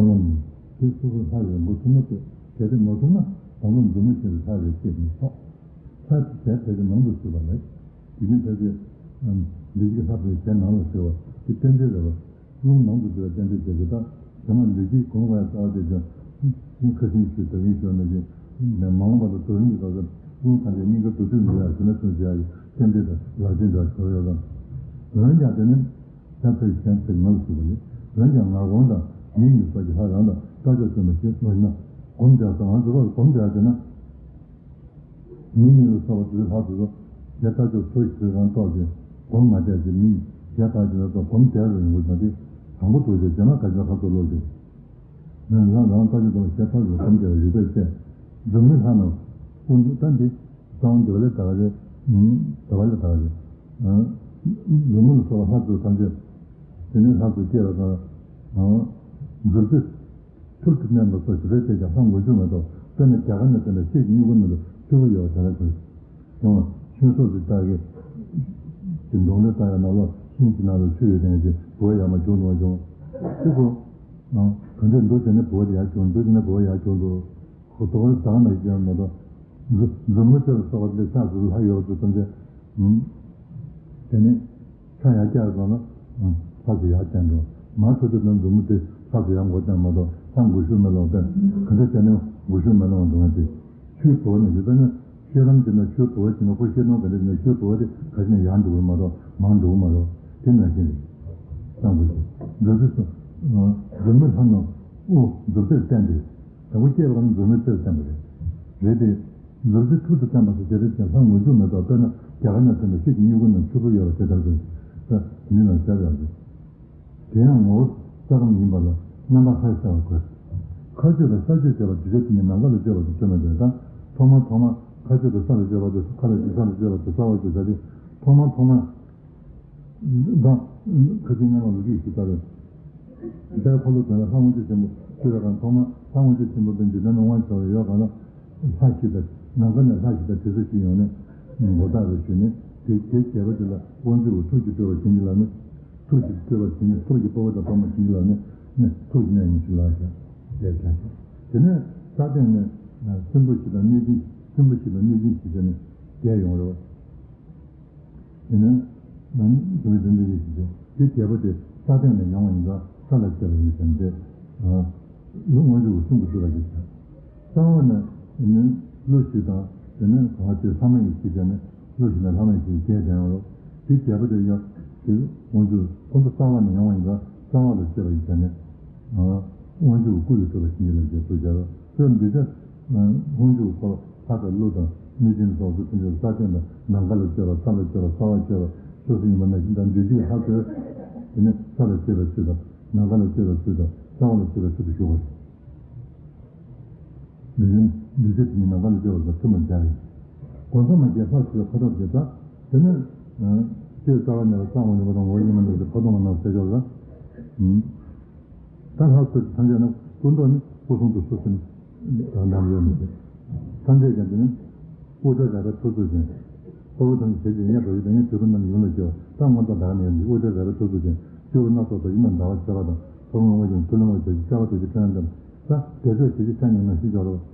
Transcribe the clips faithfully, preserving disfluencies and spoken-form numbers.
ལ་ནི་དེ་སོ་སོ་ལྷ་རེད་འགོ་ཐུབ་ན་ལྟོས། གལ་ཏེ་མ་ཐུབ་ན་དང་པོ་མཛུབ་མོ་ཞིག་ལ་ལྷ་རེད་ཅེས་ནི་ཆོག་ལྷ་དེ་གལ་ཏེ་མང་དུ་ཞུགས་པ་ལས། དེ་ནི་ཕལ་ཆེར་འདི་ཀྱི་ལྷ་དེ་གཞན་ནང་ལ་ཞུགས་པ་དེ་རྟེན་འབྲེལ་རེད་བ། རླུང་ནང་དུ་འཛུལ་བའི་རྟེན་འབྲེལ་བྱས་ཏེ། ད་གཞན་མ་ལུས་ཀྱི་གོང་བ་ཡང་རྩ་བ་དེ་ཀྱང་ཁ་སང་ཞུས་ད་གིན་ཞུས་ནང་བཞིན་མ་འོངས་པ་དང་དུས་རིང་གི་སྐབས་སུ་རླུང་ཐམས་ཅད་སྙིང་གར་བསྡུ་སྡུད་མི་ཡག་ཞུ་ན་ཚུན་བྱ་ཡི་རྟེན་འབྲེལ་དང་ལག་ལེན་འདྲ་ཞུ་ཡོད་ཙང་། འོན་ཀྱང་དེ་ནི་ལྷ་ཚེ་གཞན་ཚེ་ངོ་ལ་ཞུགས་པ་ཡིན། འོན་ཀྱང་ངར་སྒོམ་དང་མིག་གཉིས་སོགས་ཀྱི་ལྷ་རང་དང་རྟ་མཆོག་སྟོན་པ་ཞེས་མ་ཡིན་ན། སྒོམ་བྱས་ཙང་ང་ཚོ་སྒོམ་བྱས་ཟེར་ན། མིག་གཉིས་ལ་སོགས་པ་དེ་ལྷག་ཏུ་དེ་ལྟ་ཅོག་ཚོ་ཞིག་རང་རྟོགས་ཏེ་སྒོམ་མ་བྱས་ཀྱི་མིག་ཞལ་ལྟ་ཅི་ལ་སོགས་སྒོམ་བྱས་རུ་ཡོང་དགོས་ཀྱང་དེ་དང་པོ་ཐུག་ཅེས་བྱས་ན་ག་ཅི་ལ་ཁ་ཐུག་ལོག་ཅེས། རང་རང་ལྟ་ཅི་དང་ཞལ་ལྟ་ཅི་སྒོམ་བྱས་རིག་པས་དཔྱད། འཛུབ་མོའི་ལྷ་རྣམས་དབུ་འདུ་ད་འདི་གསང་བ་འདི་བ་ལས་ད་ག་རེད། ད་བ་ལས་ད་ག་རེད། འཛུབ་མོ་ལ་སོགས་པ་ལྷག་ཏུ་ཐམས་ཅད་དེ་ནས་ལྷག་ཏུ་སྐྱེ་བ་དང་འཛུབ་རྩེ། ཐུར་དུ་མནན་པ་སོགས་ཞིབ་པར་བྱས་ཀྱང་ལྷ་མགོ་མཇུག་མ་གཏོགས། དཔེར་ན་རྒྱ་གར་ནས་བསྟན་པའི་ཤེལ་གྱི་སྨྱུ་གུ་རྣམས་ལ་ཕྲུ་གུ་ཡོད་པ་དེ་ལ་གོ། ཡང་ཆོས་ཚོགས་སུ་བཏགས་ཀྱི་གདོང་ལས་བཏགས་ཡ་ནང་ལོགས་ཤིང་གི་ནང་ལ་ཆུ་ཡོད་དེ་ཡང་ཅིག་བུ་ཡར་མར་བྱུང་འགྲོ་བ་བྱུང་། ཅིག་གོ། ག་འདྲས་འདུག་དེ་ནས་བུ་དེ་ཡར་བྱུང་འདུག་དེ་ནས་བུ་ཡར་བྱུང་འདུག་ཁོ་དོག་ལ་དག་ན་ཡང་མ་གཏོགས། འཛུབ་མོ་རྩེ་ལ་སོགས་པ་ལས་ཕྱག་ཟུར་ལྷ་ཡོད་པ་ཚོ་ཐམས་ཅད། དེ་ནས། ཆ་ཡར་བཀྱག་སོང་ན། ལྷ་སུ་ཡར་བསྟན་འགྲོ། མར་ཐུག་དུས་ན་འཛུབ་མོ་དེ་ལྷ་སུ་ཡར་མགོ་བསྟན་མ་གཏོགས་ལྷ་མགོ་ཤུགས་མེད་ལོག་པས་ག་འདྲ་བྱས་ནས་མགོ་ཤུགས་མེད་ལོག་འགྲོ་ང་དེ། ཆུའི་བུ་བ་ནི་ཞུ་ད་ནི་ཤེལ་ལམ་གྱི་ནང་ཆུའི་བུ་བ་ཅིག་ན་ཁོ་ཤེལ་ནང་ག་འདྲ་ནས་ཆུའི་བུ་བ་དེ་ག་ཞིག་ནས་ཡར་འགྲོ་གི་མ་གཏོགས་མར་འགྲོ་གི་མ་རེད། དེ་ནང་བཞིན་རེད། གསང་དགོས་ཀྱི་འཛུབ་རྩེ་སོ། འཛུབ་མོ་ལྷ་རྣམས་དབུ་འཛུབ་རྩེར་བསྟན་ཏེ། དང་པོ་སྐྱེས་པ་ནི་འཛུབ་མོའི་རྩེར་བསྟན་པ་རེད། རེད་དེ། འཛུབ་རྩེ་ཐུར་དུ་བསྟན་པ་སོགས་བྱེད་རིགས་ཀྱང་ལྷ་མགོ་མཇུག་མེད་པར། དཔེར་ན་རྒྱ་གར་ནས་ཐོན་པའི་ཤེལ་གྱི་སྨྱུ་གུ་རྣམས་ཕྲུ་གུ་ཡོད་པ་དེ་ལྟར་དགོས། ད་མི་ལ་ཤར་ཡག་གི། དེ་ཡང་ངོ་བོ་རྩ་ཁམས་ཡིན་པ་ལ་རྣམ་པ་ལྷར་གསལ་བར་དགོས། མཁའ་སྤྱོད་དང་ས་སྤྱོད་བྱེད་པ་དུས་ཆ་དེ་ཉིད་ནམ་མཁའ་ལ་སྤྱོད་པ་དང་ཐུན་མོང་དེ་དང་། ཐོག་མར་ཐོག་མར་མཁའ་སྤྱོད་དང་ས་ལ་སྤྱོད་པ་དང་མཁའ་ལ་སྤྱོད་ས་ལ་སྤྱོད་པ་དང་རྩ་བ་སྤྱོད་ས་དེ། ཐོག་མར་ཐོག་མར། དང་། ཁ་ཅིག་སྔ་མ་ལོ་རྒྱུས་ཤིག་ལྟར། རྒྱལ་འཁོར་ལོ་དོན་ལ་ལྷ་དབང་ཕྱུག་ཆེན་པོ་སྤྲུལ་པའི་སྒང་ཐོག་མ་ལྷ་དབང་ཕྱུག་ཆེན་པོ་དང་འཇིག་རྟེན་ན་དབང་ཆེ་བ་ཡོད་གང་ལ། ལྷ་ཞིག་དང་ནམ་མཁའ་ནས་ལྷ་ཞིག་དང་དྲི་ཟ་ཞིག་ཡོང་ནས་མགོ་བཏགས་པའི་ཤུལ་ནས་དེ་དེ་རྒྱལ་པོ་དེ་ལ་དབང་ཕྱུག་གི་ཐུགས་ཀྱིས་སྤྲུལ་པ་བྱིན་གྱིས་བརླབས་ནས། ཐུགས་ཀྱིས་སྤྲུལ་པ་བྱིན་གྱིས་ཐུགས་ཀྱི་དཔའ་བོ་དང་དཔའ་མོ་བྱིན་གྱིས་བརླབས་ནས་ནས་ཐུགས་ཀྱི་གནས་ཉིད་ཞིག་ལགས་ཤིག་ལས་ཀྱང་། དེ་ནས་ས་སྟེང་ནས་སྲིན་པོ་ཞིག་དང་གནོད་སྦྱིན་སྲིན་པོ་ཞིག་དང་གནོད་སྦྱིན་ཞིག་བྱས་ནས་རྒྱལ་ཡོང་རེད་བ། དེ་ནས་ནམ་དུ་བའི་དོན་འདི་ཡིན་ཞེས་བྱ། དེ་རྒྱལ་པོ་དེ་ས་སྟེང་ནས་ཡོང་བ་ཡིན་ཙང་ས་ལ་སྐྱེས་པ་ཡིན་ཟེར་ཏེ། ལུས་དབང་ཕྱུག་གི་གསུང་གིས་སྤྲུལ་པ་ཞེས་བྱ། གསང་བ་ནས་ནི་ཀླུ་ཞིག་དང་དེ་ནས་གང་བ་དེ་ལྷ་མ་ཡིན་ཞིག་བྱས་ནས་ཀླུ་ཞིག་ནས་ལྷ་མ་ཡིན་ཞིག་རྒྱལ་བསྟན་ཡོང་རོགས། དེ་རྒྱལ་པོ་དེ་ཡང་དེ་དབང་ཕྱུག་ཁོ་ཚོ་གསང་བ་ནས་ཡོང་བ་ཡིན་ཙང་གསང་བ་ལ་སྐྱེས་པ་ཡིན་ཟེར་ནས། དབང་ཕྱུག་གི་སྐུ་ཡི་སྤྲུལ་པ་བྱིན་གྱིས་བརླབས་ཞེས་སུ་སྦྱར་རོ། དཔེར་འདི་ལྟར། དབང་ཕྱུག་གི་འཁོར་ལྷ་དང་ཀླུ་དང་གནོད་སྦྱིན་སོགས་སུ་ཕན་ཚུན་ས་སྟེང་དང་ནམ་མཁའ་ལ་སྤྱོད་པ་ས་ལ་སྤྱོད་པ་ས་བ་སྤྱོད་པ་སོ་སོ་ཡིན་པ་ནང་བཞིན་དང་འདུས་བྱས་ལྷ་ཚོས། དེ་ནི་ས་ལ་སྤྱོད་པའི་ཚུལ་དང་ནམ་མཁའ་ལ་སྤྱོད་པའི་ཚུལ་དང་ས་བ་ལ་སྤྱོད་པའི་ཚུལ་དུ་བཞུགས་པ་རེད། འདུས་བྱས་འདུས་བྱས་དེ་ཉིད་ནམ་མཁའ་ལ་སྤྱོད་པ་དང་ཐུན་མོང་སྦྱར་ཡིན། སྒོ་མཚམས་མ་སྐྱེས་ལྷ་ཚོའི་འཁོར་ཐབས་ཀྱིས་ད། དེ་ནི། ལྕེ་རྩ་བ་ཉིད་ལ་གཙང་བ་ཡིན་པ་དང་ངོ་བོ་ཉིད་མ་ནུབ་ཀྱི་འཁོར་སྟོང་མ་ནང་གསལ་སྦྱོར་ལ། ད་ལྷ་ཚོ་ཐམས་ཅད་ནི་སྐུ་མདོག་ནི་སྐུ་གསུང་དུ་སུ་ཟིན་དང་ལྡན་ཡོད་མི་ཤེས། ཐམས་ཅད་ཀྱང་དེ་ནི་དབུ་སྐྲ་རལ་པའི་ཐོར་ཚུགས་ཅན། དཔའ་བོ་ཐམས་ཅད་ཞལ་གྱིས་བརྙས་པ་ཡི་དང་ངའི་དུས་པ་རྣམས་ཡུམ་ལ་སྐྱེ་བ་ད་སྔོན་དང་འདྲ་ནས་ཡོད་དབུ་སྐྲ་རལ་པའི་ཐོར་ཚུགས་ཅན། སྤྱི་བོ་སྣ་ཚོགས་དང་ཡིད་ནི་ཟླ་བ་ཟེར་བ་དང་ཐོར་ངོ་བ་ཡིན་ཐུ་ལུ་མ་བྱ་ཞིག་ཤ་བ་དུ་ཞིག་ཕྲན་དང་ད་དེ་ཚོས་ཞལ་གྱིས་ཆ་ཉེ་ན་ཤི་འཇོག་རོགས།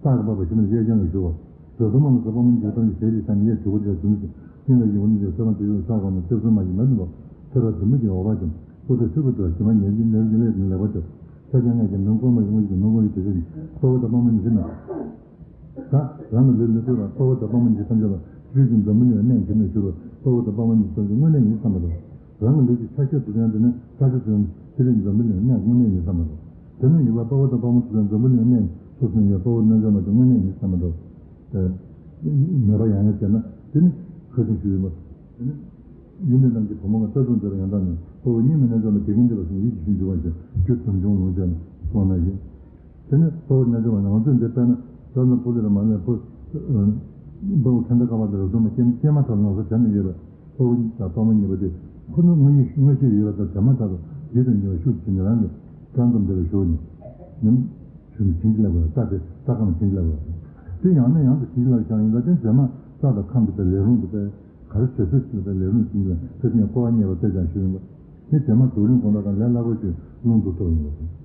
སྟག་གི་པགས་པ་ཞིམ་ལ་གཡས་བརྐྱང་ལ་བཞུགས་པ། རྡོ་རྡོ་མ་མ་ཟ་དཔའ་མོ་ཉིད་ཐམས་ཅད་ཞལ་གྱིས་ཆ་ཉེ་གཡས་གྲུ་གུ་དེ་ཟུམ་ཞིང་སྙིང་ལ་ཡིད་འོང་ནས་ཡོད་ཚོད་མ་དེ་ཡོད་ས་གོང་ནས་ལྟེབ་སུ་མ་ཞིག་མེད་དུ་འགྲོ། ཐོད་པ་ཟུམ་མ་ཞིག་འོག་པ་ཅན་སྐུ་ཚེ་ཧྲིལ་པོ་དུ་ཞི་མ་ཉེར་གཅིག་ཉེར་གཅིག་ལས་ཀྱང་ལེགས་པར་སྤྱོད། ས་སྐྱ་ལྔ་གྱི་མིང་གོང་མ་ཡོང་བ་ཞིག་མིང་གོང་ཡི་དེ་ཞིག་དཔའ་བོ་དང་དཔའ་མོ་ཉིད་ཕྱིར་ན། ད་རང་གི་ལུས་ལ་ལྟོས་པ་དཔའ་བོ་དང་དཔའ་མོ་ཉིད་ཐམས་ཅད་ལ་ཆོས་ཀྱི་འཛམ་བུ་གླིང་ལ་གནས་གྱུར་ནས་བཞུགས་པ་དཔའ་བོ་དང་དཔའ་མོ་ཉིད་ཐམས་ཅད་དངོས་གནས་ཡིན་བསམ་པ་དང་། རང་གི་ལུས་ཀྱི་ཆ་ཤས་དུ་ལྡན་དེ་ནི་ས་ཆ་དུ་ལྡན་ཕྱི་རོལ་འཛམ་བུ་གླིང་གནས་དངོས་གནས་ཡིན་བསམ་པ་དང་། དེ་ནི་ཡུལ་ལ་དཔའ་བོ་དང་དཔའ་མོ་དུ་ལྡན་འཛམ་བུ་གླིང་གནས་སུ་སུ་ཡོད་དཔའ་བོ་རྣལ་འབྱོར་མ་དེ་དངོས་གནས་ཡིན་བསམ་པ་དང་། དེ་མོས་པ་ཡང་ཡང་བྱས་ན་དེ་ནི་ཁ་སང་ཞུས་ཡོད་པ། དེ་ནི་ཡུལ་ནི་ལམ་གྱི་བུ་མོ་ལ་ལྟ་སྟངས་མཛད་པ་ཡང་དག་ནི་དཔའ་བོ་སྙིགས་མའི་རྣལ་འབྱོར་མ་དགེ་རྒན་འདི་ལ་སོགས་ཡིད་ཀྱི་ཤུགས་འཇུག་པ་ཞིག་རྒྱུ་དུམ་བྱུང་ལོངས་སྤྱོད་ནས་སོང་ན་ཡིན། དེ་ནས་དཔའ་བོ་རྣལ་འབྱོར་མ་ང་ཚོས་འདི་ལྟར་ན་ཟབ་ལ་ཕུ་ལེ་ར་མ་ལེ་ཕུ། དཔའ་བོ་ཁྲ་མདའ་ཀ་བ་ལ་ར་སྡོམ་པ་སྐྱེས་སྐྱེས་མ་ཐག་ལ་ང་ཚོ་བྱ་ནས་ཡོད་པས་དཔའ་བོ་དང་དཔའ་མོ་གཉིས་པོ་དེ་ཁོ་ཚོ་དངོས་གཉིས་དངོས་གཞི་ཡོད་པ་དང་བྱ་མ་ཐག་ཏུ་ཡིད་དུ་ཉེ་བ་ཤུགས་ཆེ་ནས་རང་གི་བཀྲག་མདངས་འདི་ལ་ཞུགས་ནས་ནམ་ཞུགས་ནས་བྱིན་གྱིས་བརླབས་པ་རྩ་དེ་རྩ་ཁམས་བྱིན་གྱིས་བརླབས་པ་དེ་ཡང་ནས་ཡང་དུ་བྱིན་གྱིས་བརླབས་ཀྱང་ཡིན་ལ་དེ་བྱ་མ་རྩ་དང་ཁམས་དེ་ལས་རུང་དུ་སྤེལ། ག་རེ་བྱེད་ཚུལ་ཅིག་ལ་ལས་རུང་ཅིག་ལ་ཕེབས་ནས་སྐོར་བ་རྙེད་པ་དེ་ཀྱང་ཞུ་ཡིན་པ། དེ་དེ་མ་དུག་རིང་གོང་ལ་དང་ལས་སླ་པོ་ཞིག་རླུང་དུ་གཏོར་ཡིན་པ་དང་།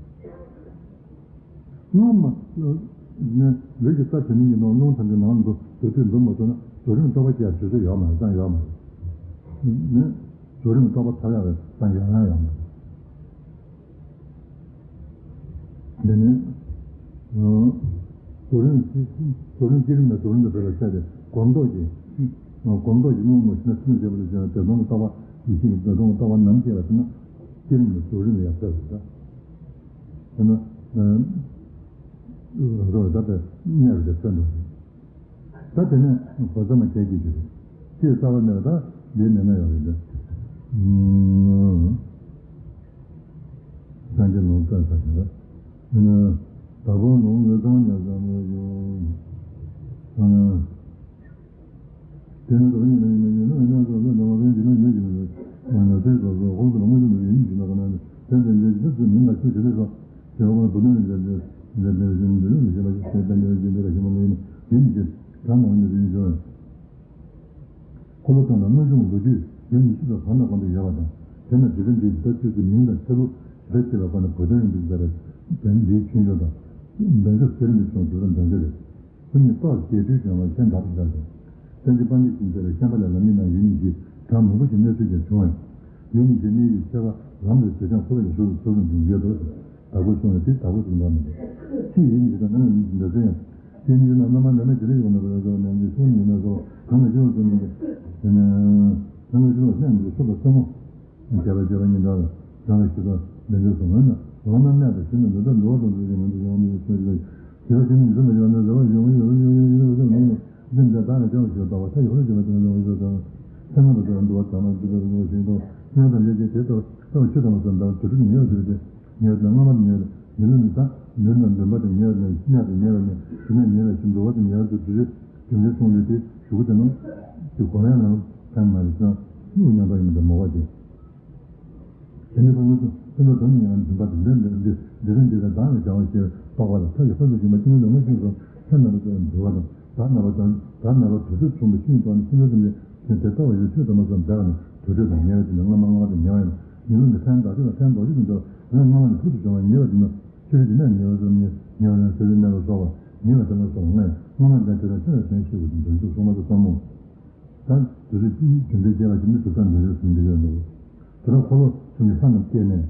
སྔོན་མ་ནས་ལུས་ཀྱི་རྩ་བྱེད་ནུས་ཀྱི་ནང་རླུང་ཐམས་ཅད་ནང་དུ་འདུ་དུས་འདུ་མ་ཐུབ་ན་རྫོགས་རིམ་རྟོགས་པ་སྐྱེ་ཡ་དུས་ཚོད་ཡོད་མ་རེད། ཙང་ཡོད་མ་རེད། ནས་རྫོགས་རིམ་རྟོགས་པ་ཐོབ་ཡ་རེད། ཙང་ཡོད་ན་ཡོད་མ་རེད། འདི་ནི་རྫོགས་རིམ་རྫོགས་རིམ་བསྐྱེད་རིམ་ལ་རྫོགས་རིམ་དུ་འབད་པའི་ཚེ་དེ་སྒོམ་རྟོགས་ཀྱི་སྒོམ་རྟོགས་ཀྱི་རླུང་རྣམས་ཤིན་ཏུ་ཆེན་པོ་བྱེད་པ་ལ་བྱ་བའི་བདེ་སྟོང་གི་རྟོགས་པ་ཡེ་ཤེས་ཀྱི་བདེ་སྟོང་གི་རྟོགས་པ་ནམ་སྐྱེ་བ་དེ་ན་བསྐྱེད་རིམ་ལ་རྫོགས་རིམ་ལ་ཡང་ཟེར་བ་རེད། དེ་ན། རོ་ད་ལྟ་གནས་རུ་དེ་ཐོན་འགྲོ་རེད། ད་དེ་ནས་གོ་ས་མ་ཁྱད་ཀྱིས་བརྗོད་རེད། ཅེས་རྩ་བ་ནས་ད་འདིའི་ནས་ན་ཡོད་རེད་དེ། སངས་རྒྱས་ལུང་རྟོགས་ས་ཞིག་ལ། བདག་པོ་ལུང་ངེས་དང་ཉེ་ས་མོ་ཡོད། དེ་ནི་རང་ཉིད་ལ་ཡིན་ན་ཡིན་ན་ཡིན་ན་སོ་སོ་ལ་བ་ཡིན་གྱི་ན་ཡིན་གྱི་ན་ཡིན་ན་སོ་སོ་ཁོང་ཚོ་ལ་དངོས་སུ་ཡིན་གྱི་ན་ག་ན་ནི་དེ་འདྲ་འདྲ་ཇི་ལྟར་མིང་ལ་ཆོས་ཇི་ལྟར་སོགས་ཞེས་པ་བུ་ནི་འདྲ་འདྲ་འདྲ་འདྲ་ཞིག་འདི་ལ་ཞེས་པ་ཞིག་ཞེས་པ་འདྲ་ཞིག་འདི་ལ་ཞེས་པ་ལ་ཡིན་ན་ཡིན་གྱི་གྲངས་མང་ནི་རིན་འབྱུང་། འཁོར་ལོ་སྟོང་དང་དངོས་བྱུང་ལོ་རྒྱུས་ཡུལ་ཉི་ཤུ་དང་བར་ན་གང་དུ་ཡོད་པ་དང་། དེ་ན་འཇིག་རྟེན་འདིའི་ཇི་ལྟར་བཅོས་ཀྱི་མིང་དང་ཆ་ལུགས་ཇི་ལྟར་སྐྱེས་པའི་སྐོར་ནས་བུ་དོན་ཡིན་པའི་ཟེར་བའི་དོན་འདིའི་ཆོས་འབྱུང་དང་། འདོན་ཆ་སྐྱེ་རིམ་གྱི་ཆོས་འབྱུང་དང་འདོན་ཆ་རེད། སེམས་ཉིད་རྟོགས་བྱེད་སྤྲུལ་བྱུང་བ་ཤན་འདབ་ཤར་ཞིང་། སེམས་ཀྱི་དཔལ་འབྱོར་ཞིང་འཚལ་བའི་ཤན་པ་ལས་ལམ་གཉིས་ནང་ཡུལ་ཉི་ཤུའི་གྲངས་མང་པོ་ཞིག་གནས་ཚུལ་ཀྱང་བྱུང་བས། ཡུལ་ཉི་ཤུའི་གནས་ཡུལ་ཆེ་བ་ལམ་རེ་ཟེར་ཀྱང་འཁོར་བའི་ཡུལ་ཟུར་དུ་ཟུར་དུ་འབྱུང་ཡོད་དོ། བདག་པོས་གསུངས་པའི་དེ་བདག་པོ་གསུངས་པ་མིན། ཕྱི་ཡུལ་ཉི་ཤུ་དང་ནང་ཡུལ་ཉི་ཤུ་འདྲ་ཟེར་ཡང་། དེ་ཉིད་ན་རྣམ་པ་ནད་མེད་ཇི་ལྟར་ཡོད་ན་པ་ལ་སོགས་ནད་ཀྱི་ཤོག་ཉིད་ན་སོགས་གང་ལ་ཤོག་ཟེར་མིན་གྱི། དེ་ནས་གང་ལ་ཤོག་ལ་སེམས་ཀྱི་ཤོག་ལ་སེམས་མོ། བྱས་པ་བྱས་པ་ཉིད་འདྲ་ལ་རང་ལ་ཤི་སོགས་ལྡན་འདོད་སོགས་མེད་ན་ལོང་ན་གནས་པ་ཤི་ན་འདི་ལྟར་འདུ་བ་དང་འདུ་ཞིང་མི་འདུ་ཞིང་མི་འདུ་ཞིང་ཞི་བ་ཞི་ན་འཛིན་པ་ཞི་བ་ནི་རེ་བ་ཞི་བ་ཡོད་ཡོད་ཡོད་ཡོད་ཡོད་ཡོད་ཡོད། འཛིན་པའི་བདག་ལ་བྱ་བ་ཞིག་ལ་བཏགས་པ་མཐའ་ཡོད་པར་བྱེད་པ་ཅན་ལ་འདུ་བ་ཞི་བ་དང་། སེམས་ལ་འདུ་བ་དང་འདུ་བ་དང་ན་འདུ་བ་དང་འདུ་བ་ཞིག་དང་སེམས་ལ་དང་ལས་ཀྱི་དེ་ལྟ་བུ་ལྟ་བུ་ཆོས་དང་མ་སོན་དང་དུ་ཐུག་ཉེ་བར་གྱུར་ཏེ། ཉེ་བར་དང་སྔ་མ་དང་ཉེ་བར་ཉེ་ལམ་ནི་དང་ལུས་དང་འདུན་པ་དང་ཉེ་བར་ནི་གནས་དང་ཉེ་བར་ནི་དེ་ནས་ཉེ་བར་ཞིང་འདུ་བ་དང་ཉེ་བར་དུ་དུ་རེ་རྒྱུ་འབྲས་གསུངས་ཏེ་དེ་ཞུ་གུ་དེ་ནང་དུ་གོ་ཡང་ལ་ཕན་མ་རེད་ཀྱང་དབུགས་ཉམས་པ་ཡིན་པ་མོ་བ་དེ། དེ་ནི་ཕུང་པོ་ཕུང་པོ་དོན་ཉེ་བར་འདུན་པ་དང་ལྡན་ལྡན་འདི་འདི་དང་འདི་དང་བདག་ནི་བྱ་བ་ཞེས་པ་ལ་ཐབས་ཀྱི་ཕུང་པོ་སྦྱིན་པ་ཀུན་ལ་མ་ཤེས་སོ། ཚེ་ན་བ་དང་འདུ་བ་དང་བདག་ན་བ་དང་བདག་ན་བ་དུ་དུ་མཚུངས་པའི་ཤིང་དང་ནི་ཤིང་ལ་དུ་མེད། དེ་ལྟ་བ་ཡོད་ཆོས་དམ་པ་སོགས་འདྲ་བ་ནི་དུར་ཁྲོད་དང་ཉེ་བ་དེ་ནི་སྔ་མ་སྔ་མ་དང་ཉེ་བ་ཡིན་ནོ། ཉེ་ལམ་ནི་ཕན་བདག་ཆོས་དང་ཕན་འདོགས་ཆོས་དང་འདྲ་བ་ནི་སྔ་མ་ནི་ཕུལ་དུ་བྱུང་བ་ཉེ་བ་དེ་ནི་ཆོས་དེ་ནས་ཉེ་བ་ཙམ་ཉེ་ཉེ་བ་ནི་ཟེར་བའི་གནས་ལ་སོགས་པ་ཉེ་བ་དེ་ལ་སོགས་པ་ལྔ་ཡང་སྔ་མ་འདྲ་དེ་དང་ཆོས་ལ་ཕན་ཤེས་དགོས་ཀྱི་འདོད་འཇུག་གསུངས་པ་དང་ཙམ་མོ། ད་དུ་རེ་ཅིའི་རྒྱུ་འབྲས་སྐྱེ་བ་ཅིག་ནི་དུ་ས་འདོད་ཆོས་ཟུང་འདི་ཡོད་འདུག་དེ་ལ་འཁོར་ལོ་གསུམ་གྱི་ས་རྣམས་སྐྱེས་ནས།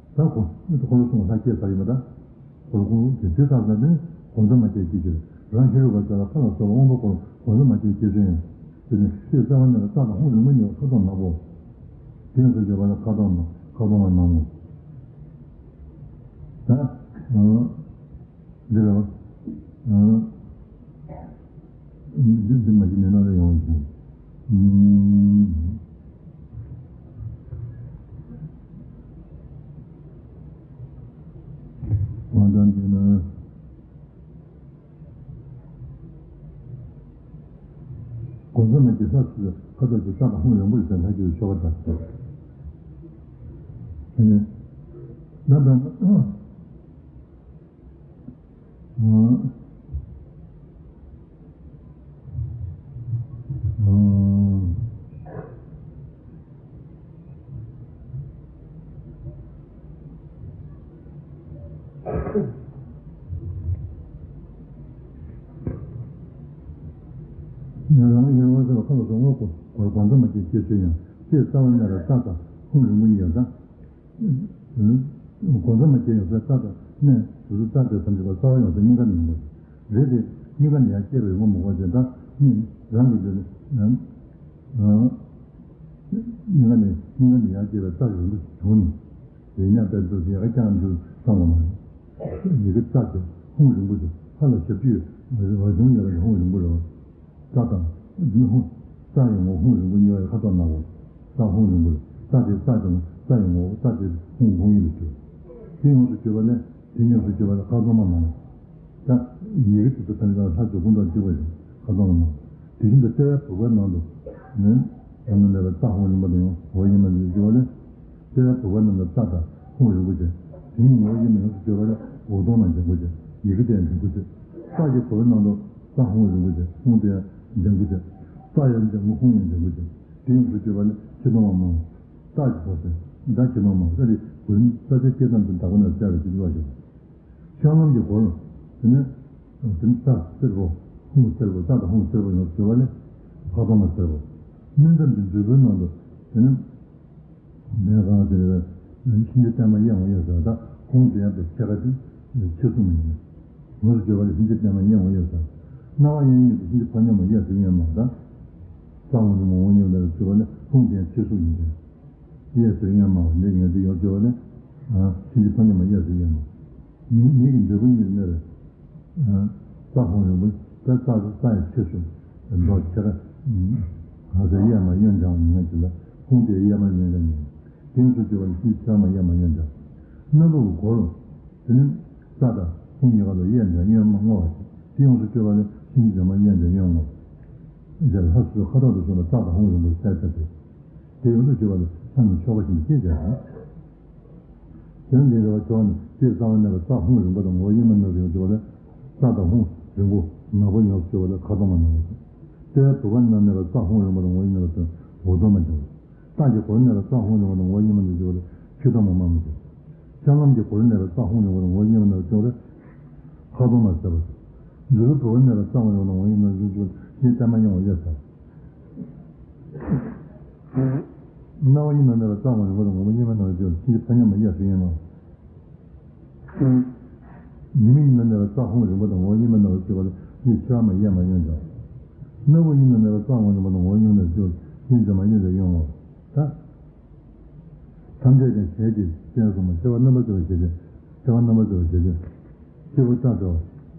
ད་ཁོ་ཁོ་ལ་སོང་ལྷ་སྐྱེས་ས་ཡིན་པ་ད། ཁོ་ལ་ཁོང་གི་དེ་ས་ས་ནི་གོང་ས་མ་སྐྱེས་སྐྱེས་ཀྱི་རང་ཤེས་རུ་བ་ས་ལ་ཁ་ལ་སོགས་པ་དབང་པོ་ཁོ་གོང་ས་མ་སྐྱེས་སྐྱེས་ཟེར་ཡང་། དེ་ནི་ཤེས་རྩ་བ་ནས་ལ་རྩ་དང་ཧོང་རིང་མོ་ཉོ་ཁ་དོག་ནག་པོ། དེ་ཡང་སོ་བརྗོད་པ་ལ་ཁ་དོག་ནག་ཁ་དོག་ལ་ནག་མོ། ད། འདི་རེད་བ། འདི་འདི་མ་གི་ནས་ན་རེ་ཡོང་ཞིང་། གང་ལྟར་འདི་ན། གོང་ས་མ་གི་ལྷ་སུ་ཁ་དོག་གི་ས་དང་ཧོང་ཡོང་པོ་ཡོད་ས་ལྷ་གི་ཤོ་བ་དང་། ཨ་ནི། ན་བ་ན། ང་རང་ཡོད་པ་ཟེར་བ་ཁ་ལ་སོགས་དངོས་པོ་གོང་ས་མ་སྐྱེས་སྐྱེས་ཚེ་ཡང་ཚེ་རྩ་བ་ཉིད་ལ་རྩ་དང་ཧོང་རིང་པོ་གཉིས་ཡོད་ཙང་། གོང་ས་མ་སྐྱེས་ཡོད་ས་རྩ་དང་གནས་དུ་སུ་རྩ་དེ་ཐམས་ཅད་པ་རྩ་བ་ཡོད་ས་སྙིང་ག་ནས་ཡོང་བ་རེད་དེ། སྙིང་ག་ནས་ཡར་སྐྱེས་པའི་ངོ་མ་གོ་ཅན་དང་སྙིང་རང་གི་འདི་ནི། སྙིང་ག་ནས་སྙིང་ག་ནས་ཡར་སྐྱེས་པའི་རྩ་རིང་པོ་བྱུང་ནས། དེ་ཉམས་པའི་འདུ་ཤེས་ཡག་ཀྱང་འདུ་བསམ་བློ་མ་རེད། ཡི་གེ་རྩ་དེ་ཧོང་རིང་པོ་ཞིག་ཧ་ལ་ཞབས་ཀྱུ་ར་གཞུང་ཡོད་པའི་ཧོང་རིང་པོ་རེད། རྩ་དང་། འདི་ཧོང་། རྩ་ཡི་ངོ་ཧོང་རིང་པོ་གཉིས་པའི་ཁ་དོག་ནག་པོ། རྩ་ཧོང་རིང་པོ་རེད། རྩ་དེ་རྩ་དང་རྩ་ཡི་ངོ་རྩ་དེ་ཧོང་ཧོང་ཡིན་ལ་གྱུར། དེ་ཡོངས་སུ་གྱུར་པ་ལས་དེ་ཡོངས་སུ་གྱུར་པ་ལ་ཁ་དོག་མ་མང་བ། ད་ཡི་གེ་དེ་ཚོ་ཐམས་ཅད་ལྷ་ཚོ་ཀུན་ཏུ་གཅིག་པ་རེད། ཁ་དོག་མ་མང་བ། དེ་བཞིན་དུ་ལྟེ་བའི་བུག་པའི་ནང་དུ་ནི། ཡང་ན་ལས་པ་རྩ་ཧོང་རིང་པོ་དང་ཡང་འོ་ཡིན་མ་ཡིན་གྱུར་པ་ལས། ལྟེ་བའི་བུག་པ་རྣམས་ལ་རྩ་དང་ཧོང་རིང་པོ་ཅན། དེ་ཉིད་ངོ་བོ་ཡིན་མིན་ཡོངས་སུ་གྱུར་པ་ལ་འོད་སྟོང་ལ་ལྗང་གུ་ཅན། ཡི་གེ་དེ་ལྗང་གུ་ཅན། རྩ་གི་བུག་པའི་ནང་དུ་རྩ་ཧོང་རིང་པོ་ཅན། ཧོང་དེ་ལྗང་གུ་ཅན། རྩ་ཡང་ལྗང་གུ་ཧོང་ཡང་ལྗང་གུ་ཅན། དེ་ཡོངས་སུ་གྱུར་པ་ལ་ཁྱི་ལྟོང་བ་མང་། རྩ་གི་བུག་ཟེར། ད་ཁྱི་ལྟོང་མང་ས་དེ་བུ་རྩ་ཆེ་སྐྱེ་ཙམ་དུ་བདག་པོ་ན་བྱ་བའི་སྤྱི་ཚོགས་ཞིག་ཤང་ལམ་གྱི་སྒོར། དེ་ནས་དེ་ནི་རྩྭ་སེར་པོ་ཧཱུྃ་སེར་པོ་རྩྭ་དང་ཧཱུྃ་སེར་པོ་ཡོངས་སུ་གྱུར་པ་ལས་ལྷག་མཐོང་མ་སེར་པོ། སྨིན་མཚམས་ཀྱི་འབྲས་བུའི་ནང་དུ་དེ་ནི་མེ་གང་དེ་ལས་གཤིན་རྗེ་བརྟན་མ་གཡས་འོང་གཡས་ཟེར་བ་དང་ཧཱུྃ་དེ་ཡང་དེ་ཕྱེད་ཀ་དེ་ཕྱེད་གསུམ་ཡིན། ཡོངས་སུ་གྱུར་པ་ལས་གཤིན་རྗེ་བརྟན་མ་གཡས་འོང་གཡས་ཟེར། སྣང་བ་གཡས་གཡོན་དུ་གཤིན་རྗེ་ཕོ་ཉ་མ་གཡས་སུ་གཡོན་མ་དང་། རྩྭ་ཧཱུྃ་རིང་པོ་འོང་གཡོན་ལ་གྱུར་པ་ལས་ཧཱུྃ་དེ་ཡང་ཕྱེད་གསུམ་ཡིན་ཏེ། གཡས་སུ་གཡོན་མ་བ་ལས་ངེས་དེ་ཡོངས་སུ་གྱུར་པ་ལས་གཤིན་རྗེ་ཕོ་ཉ་མ་གཡས་སུ་གཡོན་མ། མིག་གི་འབྲས་བུ་གཉིས་གནས་པའི་རྩྭ་ཧཱུྃ་རིང་པོ་དེ་རྩྭ་རྩྭ་ཡི་ཕྱེད་གསུམ་མདོག་ཕྱེད་ཀ། གང་ཟག་གཡས་མ་གཡོན་བྱང་ཉིན་གྱི་ལ་ཧཱུྃ་དེ་གཡས་མ་གཡོན་བྱང་ཉིན། དེ་ཡོངས་སུ་གྱུར་པ་ལས་གཤིན་རྗེ་ཕྱེད་མ་གཡས་མ་གཡོན་བྱང་། སྣ་བུག་གི་སྒོར། དེ་ནི་རྩྭ་དང་ཧཱུྃ་གཉིས་ཀ་ལ་གཡས་བྱང་གཡོན་མ་བསྔོ་བ་ཞིག་དེ་ཡོངས་སུ་གྱུར་པ་ལས་གཤིན་རྗེ་བྱང་མ་གཡས་བྱང་གཡོན་བསྔོ་བ། དེ་ལ་ལྷ་སོ་སོའི་ཁ་དོག་ཏུ་སོང་བའི་རྩྭ་དང་ཧཱུྃ་རིང་པོ་གསལ་བཏབ་སྟེ། དེ་ཡོངས་སུ་གྱུར་པ་ལས་ལྷ་རྣམས་མཆོད་པ་བཞིན་དུ་སྐྱེས་ཀྱང་། དེ་ནི་ལས་རེ་བ་ཆོག་ནས་དེའི་རྩ་བར་གནས་པའི་རྩྭ་ཧཱུྃ་རིང་པོ་དང་ངོ་བོ་གཉིས་མ་གནས་པ་ཡོངས་སུ་གྱུར་པ་ལས་རྩྭ་དང་ཧཱུྃ་རིང་པོ་ནག་པོ་ཡོངས་སུ་གྱུར་པ་ལས་ཁ་དོག་མ་ནག་པོ་དང་། ལྟེ་བའི་བུ་ག་ནང་གནས་པའི་རྩྭ་ཧཱུྃ་རིང་པོ་དང་ངོ་བོ་གཉིས་མ་གནས་པ་དང་འོད་སྟོང་མ་འབྱུང་བ། རྟགས་ཀྱི་སྒོར་གནས་པའི་རྩྭ་ཧཱུྃ་རིང་པོ་དང་ངོ་བོ་གཉིས་མ་གནས་པ་ཡོངས་སུ་གྱུར་པ་ལས་ཆུ་དྭངས་མ་དམར་མོ་འབྱུང་། ཤར་ལམ་གྱི་སྒོར་གནས་པའི་རྩྭ་ཧཱུྃ་རིང་པོ་དང་ངོ་བོ་གཉིས་མ་གནས་པ་ཡོངས་སུ་གྱུར་པ་ལས་ཁ་དོག་མ་སེར་པོ། མཛོད་ཀྱི་བུ་ག་གནས་པའི་རྩྭ་ཧཱུྃ་རིང་པོ་དང་ངོ་བོ་གཉིས་མ་གནས་པ་ཡོངས་སུ་གྱུར་པ་ལས་གཤིན་རྗེ་བརྟན་མ་གཡས་འོང་གཡས་ཟེར། སྣང་བ་གཉིས་མ་གནས་པའི་རྩྭ་ཧཱུྃ་རིང་པོ་དང་ངོ་བོ་གཉིས་མ་གནས་པ་ཡོངས་སུ་གྱུར་པ་ལས་གཤིན་རྗེ་ཕོ་ཉ་མ་གཡས་སུ་གཡོན་མ། མིག་གཉིས་མ་གནས་པའི་རྩྭ་ཧཱུྃ་རིང་པོ་དང་ངོ་བོ་གཉིས་མ་གནས་པ་ཡོངས་སུ་གྱུར་པ་ལས་གཤིན་རྗེ་མཆེར་པ་མ་གཡས་མ་གཡོན་བྱང་། སྣ་བུག་གཉིས་མ་གནས་པའི་རྩྭ་ཧཱུྃ་རིང་པོ་དང་ངོ་བོ་གཉིས་མ་གནས་པ་ཡོངས་སུ་གྱུར་པ་ལས་གཤིན་རྗེ་བྱང་མ་གཡས་སུ་གཡོན་བསྔོ་བ། ད། ཐམས་ཅད་ཀྱང་ཞལ་གྱིས་སྤྱན་གསུམ་པ། མཆེ་བ་རྣམ་པར་གཙིགས་པ་ཞལ་གྱིས། མཆེ་བ་རྣམ་པར་གཙིགས་པ་ཞལ་གྱིས། སྤྱི་བོ་སྐྲ་གྲོལ་བ།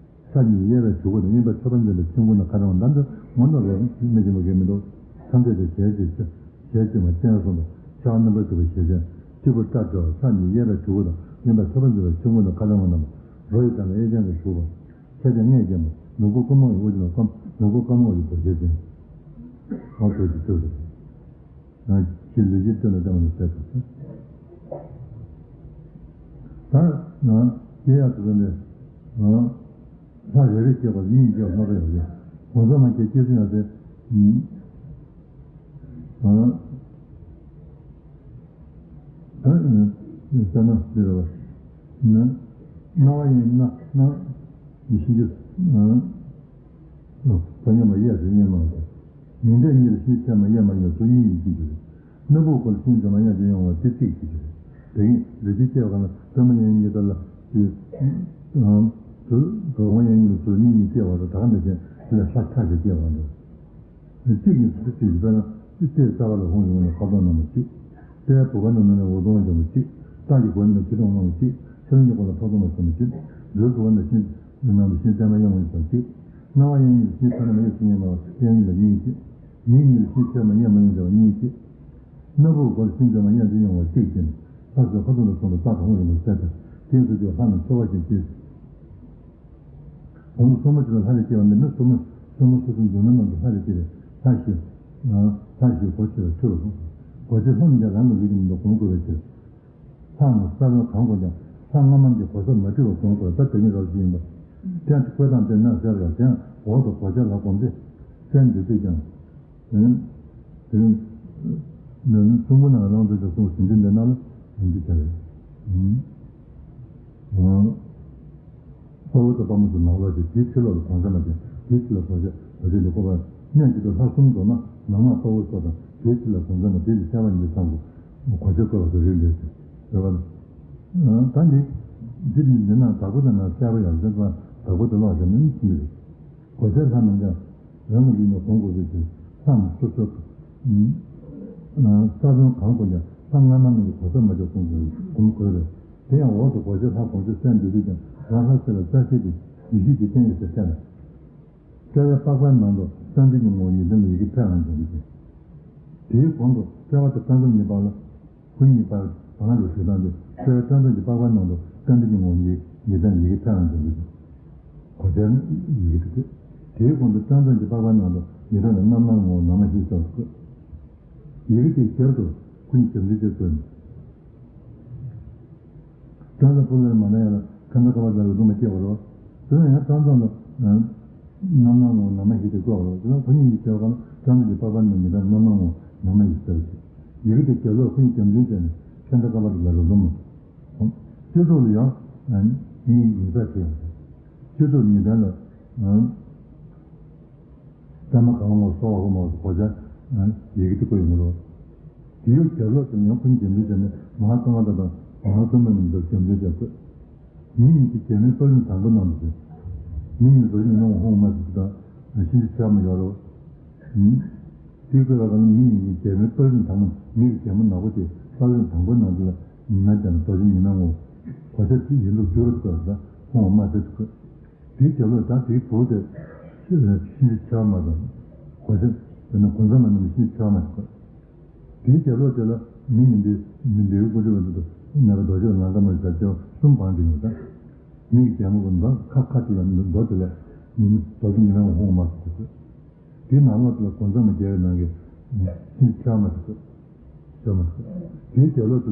ཕྱག་གཉིས་གཡས་པས་དྲུད་ཁོག་དང་གཡོན་པས་ཐོད་པ་འཛིན་པའི་ཆོམ་རྐུན་དང་ཁ་བྲལ་བ། ད་འདི་ངོ་མ་རེད་མི་ཤེས་པ་གང་མི་འདུག་ཐམས་ཅད་ཀྱང་ཞལ་གྱིས་ཞལ་གྱིས་མ་སྤྱན་གསུམ་པ། མཆེ་བ་རྣམ་པར་གཙིགས་པ་ཞལ་གྱིས། སྤྱི་བོ་སྐྲ་གྲོལ་བ། ཕྱག་གཉིས་གཡས་པས་དྲུད་ཁོག་དང་གཡོན་པས་ཐོད་པ་འཛིན་པའི་ཆོམ་རྐུན་དང་ཁ་བྲལ་བ་རྣམས་རོ་ཡི་གྲངས་ལས་གཡས་བརྐྱང་གིས་བཞུགས་པ། ཁྱེད་ཀྱང་མངལ་སྐྱེས་ནས་ལོངས་སྐུ་ཀུན་རྨོངས་ཀྱི་དབུ་རྒྱན་ལ་བསམ། ལོངས་སྐུ་ཀུན་རྨོངས་ཀྱི་རྡོ་རྗེ་ཅན། འོ་རྡོ་རྗེ་ཐུགས་སུ། ཡང་ཞེས་ལུས་ཀྱི་སྟོད་ལ་བརྟེན་པ་ནི་ཟད་དོ། ད་ཡང་སྐྱེ་ཡག་ཏུ་ལས་ལྷ་རེ་རེ་སྐྱེ་བ་གཉིས་སྐྱེ་བ་ལྷག་པ་ཡོད་རེད། གོང་ས་མ་སྐྱེས་སྐྱེ་ཚུལ་ཡང་ཟེར། ད་ལྟ་ན་འདི་རེད་བ། སྣང་བ་ཡིན་ན་སྣང་མི་ཤེས་རྒྱུ། ཕོ་ཉ་མ་གཡས་སུ་གཡོན་མ་དང་། མིག་འབྲས་གཉིས་ལ་གཤིན་རྗེ་མ་གཡས་མ་གཡོན་གཟུགས་གཉིས་ཡིན་གྱི་རེད། སྣ་བུག་གོ་ལ་གཤིན་རྗེ་མ་གཡས་སུ་གཡོན་བ་དེ་གཅིག་གཅིག་རེད། དེ་ཡིན་ལུས་ཀྱི་སྐྱེ་བ་གང་ལ་སྟོད་མ་གཡོན་གཉིས་དང་ལ་གཅིག་གཟུགས་གོ་མ་གཡོན་གཉིས་ལ་གཟུགས་གཉིས་གཉིས་སྐྱེ་བ་རེད། ད་ག་ནང་བཞིན་དེ་ལ་ལྷ་ཁྲག་ཞིག་སྐྱེ་བ་འདུག་གཅིག་གིས་གཅིག་གཅིག་དཔེར་ན་ལྟེ་བའི་རྩ་བ་ལ་ཧཱུྃ་ཡོད་ན་ཁ་དོག་སྣ་མོ་གཅིག་ལྟེ་བའི་བུ་ག་ནང་ན་འོད་སྟོང་ལྗང་གུ་གཅིག་རྟགས་ཀྱི་སྒོ་ནས་ཆུ་དྭངས་སྣ་མོ་གཅིག་ཤར་ལམ་གྱི་སྒོ་ལ་ཕ་དོ་མ་སེར་མོ་གཅིག་འབྲུའི་བུ་ག་ནང་ཤིང་ནང་དུ་ཤིང་རྟ་མ་གཡས་འོང་ཡོད་ཀྱང་གཅིག་སྣང་བ་གཡས་གཉིས་ལ་ཤིང་ཐ་ན་མ་གཡས་སུ་གཡོན་མ་གཡས་གཉིས་གཅིག་མིག་གཉིས་ལ་ཤིང་ཕྱེད་མ་གཡས་མ་གཡོན་བྱ་བ་གཉིས་གཅིག་སྣ་བུག་སྒོར་ཤིང་ཕྱེད་མ་གཡས་སུ་གཡོན་བ་གཅིག་ཅན། ལྷ་སོ་ཁ་དོག་ལ་སོགས་པ་རྩ་དང་ཧཱུྃ་རིང་པོ་གསལ་ལྟར་དེས་སུ་གྱུར་ལྷ་རྣམས་མཆོད་པ་བཞིན་སྐྱེས། གོང་དུ་སོར་མོ་བྱས་པའི་ལྷ་ལས་སྐྱེ་བ་འདི་ནི་སོར་མོ་སོར་མོ་སོ་སོའི་མཛུབ་མོའི་ནང་དུ་ལྷ་ལས་སྐྱེ་བའི་ལྷ་ཞིག་ལྷ་ཞིག་གོ་ཆོད་པའི་ཚུལ་ལ་གསུངས། གོ་ཆོད་ལྷ་མི་འདྲ་རང་གི་ལུས་ཀྱི་ནང་དུ་གོང་བཀུར་བའི་ཕྱིར། ལྷ་རྣམས་ས་བོན་གང་བཀོད་ཀྱང་ལྷ་སྔ་མ་གི་གོ་ས་མ་བྲི་བར་གོང་བཀུར་ད་དེ་ཉིད་རབ་ཞུ་ཡིན་པ། དེ་ཡང་བཀོད་སྟངས་དེ་ནང་གསལ་བ་དེ་ཡང་འོག་ཏུ་གོ་ཆ་ལ་གོམས་ཏེ་གསལ་འདུག་དུས་ཀྱང་། དེ་ནི་དེ་ནི་གསུང་འབུམ་ནང་ལ་ལང་དུ་གསུངས་ཟིན་དུས་འདི་ནང་ལ་ཡིན་གྱི་ཆ་རེད། དཔའ་བོ་དང་དཔའ་མོ་ཚོ་ནང་ལོགས་ཀྱི་དེའི་ཕྱི་ལོགས་ལ་གོང་ས་མ་ཅན་དེའི་ཕྱི་ལ་གོང་ས་བ་དེ་ལ་བཀོད་པ་གནས་ཀྱི་དུ་ལྷ་གསུམ་འཛོམས་ན་ནང་ན་དཔའ་བོ་སོགས་དང་དེའི་ཕྱི་ལ་གོང་ས་མ་དེ་ལ་བཤད་པ་ཉིད་ཚང་གོ་གོ་ཆ་བཀོད་པ་སོགས་རེད་འདོད་ཅིང་རེད་བ། ད་འདི་འདི་འདི་ན་བདག་པོ་དང་ན་བཤད་པ་ཡང་འདོད་པ་བདག་པོ་དང་ལོག་བྱ་མིན་ཕྱིན་པ་རེད། གོ་ཆ་ལྷ་རྣམས་ཀྱང་རང་གི་ལུས་ནས་གོང་བཀུར་བའི་ཕྱིར་ལྷ་རྣམས་སོ་སོ་ས་བོན་གང་བཀོད་ཀྱང་ལྷ་སྔ་མ་རྣམས་ཀྱི་གོ་ས་མ་ཆག་གསུང་དགོས་གོང་བཀུར་རེད། དེ་ཡང་འོག་ཏུ་གོ་ཆ་ལྷ་གོང་ཆ་གསལ་འདུག་དུས་ཀྱང་རང་ལྷ་སྲས་ལ་རྩ་ཤེས་ཀྱི་ཡེ་ཤེས་ཀྱི་རྟེན་ཡོད་ཟེར་བཤད་ན། རྩ་བའི་པགས་པའི་ནང་དུ་རྩ་འཛིན་གྱི་ངོ་བོ་ཉིད་ལྡན་ལ་ཡི་གེ་ཕྲ་རང་འབྱུང་གི་ཅིང་། དེའི་གོང་དུ་རྩ་བ་དང་རྩ་འཛིན་གཉིས་བར་ལ། སྐུ་གཉིས་བར་བར་ལ་ཞུ་སྟངས་ཏེ་རྩ་བའི་རྩ་འཛིན་གྱི་པགས་པའི་ནང་དུ་རྩ་འཛིན་གྱི་ངོ་བོ་ཉིད་ལྡན་ལ་ཡི་གེ་ཕྲ་རང་འབྱུང་གི་ཅིང་། གོ་ཆའི་ཡི་གེ་དེ་སྟེ། དེའི་གོང་དུ་རྩ་འཛིན་གྱི་པགས་པའི་ནང་དུ་ཉི་ཟླ་ལ་རྣམ་སྣང་ངོ་བོ་ནམ་མཁའ་ཞེས་སོགས་བཀོད། ཡི་གེ་དེའི་རྒྱབ་ཏུ་སྐུ་གཉིས་རྒྱབ་འཛིན་ཏེ་བཀོད་ནས། སྤྲང་ཚང་ཕུ་ལ་མ་ན་ཡ་ལ་ཁ་མདའ་ཀ་བ་ལ་རུ་དུ་མ་སྐྱེ་བ་རོ། དེ་ལ་ཡང་སྤྲང་ཚང་ལ་རྣམ་སྣང་ངོ་བོ་ནམ་མཁའ་ཞེས་ཏེ་བཀོད་པ་རོ། དེ་ལ་ཁོ་གཉིས་ཀྱི་སྐྱེ་བ་གང་ལ་སྤྲང་ཚང་གི་པགས་པ་ནང་ཉི་ཟླ་རྣམ་སྣང་ངོ་བོ་ནམ་མཁའ་ཞེས་ཟེར་བ་ཞིག་ཡི་གེ་དེ་རྒྱབ་ལོགས་ཁོ་གཉིས་རྒྱབ་འཛིན་བྱས་ནས་ཁ་མདའ་ཀ་བ་ལ་རུ་དུ་མ། སྤྱི་ཚོགས་ལ་ཡང་གཉིས་ཡིག་ཚགས་བྱས་ཡོད། སྤྱི་ཚོགས་ཉེས་དོན་ལ། ཨང་། པདྨ་གང་ངོ་སོགས་ཧོ་མོ་གོ་ཆ་ཡི་གེ་དེ་བཀོད་ཡོང་གི་རེད། དེའི་རྒྱབ་ལོགས་དེ་ཡང་ཁོ་གཉིས་རྒྱབ་འདྲེས་བྱས་ནས་མ་ཧཱ་ཀཱ་ལ་དང་མ་ཧཱ་ཀཱ་ལ་ནི་འདིར་རྒྱབ་འདྲེས་བྱས་ཏེ། མི་གཉིས་ཀྱི་རྒྱལ་མོའི་དཔལ་རིམ་དང་པོ་གནང་འདུག་མི་གཉིས་རྡོ་རྗེ་ཉི་མའི་དབང་མ་ཟེར་དང་གཤིན་རྗེ་མཆེད་པ་མ་ཡོད་རེད། དེའི་སྐོར་ལ་ནི་མི་གཉིས་ཀྱི་རྒྱལ་མོའི་དཔལ་རིམ་དང་པོ་མི་གི་རྒྱལ་མོ་ནག་པོ་དེ་དཔལ་རིམ་དང་པོ་གནང་འདུག་ལ་ཉི་མའི་རྒྱལ་མོ་རྡོ་རྗེ་ཉི་མའི་དབང་གོ་ཆ་དེ་ཡིན་ལུགས་བསྒྱུར་བ་དགོས་ལ་དབང་མ་ཟེར་དགོས། དེའི་རྒྱབ་ལོགས་ད་དེའི་བུ་དེ་གཤིན་རྗེ་མཆེད་པ་མ་དང་གོ་ཆ་དེ་ནི་གོ་མཚམས་མ་ནི་གཤིན་རྗེ་མཆེད་པ་མ་ཟེར་དགོས། དེའི་རྒྱབ་ལོགས་དེ་ལ་མི་ཉི་འདི་མི་འདིའི་ཀུ་ཅི་བ་དུ་ནས་པ་རྡོ་རྗེ་ལང་ཀ་མ་ཟེར་ཅོ་གསུམ་བང་འདི་ཡོད་ད། མི་གི་རྒྱལ་མོ་གི་མདོ་ཁ་ཁ་ཅིག་ལ་མདོ་དེ་ལ་ཉི་མ་རྡོ་རྗེ་ཉི་མའི་དབང་མ་ཟེར་དགོས། དེའི་ནང་ལོགས་དེ་ལ་གོ་མཚམས་མ་བརྒྱབ་པའི་ནང་གི་གཤིན་རྗེ་མཆེད་པ་མ་ཟེར་དགོས། མཆེད་པ་མ་ཟེར་དགོས། དེའི་རྒྱབ་ལོགས་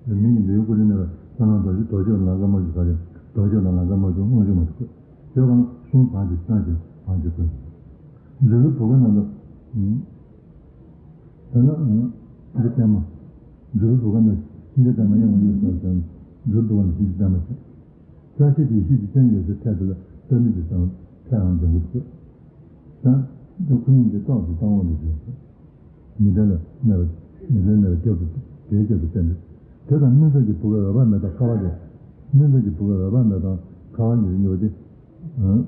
དེ་མི་ཉི་འདིའི་ཀུ་ཅི་ནས་པ་ས་ནང་རྡོ་རྗེ་རྡོ་རྗེ་ལང་ཀ་མ་ཟེར་ག་རེ་རྡོ་རྗེ་ལང་ཀ་མ་ཟེར་དབང་ཕྱུག་མ་ཟེར་དགོས། དེ་ག་ན་གསུམ་བང་ཅིག་བཏང་ཅིག་བང་ཅིག་དགོས། འཛི་པའི་བུ་ག་ནང་ལ། དེ་ན། འདི་བརྟན་མ། འཛི་པའི་བུ་ག་ནང་གཤིན་རྗེ་བརྟན་མ་ཡང་ཡོད་ཟེར་ཙང་། འཛི་པའི་བུ་ག་ནང་གཤིན་རྗེ་བརྟན་མ་ཟེར། རྩ་ཤེས་ཀྱི་ཡེ་ཤེས་ཀྱི་སྤྱན་ཡོད་ཚད་ཐད་དེ་ལ་རྟ་མི་གི་སང་ཐད་ཨང་འཇོན་པོ་ཟེར། ད། འདི་ཁོ་གཉིས་ཀྱི་རྟགས་སུ་བཏང་བ་ལས་བྱུང་ཟེར། མི་ལྡན་ལ་གནས་པ། མི་ལྡན་གནས་པ་རྒྱབ་ཏུ་དེའི་རྒྱབ་ཏུ་བསྟན་ཏེ། དེ་དང་སྨིན་མཚམས་ཀྱི་བུ་ག་འོད་དཔག་མེད་དང་ཁ་བ་རེ། སྨིན་མཚམས་ཀྱི་བུ་ག་འོད་དཔག་མེད་དང་ཁ་བ་གཉིས་ཀྱི་གཉིས་པ་དེ། ཨང་།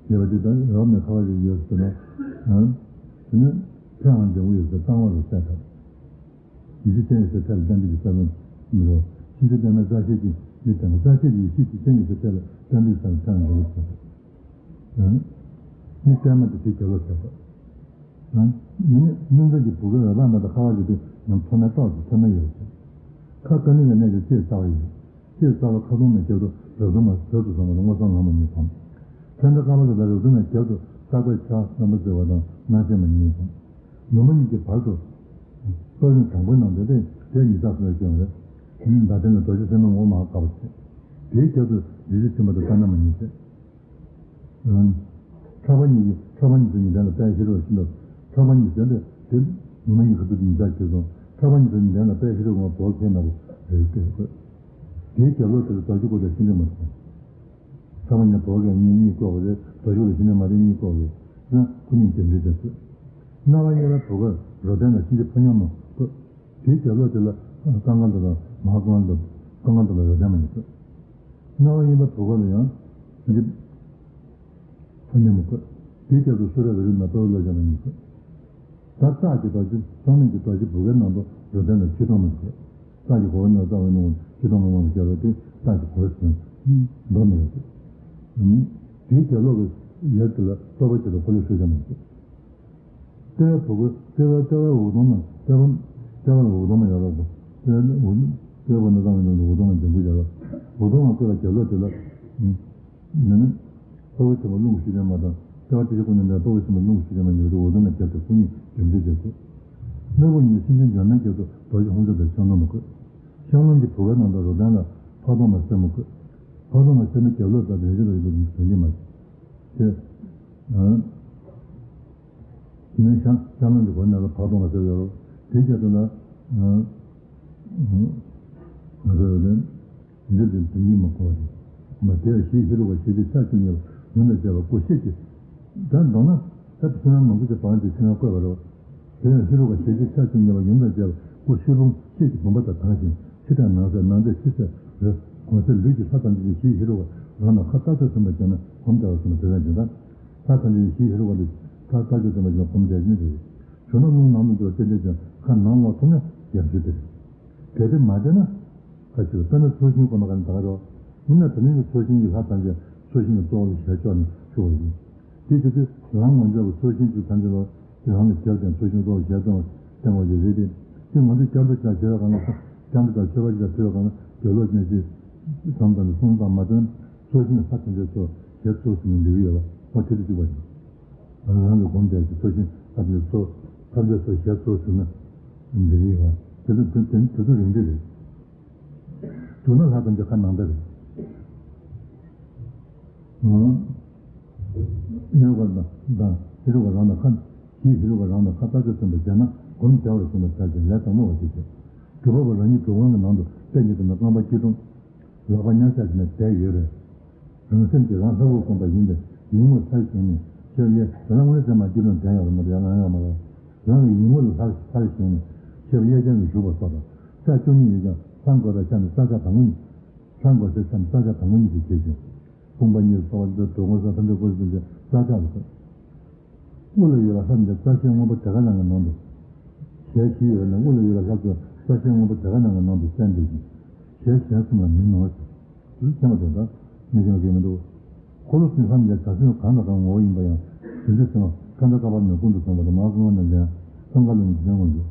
གཉིས་པ་དེ་དང་འོད་དཔག་མེད་ཁ་བ་རེ་ཡོད་ཟེར་ན། ཨང་། དེ་ནི་ཐད་ཨང་འཇོན་པོ་ཡོད་ཟེར་བཏང་བ་ལ་བཤད་དང་། ཡེ་ཤེས་ཅན་ཡོད་ཚད་ཐད་ལ་བསྟན་པའི་གི་ས་བོན་མི་རོ། གཤིན་རྗེ་བརྟན་མའི་རྩ་ཤེས་ཀྱི་ཡེ་བརྟན་པ་རྩ་ཤེས་ཀྱི་ཡེ་ཤེས་ཀྱི་ཅན་ཡོད་ཚད་ཐད་ལ་བསྟན་པའི་ས་བོན་ཐད་ཨང་འཇོན་པོ་ཟེར། ཨང་། ནི་བརྟན་མ་དེ་དེའི་རྒྱབ་ལོགས་ཟེར་བ། ཡང་། མི་ནི་སྨིན་མཚམས་ཀྱི་བུ་གའི་འོད་དཔག་མེད་དང་ཁ་བ་ཞིག་ཏུ་ཡང་མཐོ་དམན་རྟགས་སུ་མཐོ་དམན་ཡོད་ཅིང་། ཁ་ཀ་ནི་ག་གནས་ཀྱི་ལྕེ་རྩ་བ་ཡིན། ལྕེ་རྩ་བ་ཁ་སྟོང་མའི་རྒྱབ་ཏུ་རབ་གསལ་མ་ཟེར་དུ་སོང་བ་ལ་མངོན་སུམ་ལམ་མ་གཉིས་སོང་། མཚན་དཔེ་ཀ་བ་ཟེར་ལ་རབ་གསལ་མའི་རྒྱབ་ཏུ་རྟག་པའི་ཕྱག་བསམ་པ་ཟེར་བ་དང་སྣང་ཆེན་མ་གཉིས་སོང་། ནུ་མ་གཉིས་ཀྱི་བར་དུ། དཔལ་རིམ་དང་པོའི་ནང་དུ་སྟེ་དེ་ཉིད་རྟགས་སུ་སྐྱོང་བས། ད་དེ་ནི་རྡོ་རྗེ་སེམས་དཔའི་ངོ་མ་དགག་པ་བྱེད། དེའི་རྒྱབ་ཏུ་རྗེ་བཙུན་མཆོད་པ་དང་ཀ་ན་མ་གཉིས་བྱེད། ཕྲག་པ་གཉིས་ཀྱི་ཕྲག་པ་གཉིས་སུ་ཉི་ཟླ་ལ་དཔལ་ཧེ་རུ་ཀ་ཤིན་ཏུ། ཕྲག་པ་གཉིས་ཟེར་ཏེ་དེ་ནུ་མ་གཉིས་ཁ་ཐུག་ཏུ་ཉི་ཟླ་བྱེད་སོང་། ཕྲག་པ་གཉིས་སུ་ཉི་ཟླ་ལ་དཔལ་ཧེ་རུ་ཀ་བོགས་ཁེན་ན་བོ་རེ་སྐད་དགོས། དེའི་རྒྱབ་ལོགས་དེར་རྡོ་རྗེ་སྐུ་དང་ཤིན་ཏུ་མ་སོང་། ཕྲག་པ་གཉིས་བོགས་ཁེན་གཉིས་གཉིས་བཀོད་པ་རེད། རྡོ་རྗེ་སྐུ་དང་ཤིན་ཏུ་མ་རེད་གཉིས་བཀོད་པ་རེད། ན་ཁོ་གཉིས་རྒྱབ་འདྲེས་བྱས་སོང་། རྣ་བ་གཉིས་ལ་བོགས་ཁེན་རོ་ལྡན་དང་གཤིན་རྗེ་ཕོ་ཉ་མོ་བཀོད། དེའི་རྒྱབ་ལོགས་དེ་ལ་ཀ་ང་དང་མ་ཧཱ་ཀ་ང་དང་ཀ་ང་དང་ལ་རོ་ལྡན་མ་གཉིས་བཀོད། རྣ་བ་གཉིས་པ་བོགས་ཁེན་ལ་ཡང་། འདི། ཕོ་ཉ་མོ་བཀོད། དེའི་རྒྱབ་ཏུ་སུ་ར་རི་རི་ན་པ་བུ་ལ་ཞབས་ལ་གཉིས་བཀོད། ད་རྟགས་ཀྱི་རྡོ་རྗེ་གསང་གནས་ཀྱི་རྡོ་རྗེ་བུ་གའི་ནང་དུ་རོ་ལྡན་ལ་ཆོས་སྟོང་མ་བཀོད། རྟགས་ཀྱི་གོ་བ་ནང་རྩ་བའི་ནང་ཆོས་སྟོང་མ་མ་བཀོད་པ་དེ་རྟགས་ཀྱི་གོ་བ་ཟིན། མདོ་མི་རེད། དེའི་རྒྱབ་ལོགས་ཀྱི་ཡར་དེ་ལ་རྟོག་པ་ཆེ་ལ་འཁོར་ལོས་སུ་ཞབས་ལ་བཀོད། ལྟེ་བ་བུ་ག་ལྟེ་བ་ལྟེ་བ་འུག་གདོང་ན་ལྟེ་བ་ལྟེ་བ་ལ་འུག་གདོང་ན་ཡོད་རོགས་པོ། ལྟེ་བ་འུག་ལྟེ་བ་ན་བཏང་བའི་ནང་དུ་འུག་གདོང་ན་འཇོན་པོ་ཡོད་རོགས། འུག་གདོང་ན་ལྟེ་བ་རྒྱབ་ལོགས་དེ་ལ། ནི་ནི། ལྟོ་བའི་ཆེན་པོ་རླུང་གི་ཤུགས་ལྡན་མ་དང་ལྟེ་བ་ལྟེ་ཤ་ཀུན་ནས་འདྲ་ལྟོ་བའི་ཆེན་པོ་རླུང་གི་ཤུགས་ལྡན་མ་ཡོད་དུ་འུག་གདོང་ན་རྒྱབ་ཏུ་སྐུ་གཉིས་འཇོན་པོ་བྱེད་དགོས། སྣ་བུག་གཉིས་ཤིང་ཆེན་འཇོལ་མའི་རྒྱབ་ཏུ་རྡོ་རྗེ་ཧཱུྃ་ལྡན་དང་ཤང་ལོང་མ་བཀོད། ཤང་ལོང་གི་བུ་གའི་ནང་དུ་རོ་ལྡན་ལ་ཕག་གདོང་མ་སེར་མོ་བཀོད། ཕག་གདོང་མ་སེར་མོའི་རྒྱབ་ལོགས་དང་རེ་རེ་ལ་ཡོད་པའི་དོན་གཉིས་མ་བྱེད། དེ། ཨ། དེ་ནས་ཤང་ཤང་ལོང་གི་སྒོ་ནས་ལ་ཕག་གདོང་མ་ཟེར་ཡོད་རོ། དེའི་རྒྱབ་ཏུ་ལ། ཨ། ང་ཚོ་ཡོད་དེ། འདིར་དེ་དོན་གཉིས་མ་གོ་བ་རེད། མ་དེ་ཡང་ཞི་ཧེ་རུ་ཀ་ཞལ་གཅིག་ཕྱག་བཅུ་གཉིས་པ་ཡུམ་དང་བཅས་པ་སྐུ་ཤེས་ཀྱི། ད་མདོར་ན། ད་ཕྱི་ནང་ནང་ཁུལ་གྱི་བང་དེ་ཕྱི་ནང་བཀོད་པ་རེད། དེ་ཡང་ཧེ་རུ་ཀ་ཞལ་གཅིག་ཕྱག་བཅུ་གཉིས་པ་ཡུམ་དང་བཅས་པ་སྐུ་ཤེས་བུམ་ཤེས་ཀྱི་བུམ་པ་དང་གང་ཞིང་ཕྱི་དང་ནང་གསལ་ནང་གསལ་ཕྱི་གསལ་རེ། གོང་གསལ་ལུས་ཀྱི་ལྷ་ཐམས་ཅད་ཀྱི་ཞི་ཧེ་རུ་ཀ་རང་དང་ཁ་བཏགས་ཚོད་ཟིན་པ་བྱས་ན་སྒོམ་བྱ་བ་ཟིན་པ་དེ་ལ་འཛིན་སྟངས། ལྷ་ཐམས་ཅད་ཀྱི་ཞི་ཧེ་རུ་ཀ་དེ་ཁ་བཏགས་ཚོད་ཟིན་པ་བྱས་ན་སྒོམ་བྱ་ཉིད་དུ་རེད། བྱུང་ན་རླུང་ནང་དུ་འགྲོ་བ་རྟེན་འབྲེལ་ཀྱང་ཁ་ནང་ལོག་ཐུབ་ན་ཡག་ཤོས་དེ་རེད། གལ་ཏེ་མ་བྱས་ན། ཁ་ཆེ་བ་དཔེར་ན་ཚོགས་ཞིང་སྒོམ་པ་ག་ནས་ད་ག་རོ། ཡིན་ན་དེ་ནས་ཚོགས་ཞིང་གི་ལྷ་ཐམས་ཅད་ཚོགས་ཞིང་གི་གཙོ་བོ་ལ་ཞལ་ཕྱོགས་ནས་བཞུགས་པ་ཡིན། དེ་བྱེད་དུས་རང་ངོ་མཚར་བའི་ཚོགས་ཞིང་དུ་ཐམས་ཅད་ལ་དེ་རང་ལ་རྒྱབ་ཀྱང་ཚོགས་ཞིང་གཙོ་བོ་ཞལ་བསྟན་པ་བསྟན་པ་ཞིག་རེད་དེ། དེ་ང་ཚོས་བསྐྱར་དུ་ཀྱང་བྱེད་པའི་སྒང་ལ་བསྐྱར་དུ་ཀྱང་མཆོད་པ་ཞིག་ཀྱང་ཕུལ་བའི་སྒང་ལ་དགེ་སློབ་གནས་ཚུལ་བསམ་དང་གསུང་དང་མ་བཏོན་ཚོགས་ཞིང་ལྷ་ཐམས་ཅད་ཚོ་ཞལ་ཚོགས་ཟིན་ནས་འདུག་ཡོད་པ་ཁོ་དེ་དུ་བཅུག་པ་ཡིན། རང་རང་གི་སྒོམ་བཟླས་ཀྱི་ཚོགས་ཞིང་ཐམས་ཅད་ཚོགས་ཐམས་ཅད་ཚོགས་ཞལ་ཚོགས་ཟེར་ན་འདི་རེད་བ། དེ་ཚོ་དེ་དེ་དེ་ཚོ་རིང་འདྲ་རེད། དུ་ན་ལྷ་ཐམས་ཅད་ཁ་ནང་ལྟར་རེད། ཨང་། ཧེ་རུ་ཀ་དང་དང་ཧེ་རུ་ཀ་རང་དང་ཁ་ཞི་ཧེ་རུ་ཀ་རང་དང་ཁ་བཏགས་ཚོད་ཟིན་པ་བྱས་ན་སྒོམ་བྱ་བར་གསུངས་པ་ལྟར་གྱི་ལས་དང་མོ་བ་ཞིག་བྱེད། སྒྲུབ་པ་པོ་རང་ཉིད་སྒྲུབ་ཁང་གི་ནང་དུ་པད་ཉི་ལྡན་དང་རྐང་པ་སྐྱིལ་ཀྲུང་། ལག་པ་གཉའ་ཤག་བྱས་ནས་བསྡད་ཡོད་རེད། རང་སེམས་ཀྱི་རང་ལྷ་སྐུར་བསྒོམས་པ་ཡིན་པས་ཡིད་ངོར་མཐར་ཞེན་ནས་ཞབས་གཡས། དེ་ལ་དངོས་རྫས་མ་སྐྱེས་ལོང་དྲན་ཡོད་རེད་མ་རེད། ཡང་ལང་ཡོད་མ་རེད། རང་གི་ཡིད་ངོ་ལ་མཐར་མཐར་ཞེན་ནས་ཞབས་གཡས་བརྐྱང་གིས་བཞུགས་པ་སོགས་དང་། ས་བཅུ་གཉིས་ཡོད་ཀྱང་ལྷམ་བགོས་པའི་ཆ་ནས་རྩ་ཕྱག་དང་པོ་ཉིད། ལྷམ་བགོས་སའི་ཆ་ནས་རྩ་ཕྱག་དང་པོ་ཉིད་ཀྱི་ཁྱད་ཆོས། དཔུང་པ་གཉིས་སུ་གསོལ་བ་འདེབས། གྲོད་ཁོག་སོགས་ཐམས་ཅད་སྐོར་ཟིན་ཏེ་རྩ་ཕྱག་ལ་བཀོད། དབུ་ལ་ཡོད་པ་ལྷ་རྣམས་ཀྱང་རྩ་ཤེས་སྔོན་པོ་བྲེ་ཁ་ནང་གི་ནང་དུ། ཞལ་བཞི་ཡོད་པས་ན་དབུ་ལ་ཡོད་པ་ལྷ་ཚོགས་རྩ་ཤེས་སྔོན་པོ་བྲེ་ཁ་ནང་གི་ནང་དུ་གསལ་འདེབས་ཤིང་། ཞལ་གཞན་གསུམ་ལ་མིན་ནོ་ཞེས། དེ་ཚོ་མཁྱེན་པ་དང་འདྲ། མི་མཁྱེན་པ་གང་མི་འདུག་འཁོར་ལོ་བཅུ་གསུམ་ལྷ་རྣམས་ཀྱང་བྱ་སེམས་གང་དང་གང་ངོ་བོ་ཡིན་པ་ཡང་བདུན་ཅུ་ཐམ་པ་ཁ་འདོན་ཀ་པ་ནས་ཀུན་ཏུ་བཟང་པོ་དང་མ་ཧཱ་གསང་བ་ནས་ལེན་སང་ཁ་ལུང་གི་ལེན་དབང་འདུས།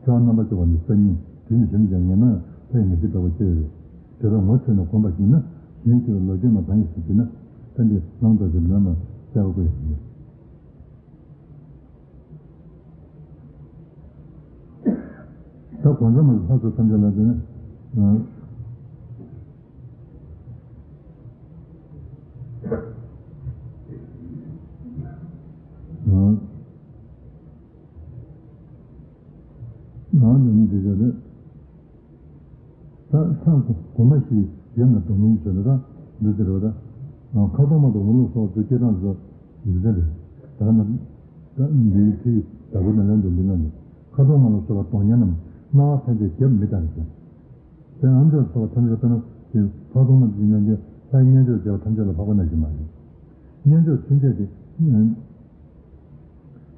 ཚེ་དབང་རྣམ་པ་ཚོ་བ་ནི་ས་གཉིས་དུས་ནི་བྱེད་ནི་ཀྱང་ངེས་ན་ལྷ་ཡི་ངེས་ཤེས་འདྲ་བོ་སྐྱེ་ཡོད། དེ་ལ་ངོ་འཕྲོད་ནས་གོམས་པ་ཞིག་ན་གཞན་སྐྱེ་བའི་ལོ་རྒྱུས་རྣམས་གང་ཡིན་ཞེས་དྲིས་ན། ད་འདི་ནང་དོན་གྱི་ལན་ལ་གསལ་པོ་བཀོད་ཡོད། ད་གོང་ས་མ་ལྷ་ཚོགས་ཐམས་ཅད་ལ་དེ་ནི། ནང་དུ་མི་འདྲི་བྱ་རེད། ད་ས་གོང་མ་ཞིག་ཡོད་ན་སྡོམ་ལུང་བྱས་ན་ད་འདི་ཟེར་བ་ད། ཁ་དོག་མ་དང་འོ་ལོ་སོགས་སུ་སྐྱེ་སྟངས་སུ་འདི་ཟེར་རེད། ད་ན་ད་འདིའི་ཚིག་ད་གུ་ན་ལན་དུ་འདི་ན་ནི་ཁ་དོག་མ་ལ་སོགས་པ་གདོང་བརྙན་རྣམས་སྣང་བ་ཐམས་ཅད་བརྒྱབ་མི་ལྟར་ཞེས། དེ་ཨམ་ཅོག་སོགས་པ་ཐམས་ཅད་དཔེར་ན་ཕག་གདོང་མ་འདི་ན་འདི་ལྷའི་སྙན་ཅོར་བརྒྱབ་པ་ཐམས་ཅད་ལ་ཕག་པ་ན་ཞིག་མ་རེད། སྙན་ཅོར་ཚུན་ཆད་དེ།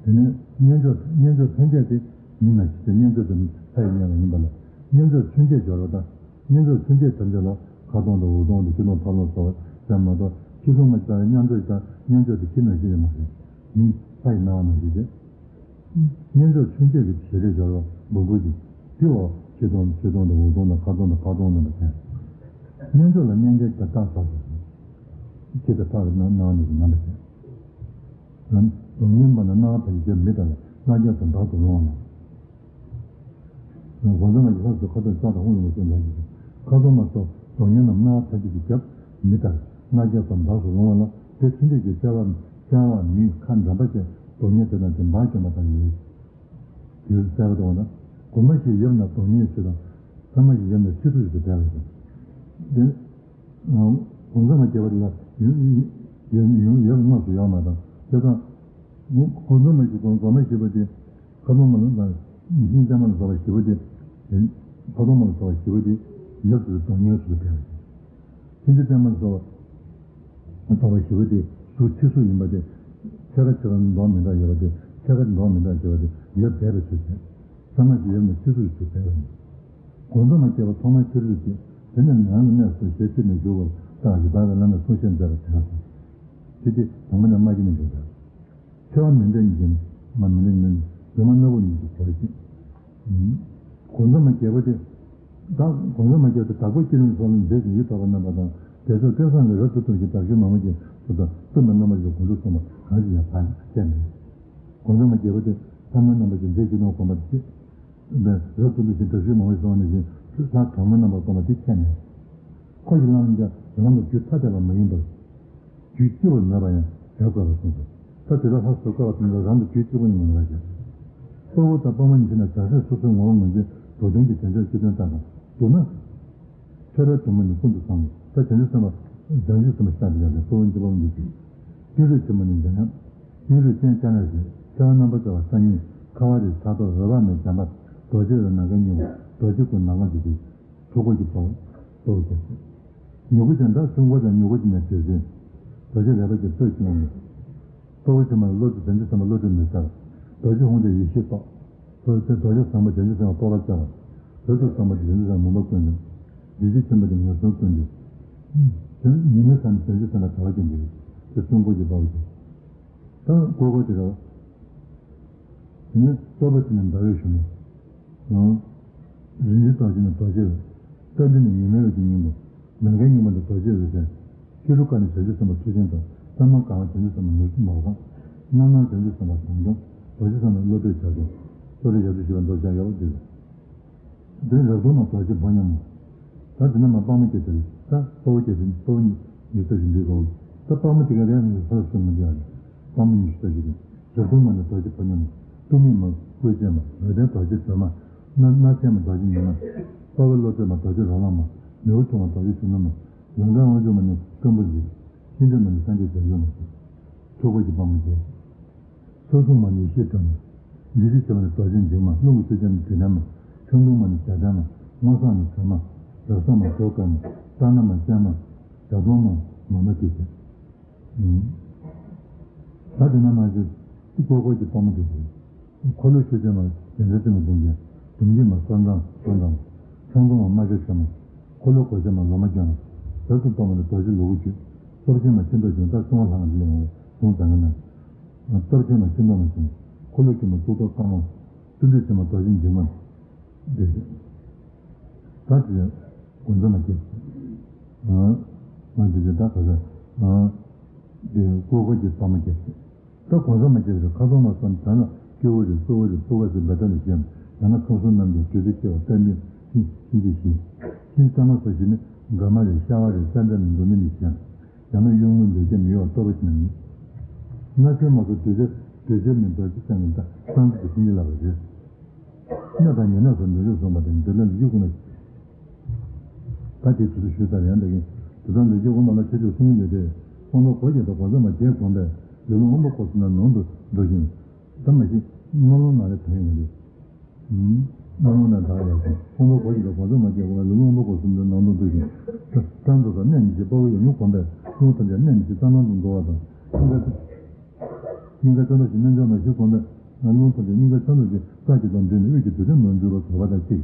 དེ་ནས་སྙན་ཅོར་སྙན་ཅོར་ལྷན་སྐྱེས་དེ་མི་ན་ཞིག་སྟེ། སྙན་ཅོར་དེ་ལྷ་ཡི་སྙན་ལ་ཡིན་པ་ལ། སྙན་ཅོར་ཚུན་ཆད་སྦྱོར་བ་དང་། སྙན་ཅོར་ཚུན་ཆད་དམ་བཅའ་ལ་ཁ་གདོང་དང་འོ་གདོང་དང་ཁྱི་གདོང་ཕག་གདོང་སོགས་ཡང་མ་གཏོགས། ཁྱི་གདོང་ང་ཅི་ལྟར་མཉམ་འཇོག་དང་སྙན་ཅོར་དེ་ཁྱི་ནང་བཞིན་ཡང་མ་རེད། མི་ལྷ་ཡི་སྣང་བ་ནང་བཞིན་ཏེ། སྙན་ཅོར་ཚུན་ཆད་ཀྱི་བྱེད་ལས་སྦྱོར་བ་འབུར་འབུར་གྱི་དེའོ། ཁྱི་གདོང་ཁྱི་གདོང་དང་འོ་གདོང་དང་ཁ་གདོང་དང་ཕག་གདོང་རྣམ་པ་ཅན། སྙན་ཅོར་ལ་སྙན་ཆའི་རྟགས་སོགས་སུ། ཁྱི་དང་ཕག་གི་སྣང་སྣང་ནས་རྣམ་པ་ཅན། གདོང་བརྙན་པ་ན་སྣང་བ་ཕལ་ཆེར་མི་ལྟར་ལ་སྣང་རྒྱ་དང་འདྲ་དུ་རུང་བ་ལ། གོང་ས་མ་ཡི་ལྷ་སོགས་ཁ་དོག་ས་དང་ཧཱུྃ་ལ་སོགས་ལ་ཡིན། ཁ་དོག་མ་སོགས་གདོང་བརྙན་རྣམས་སྣང་བ་ཐམས་ཅད་ཀྱིས་བརྒྱབ་མི་ལྟར་སྣང་རྒྱ་དང་འདྲ་དུ་རུང་བ་ལ། དེ་ཚུན་ཆད་ཀྱི་དཔྲལ་བ་དཔྲལ་བ་མིའི་ཁ་འགྲམ་པ་ཅན་གདོང་བརྙན་དེ་དང་དེ་འབག་གྱོན་པ་དང་ཡོད། དེར་གསལ་པོ་དང་ན། གོང་མ་ཞིག་ཡོད་ན་གདོང་བརྙན་ཚུལ་དང་། ཐ་མ་ཞིག་ཡོད་ན་ཚིགས་ཚུལ་ཞིག་ཏུ་སྦས་པ་དང་། དེ། གོང་ས་མ་རྒྱས་པ་དེ་ལ་ཡོད་ཡོད་ཡོད་ཡོད་དངོས་སུ་ཡོད་མ་དང་། དེ་དང་། གོང་ས་མ་ཞིག་གོང་གོང་མ་ཞིག་པོ་དེ། ཁ་དོག་མ་ལ་དང་། ཤིང་རྟ་མ་ལ་སོགས་པ་ཞིག་པོ་དེ། ཁ་དོག་མ་ལ་སོགས་པ་ཞིག་པོ་དེ། ཡོད་དུ་གདོང་བརྙན་ཚུལ་དུ་སྦས་པ་དང་། ཕྱིན་ཅི་ལྟད་མོ་སོགས་པ་སོགས་པ་ཞི་བ་སྟེ་གཟུགས་ཚིགས་སུ་ཡིན་པ་སྟེ། ཕྱེད་ཀ་ཕྱེད་ཀ་མདོག་མི་འདྲ་ཡོད་པ་སྟེ། ཕྱེད་ཀ་མདོག་མི་འདྲ་ཡོད་པ་སྟེ་ཡོད་བསྡད་པའི་ཚུལ་བྱས། ཚང་མ་ཞིག་ཡོད་ན་ཚིགས་སུ་ཞིག་བསྡད་པ་ཡིན། གོང་ས་མ་སྐྱེས་པ་ཐོག་མར་ཤེས་རིག་ཅིང་། དེ་ནས་ནང་ལ་གནས་སོ་ཞེས་ཤེས་ནས་བཞུགས་པར་བརྟགས་ཀྱི་བདག་གི་ལམ་ལ་སྲུང་ཞིང་མཛད་པར་བྱ་ཞིང་། དེ་དེ་དང་པོ་ནས་མ་སྐྱེས་ནས་འགྲོ་བ། ཆེ་བ་མི་འདྲ་གཉིས་ཀྱིས་མ་མི་འདྲ་གཉིས་ཀྱིས་འདུས་མ་སྣ་བུག་གཉིས་ཀྱིས་གོ་ཞིང་། གོང་ས་མ་རྒྱས་པ་དེ། བདག་གོང་ས་མ་རྒྱས་པ་དེ་བདག་པོ་སྐྱེས་བུ་སོགས་ལ་མཛེས་ཤིང་ཡིད་འཕྲོག་པ་རྣམ་པ་དང་། དེ་ཚོ་སྐལ་བཟང་གི་རབ་ཏུ་བརྟུལ་ཞིང་དྲག་ཤུལ་མང་པོ་ཅན་སོགས་དང་བཙུན་པ་རྣམ་པ་ཚོས་དགོངས་ཚུལ་གསུངས་པ་གང་ཞིག་ཡང་བར་ཆད་མེད། གོང་ས་མ་རྒྱས་པ་དེ་ཐ་མལ་རྣམ་པ་ཅན་མཛེས་ཤིང་ཡིད་འཕྲོག་པ་དེ། རབ་ཏུ་བརྟུལ་ཞིང་དྲག་ཤུལ་མང་པོ་སོགས་ནས་བཞིན་ལྷ་གྲངས་མེད་རྣམ་པར་བསྐོར་བ་དེ་ཁྱད་མེད། འཁོར་གྱི་ལམ་ཀྱང་རང་དང་རྒྱུད་ཐ་དད་པ་མ་ཡིན་པར། རྒྱུད་སྐྱེ་བོར་མོས་པ་ཡང་བྱ་དགོས་པར་གསུངས་སོ། ད་དེ་ལ་ལྷག་པར་བཀའ་བ་དང་རང་དང་རྒྱུད་གཅིག་པུ་ནི་མ་ལ་བྱ། དཔའ་བོ་དང་དཔའ་མོ་གཉིས་ཕྱེ་ན་བྱང་སེམས་སོ་སོའི་ངོ་བོ་ངོས་འཛིན་འགྲོ་དོན་གྱི་དོན་བྱ་སྤྱི་དོན་ལྟ་དང་སྡུག་ན། ཆོས་རའི་དྲི་མ་ནི་ཀུན་ཏུ་སངས། ད་བྱང་ཆུབ་སེམས་དཔའ་བྱང་ཆུབ་སེམས་དཔའ་ཤ་སྟག་ཡང་དེ་གཙོ་བོ་འཇིགས་པ་མི་འཇིགས། ཀུན་རིག་ཆེན་པོ་ནི་འཇམ་དབྱངས། ཀུན་རིག་ཅན་ཅ་ན་ཞེས་ཆེ་བ་རྣམ་པར་དཔྱོད་པ་ས་གཉིས་ཁ་བ་རི་ཕྱག་རྡོར་རོལ་པ་མེ་འཇམ་དཔལ་རྡོ་རྗེ་འོད་ནམ་མཁའི་སྙིང་པོ་རྡོ་རྗེ་སྐུ་ནམ་མཁའ་འཇིག་རྟེན། ཐུགས་ཀྱི་དཔའ་བོ་དཔའ་བོ་རྒྱལ་སྲས། མྱུ་གུ་ཅན་དག་སྲིན་པོ་དང་མྱུ་གུ་ཅན་ནས་དེ་བཞིན། རྡོ་རྗེ་ལེགས་པར་གྱུར་ཐོད་ཀྱི་ངང་ནས། དཔའ་བོ་ཆེན་པོ་ལ་བློ་གྲོས་བྱང་ཆུབ་སེམས་དཔའ་བློ་གྲོས་མི་གསལ་བ། རྡོ་རྗེ་ཧཱུྃ་དང་ཡེ་ཤེས་རྟོགས། རྡོ་རྗེ་རྡོ་རྗེ་བཟང་པོ་བྱང་ཆུབ་སེམས་དཔའ་སྤོབས་པ་གསལ་བ། རྡོ་རྗེ་བཟང་པོ་བྱང་ཆུབ་སེམས་དཔའ་མུན་པ་ཀུན་སེལ། བདེ་སྐྱིད་ཆེན་པོ་དེ་ངན་སོང་ཀུན་འདུལ། དེ་ཉི་མའི་མཚན་ནི་བྱང་ཆུབ་སེམས་དཔའ་དྲ་བ་ཅན་གྱི་རིགས། དེ་གསུང་སྐོར་གྱི་དཔའ་བོ་ཆེ། ད་སྐོར་སྐོར་དེ་རེད་བ། དེ་ནས་སྟོབས་པ་ཆེ་ནི་ཟླ་བའི་གཞོན་ནུ། རིན་ཆེན་རྡོ་རྗེ་ནི་རྡོ་རྗེ་འོད། རྟ་མགྲིན་ནི་ཉི་མའི་འོད་ཀྱི་སྙིང་པོ། ནམ་མཁའི་སྙིང་པོ་ནི་རྡོ་རྗེ་འོད་ཅན། ཤེལ་རུ་དཀར་ནི་བྱང་ཆུབ་སེམས་དཔའ་མཐུ་ཆེན་དང་། གསང་སྔགས་གང་བ་བྱང་ཆུབ་སེམས་དཔའ་ནོར་གྱི་ནོར་བཟང་། རྣམ་སྣང་བྱང་ཆུབ་སེམས་དཔའ་དམ་སྐྱོང་། རྡོ་རྗེ་བཟང་ནི་བློ་གྲོས་བྱ་སྐྱོང་། བློ་གྲོས་ཡབ་ཏུ་ཞི་བ་མདོར་བྱ་ཡོད་པ་འདི་རེད། འདིར་རབ་གདོང་མ་རྡོ་རྗེ་ཕོ་ཉ་མོ། ད་འདི་ན་མ་དཔའ་མོ་སྐྱེ་ཚུལ། ད་དཔའ་བོ་སྐྱེ་ཚུལ་དཔའ་བོ་ཉི་ཤུ་རྩ་བཞི་འདུས་གོ། ད་དཔའ་མོ་དེ་ག་རེ་ཡང་མི་ས་སུ་མི་འདུག་ཨ་རེ། དཔའ་མོ་ཉི་ཤུ་རྩ་བཞི་རེད། རབ་གདོང་མ་ནི་རྡོ་རྗེ་ཕོ་ཉ་མོ། སྟོབས་མེད་མ་སྐུལ་ཅན་མ། འོད་ལྡན་རྡོ་རྗེ་སྒྲོལ་མ། སྣ་སྣ་ཚད་མ་རྡོ་རྗེ་ཉི་མ། དཔའ་བོའི་བློ་གྲོས་མ་རྡོ་རྗེ་རོ་ལངས་མ། མེ་འོད་ཐུང་བ་རྡོ་རྗེ་ཞུ་ནུ་མ། ལང་ཀའི་དབང་ཕྱུག་མ་ནི་སྐམ་པོ་རི། ཤེས་འདོད་མ་ནི་སངས་རྒྱས་བྱང་ཆུབ་མ། ཐུགས་ཁུར་གྱི་དཔའ་མོ་བརྒྱད། སོ་སྲུང་མ་ནི་ཡེ་ཤེས་སྒྲོལ་མ། འདུས་བྱས་ཆེན་པོ་ནི་རྡོ་རྗེ་འཇིགས་མ། རླུང་གི་ཆུ་རྐྱལ་ནི་དྲི་ལྡན་མ། ཁྲག་འཐུང་མ་ནི་ཞལ་ལྡན་མ། སྔོ་བསངས་མ་ཚེར་མ། རབ་བསངས་མ་གྲོ་དཀར་མ། སྲ་སྣ་མ་སྤྱན་མ། ཞལ་གདོང་མ་མ་མ་སྐྱེས་ཆེ། ད་དེ་ན་མ་ཞིག་ཏུ་ཀོ་ཀོ་གི་དཔའ་མོ་དེ་དེ། འཁོར་ལོ་ཤུགས་ཅན་མ་རྒྱལ་མཚན་བཙུན་མོ་འབུམ་རྒྱན། དུམ་གྱི་མ་སོར་འདང་སོར་འདང་། ཁྲག་འཐུང་མ་རྨ་བྱ་ཆེན་མོ། འཁོར་ལོ་སྒོ་ཕྱེ་མ་ལོ་མ་ལྗང་། ཟབ་ཏུ་གཏོར་མ་ནི་རྡོ་རྗེ་ལུ་གུ་རྒྱུད། སྟོབས་ཆེན་མ་ཤིང་ཏོག་བྱུང་། ད་གསང་བ་ལྷ་ལས་འོང་བའི་གཟུངས་བཟང་ངན་ན། སྟོབས་ཆེན་མ་ཤིང་ཏོག་མ་བྱུང་། འཁོར་ལོ་སྐྱིལ་མོ་གཙུག་ཏོར་དཀར་མོ། བརྩོན་འགྲུས་ཆེན་མོ་རྡོ་རྗེ་འཇིགས་མ། འདི་ད་དེ་དགོན་པ་མ་སྐྱེས། ང་འདི་ད་ག་ས་འདི་ཀོ་ཀོ་གི་དཔའ་མོ་སྐྱེས། ད་གོང་ས་མ་སྐྱེས་རེད། ཁ་ཐོག་མ་སོང་དོན་ལ་སྐྱེ་བོ་རེད། གཙོ་བོ་རེད། ཕུར་བ་ཟེར་འབད་ཐ་ལ་ཞེན། ཡང་ན་ཁམས་གསུམ་རྣམས་ཀྱི་བདུད་རྩི་སྐྱེ་བ་བསྟན་པའི་ཤིང་ཤིང་རྗེ་ཞིང་། ཤིང་ས་མ་ས་ཞིག་ནི་དགའ་མ་རེད། ཤ་བ་རེད། ཙན་དན་ནི་འདུག་མི་ནི་ཞེན། ཡང་ན་གཡུལ་ངོའི་འདོད་ཆགས་མི་གཡོ་བ་གཏོར་བ་ཞིག་ནི། ན་ཆུང་མ་སོགས་འདོད་ཆགས་འདོད་ཆགས་མི་འདོད་ཆགས་ཀྱི་ད་སང་དུ་ཤིང་རྗེ་ལ་བ་རེད། གནས་དང་ཉེ་གནས་སུ་འདོད་ཆགས་སོང་བ་དང་འདོད་ལ་ལུས་ཀྱི་སྒོ་ནས། ད་དེ་ཚོ་ཞུས་ཚར་ཡང་འདྲ་གིན། དེ་དང་ལུས་ཀྱི་དབང་པོ་ལ་ཁྱད་ཆོས་གསུམ་ཡོད་དེ། དབང་པོ་གོ་བརྒྱད་དང་གོ་མཚམས་མ་བརྒྱད་གོམས་པས་ལུས་ལོངས་དབང་པོ་གོ་གསུམ་ན་ནང་དུ་འགྲོ་ཞིང་། ད་མ་གཞི་རྣ་ལོང་ནང་ལས་དོན་ཡོང་གི་རེད། རྣ་ལོང་ནང་དག་ཡོད་ཅིང་དབང་པོ་གོ་བརྒྱད་དང་གོ་མཚམས་མ་བརྒྱད་གོམས་པས་ལུས་ལོངས་དབང་པོ་གོ་གསུམ་དུ་ནང་དུ་འགྲོ་ཞིང་། ད་ལྟ་འགྲོ་སྐབས་གནས་ཉི་ཤུ་པ་བོ་ཡང་ཡང་གོམས་པས་རླུང་ཐམས་ཅད་གནས་ཉི་ཤུ་རྩ་ནང་དུ་འགྲོ་བ་དང་། སྙིང་ག་ཆ་ལག་གི་རྣལ་འབྱོར་མ་ཞིག་གོམས་པས་རླུང་ཐམས་ཅད་སྙིང་ག་ཆ་ལག་གི་རྩ་གཅིག་དང་འདྲེས་ནས་དབུས་ཀྱི་དུར་ཁྲོད་ནང་འཛུལ་བར་གོམས་པ་དང་གཅིག་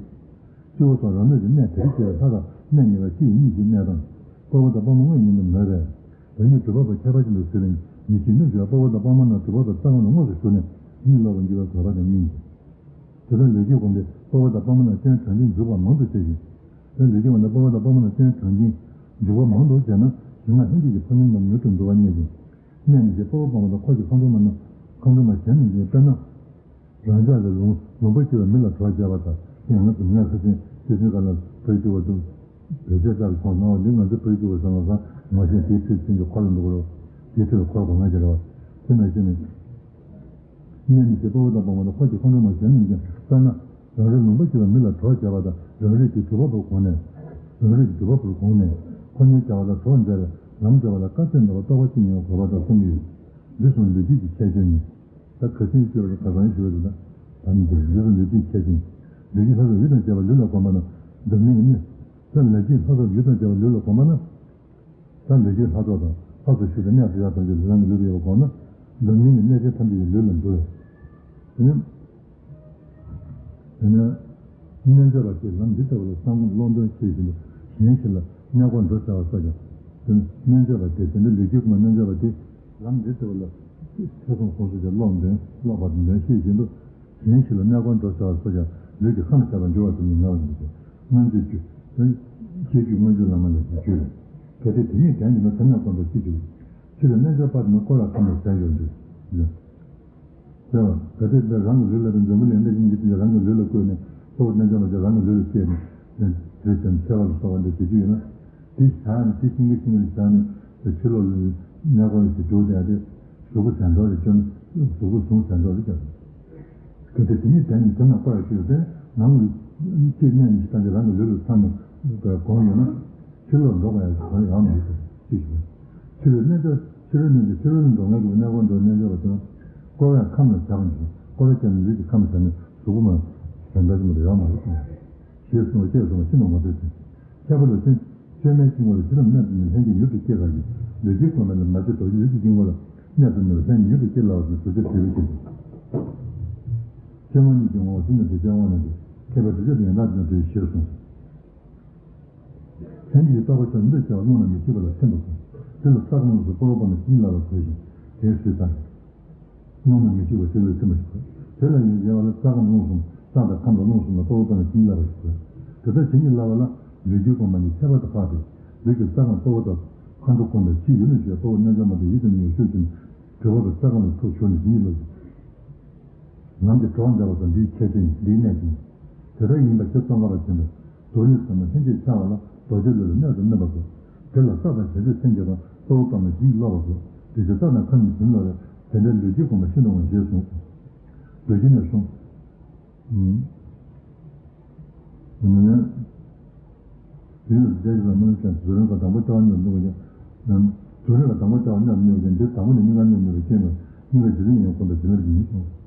སྤྱི་བོ་སོགས་རང་མོས་ཀྱི་གནས་དེར་སྐྱེ་བའི་ལྷ་དང་གནས་ཉེ་བར་སྤྱི་ཡི་གཉིས་ཀྱི་གནས་དང་། དཔའ་བོ་དང་དཔའ་མོ་དངོས་ཉིད་དུ་མོས་པས། བདག་ཉིད་སྒྲུབ་པ་པོ་ཁྱད་པར་ཅན་དུ་གཟིགས་ནས་ཉི་ཤུའི་སྣོད་བཅུད་དཔའ་བོ་དང་དཔའ་མོ་རྣམས་སྒྲུབ་པ་པོའི་རྩ་ཁང་ལ་དངོས་སུ་ཞུགས་ནས་གཉིད་ལོག་པར་འགྱུར་བའི་གོམས་པ་དང་གཉིས། དེ་ལྟར་ལུས་ཀྱིས་བསྒོམས་ཏེ་དཔའ་བོ་དང་དཔའ་མོ་རྣམས་སྤྱན་དྲངས་ཤིང་འཇུག་པ་མང་དུ་བྱས་ཤིང་། དེ་ལུས་ཀྱིས་བསྒོམས་ཏེ་དཔའ་བོ་དང་དཔའ་མོ་རྣམས་སྤྱན་དྲངས་ཤིང་འཇུག་པ་མང་དུ་བྱས་ན་ཞིང་ལྔ་ལྷན་སྐྱེས་ཀྱི་ཕོ་ཉ་རྣམས་མྱུར་དུ་འདུ་བར་མཉེས་ཤིང་། གནས་ཉི་ཤུའི་དཔའ་བོ་དཔའ་མོ་དང་འཁོར་གྱི་མཁའ་འགྲོ་མ་རྣམས་མཁའ་འགྲོ་མ་གཞན་རྣམས་ཀྱིས་དཔེར་ན། རང་ཅག་གི་ལུང་ལུང་པ་སྐྱེ་བ་མི་ལ་གྲོགས་བྱ་བ་དང་། ཞིང་ལྔ་དུ་ངས་ཁ་སེང་སྐྱེ་ཚུལ་ག་ལ་བོད་སྐྱེ་བ་དང་། བོད་ཆས་ལྟར་མཐོང་སོང་། འདི་ང་ཚོ་བོད་སྐྱེ་བ་སོང་ལ་སང་ངོ་ཤེས་དེའི་ཁྲིད་ཚིག་གི་འཁོར་ལ་འདུག་རོགས། དེའི་ཁྲིད་ལ་འཁོར་གོ་ང་ཞེས་རེད་བ། དེ་ནང་བཞིན་ནི། གནས་ནི་ཞེས་དཔའ་བོ་དང་དཔའ་མོ་དང་འཁོར་གྱི་མཁའ་འགྲོ་མ་གཞན་རྣམས་ཀྱང་དཔེར་ན། རང་རེའི་ལུང་པ་སྐྱེ་བ་མི་ལ་གྲོགས་བྱ་བ་དང་རང་རིགས་ཀྱི་སྒྲུབ་པ་པོའི་གོང་ནས། རང་རིགས་ཀྱི་སྒྲུབ་པ་པོའི་གོང་ནས། ཕོ་ཉའི་བྱ་བ་ལ་གྲོགས་མཛད་པའི་ལམ་འགྲོ་བ་ལ་དཀའ་ཚེགས་འདྲ་བ་རྟོགས་པ་ཅི་ཉེ་བའི་གོ་བ་དང་གསུམ་ཡོད། འདི་གསུམ་ལུས་དཀྱིལ་གྱི་ཁྱད་ཆོས་ཡིན། ད་ག་ཚོད་སྐྱེ་བ་ག་ཚང་ཞུ་བ་རེད་ད། ད་ནི་འདིར་འདི་གསུམ་ལུས་དཀྱིལ་ཁྱད་ཆོས་ཡིན། ལུས་ཀྱི་ལྷ་ཚོགས་འོད་དང་བཅས་པ་ལུས་ལ་གོམས་པ་ན། འཛམ་གླིང་གི་གནས། ད་ལུས་ཀྱི་ལྷ་ཚོགས་འོད་དང་བཅས་པ་ལུས་ལ་གོམས་པ་ན། ད་ལུས་ཀྱི་ལྷ་ཚོགས་དང་ལྷ་ཚོགས་ཞུགས་པའི་གནས་སུ་ཡང་ཐམས་ཅད་ལུས་རང་གི་ལུས་ལ་ཡོད་པ་གོམས་ན། འཛམ་གླིང་གི་གནས་ཆེན་ཐམས་ཅད་ཀྱི་ལུས་ལ་འདུ་བས། དེ་ནི། དེ་ནས། རྣལ་འབྱོར་པ་དེས་ལམ་འདི་ལྟ་བུ་ལ་བསམ་བསྒོམ་ཀློག་འདོན་ཤེས་བཞིན་དུ་གཞན་ཞིག་ལ་གནས་སྐོར་འགྲོ་བྱ་བ་སོགས་ཀྱང་། དེ་ནི་རྣལ་འབྱོར་པ་དེས་དེ་འདྲ་ལུས་ཀྱི་ངོ་རྣལ་འབྱོར་པ་དེས་ལམ་འདི་ལྟ་བུ་ལ་ཐོས་བསམ་སྒོམ་གསུམ་གྱི་ཀློག་འདོན་ཀློག་པ་དང་འདོན་ཤེས་བཞིན་དུ་གཞན་ཞིག་ལ་གནས་སྐོར་འགྲོ་བྱ་བ་སོགས་ཀྱང་ལུས་ཀྱི་ཁམས་ཟད་པར་འགྱུར་བ་དེ་ནི་ངལ་བ་འདུག་སྟེ་སྔོན་ཚེ་རྒྱུ། དེ་ནི་ཤེས་རྒྱུད་སྔོན་འཇུག་བླ་མ་ལས་ཀྱི་རྒྱུད་རེད། གལ་ཏེ་དེ་ཉིད་བདེན་ཟེར་ན་དེ་ནས་གོམས་པ་ཅི་འགྱུར། ཕྱི་ལ་རྣལ་འབྱོར་པ་དེ་ནི་བསྐོར་བའི་ཁམས་ལ་ཟད་འགྱུར་འདུག་ཟེར་བ། གལ་ཏེ་དེ་རང་གི་ལུས་ལ་དེ་འཛམ་བུ་གླིང་འདི་བཞིན་གྱི་དེ་རང་གི་ལུས་ལ་བཀོད་ནས་གཙོ་བོ་རྣལ་འབྱོར་མ་དེ་རང་གི་ལུས་ལ་སྐྱེས་ནས་དེ་དེ་ཚེ་འཕེལ་བ་ལ་སོགས་པ་འདི་བྱེད་རྒྱུ་ཡིན་ན། དེ་བཞག་ནས་དེ་ཤིང་གི་ཤིང་ལ་བཞག་ནས་དེ་ཕྱི་ལོགས་ལ་གནས་སྐོར་ཞིག་འགྲོ་བསྡད་དེ་གཟུགས་པོ་ཟད་འགྲོ་རེ་བཅོས་ན་གཟུགས་པོ་ཟུངས་ཟད་འགྲོ་རེ་བཅོས། གལ་ཏེ་དེ་ཉིད་བདེན་ནས་དེ་ན་བསྐོར་བ་ཞིག་ཡོད་པས་ནང་གི་གཅིག་གནས་ནས་ཞིག་བཏང་སྟེ་རང་གི་ལུས་ལ་ཚང་ནས་གོམས་ཡོད་ན། ཕྱི་ལོགས་འགྲོ་བ་ཡང་གང་ཡང་མི་ཤེས་ཅེས་ཞུ། ཕྱི་ལོགས་གནས་འགྲོ་ཕྱི་ལོགས་གནས་འགྲོ་ཕྱི་ལོགས་ནས་འགྲོ་ངེས་ཀྱི་གནས་སྐོར་འགྲོ་རྣལ་འབྱོར་པ་དེ་ན། བསྐོར་བའི་ཁམས་ལ་ཟད་པ་འགྱུར། བསྐོར་བ་བྱས་ནས་ལུས་ཀྱི་ཁམས་ཟད་ནས་གཟུགས་པོ་མ་ཟད་འདྲ་ཞིག་མ་དང་ཡང་མ་རེད། ཞེས་གསུངས་པ་ཅེས་གསུངས་པ་ཤིན་ཏུ་ངོ་མཚར་ཅན། ཁྱད་པར་དུ་ཚུལ་ཚུལ་མིན་ཤིང་ངོ་ལ་ཕྱི་ལམ་གནས་དུ་ནི་ལྷན་སྐྱེས་མྱུར་དུ་སྐྱེ་དགའ་ཞིང་ལུས་ཀྱི་གོམས་པ་ལ་མ་བྱེད་དོ་ལུས་ཀྱི་དཀྱིལ་འཁོར་ལ་གནས་སུ་ནི་ལྷན་མྱུར་དུ་སྐྱེ་སླ་བ་དང་དུས་ཚོད་བྲལ་བའི་ཕྱིར་དུ། ཆོས་མང་གཉིས་ཀྱི་ངོ་བོ་ཟིན་ནས་དེ་ཆོས་དབང་ལས་ཏེ་མཁས་པའི་དུས་ཚོད་ཡན་ལག་དང་འབྲེལ་ཞེས་གསུངས། ལྷན་ཅིག་རྟོགས་པ་ཆོས་འདི་བྱ་བ་རླུང་ལ་མི་ཤིགས་པ་ལ་ཐིམ་པར་གསུངས། དེ་ལ་ས་ཁོང་ལ་སོགས་པ་བོ་པ་ནི་ཤིང་ལ་བ་གོས་ཤིང་དེའི་སྲིད་དང་། རླུང་ལ་མི་ཤིགས་པ་དེ་ལ་ཐིམ་པ་ཞིག་གོས། དེ་ལ་ཡང་གཞན་བ་ལ་ས་ཁམས་རླུང་གསུམ་ས་དང་ཁམས་དང་རླུང་གསུམ་ལ་དཔའ་བོ་པ་ནི་ཤིང་ལ་བ་ཞིག་གོས། དེ་ལྟར་བྱེད་ཉིད་ལ་བ་ལ་ལུས་ཀྱི་གོམས་པ་ནི་ཁྱད་པར་དུ་འཕགས་ཏེ་ལུས་ཀྱི་ས་ཁམས་དཔའ་བོ་དང་མཁའ་འགྲོ་གོམས་པའི་ཕྱི་ཡུལ་ནས་བཤད་དཔའ་བོ་རྣལ་འབྱོར་མ་དང་ཡིད་དང་ཉེ་བའི་ཆོས་ཀྱི་གྲུབ་པ་པའི་ས་ཁམས་ལ་ཐུགས་ཞུགས་ནས་ཞིང་གི་ལོ་ཞིག་ལམ་གྱི་གྲོགས་མཛད་པ་སོགས་འདིའི་ཁྱད་ཆོས་ཡིན། འདིའི་གནད་ཀྱིས། དེ་ལྟར་ཡིན་པ་ཇི་ཙམ་པ་བ་བཞིན་དུ་རྡོ་རིང་ཙམ་ན་ལྷན་ཅིག་འཆར་བ་ལ་རྡོ་རྗེ་ལུས་ལ་གནས་སུ་སྨིན་པ་དགོས། དེ་ལ་ས་དང་བྱང་ཆུབ་སེམས་ཀྱི་དང་གཙོ་བོ་པ་མ་བཞིན་གྱིས་ཀློག་པ་དགོས། དེ་ཕྱིར་ས་དང་ཁམས་ཀྱི་བྱིན་རློབ་པས་དེ་འདྲའི་ལུས་ཀྱི་གོམས་པ་ཤིན་ཏུ་ངོ་ཞེས་གསུངས། ལུས་ཀྱི་གནས་གསུམ། དེ་ནས་རྫས་ཀྱི་ལ་མ་ལུས་ཀྱང་བཟོད་རན་ཁ་དང་པོ་ལྟ་བ་ཉིད་ལ་འདུག་པ་ཀྱང་། དུག་ལྔ་ལ་དང་པོ་ལྟ་བ་མཉམ་མྱོང་ཅན་འདི་དང་པོ་ནས་གཉིས་ཀ་མཉམ་མྱོང་བའི་རྐྱེན་ལ་གཉིས་ཀ་རྗེས་ལུས་ཡིན་ཡང་ཁོ་ན་བྱིན་རླབས་ཀྱིས་ཡིན་གསུངས།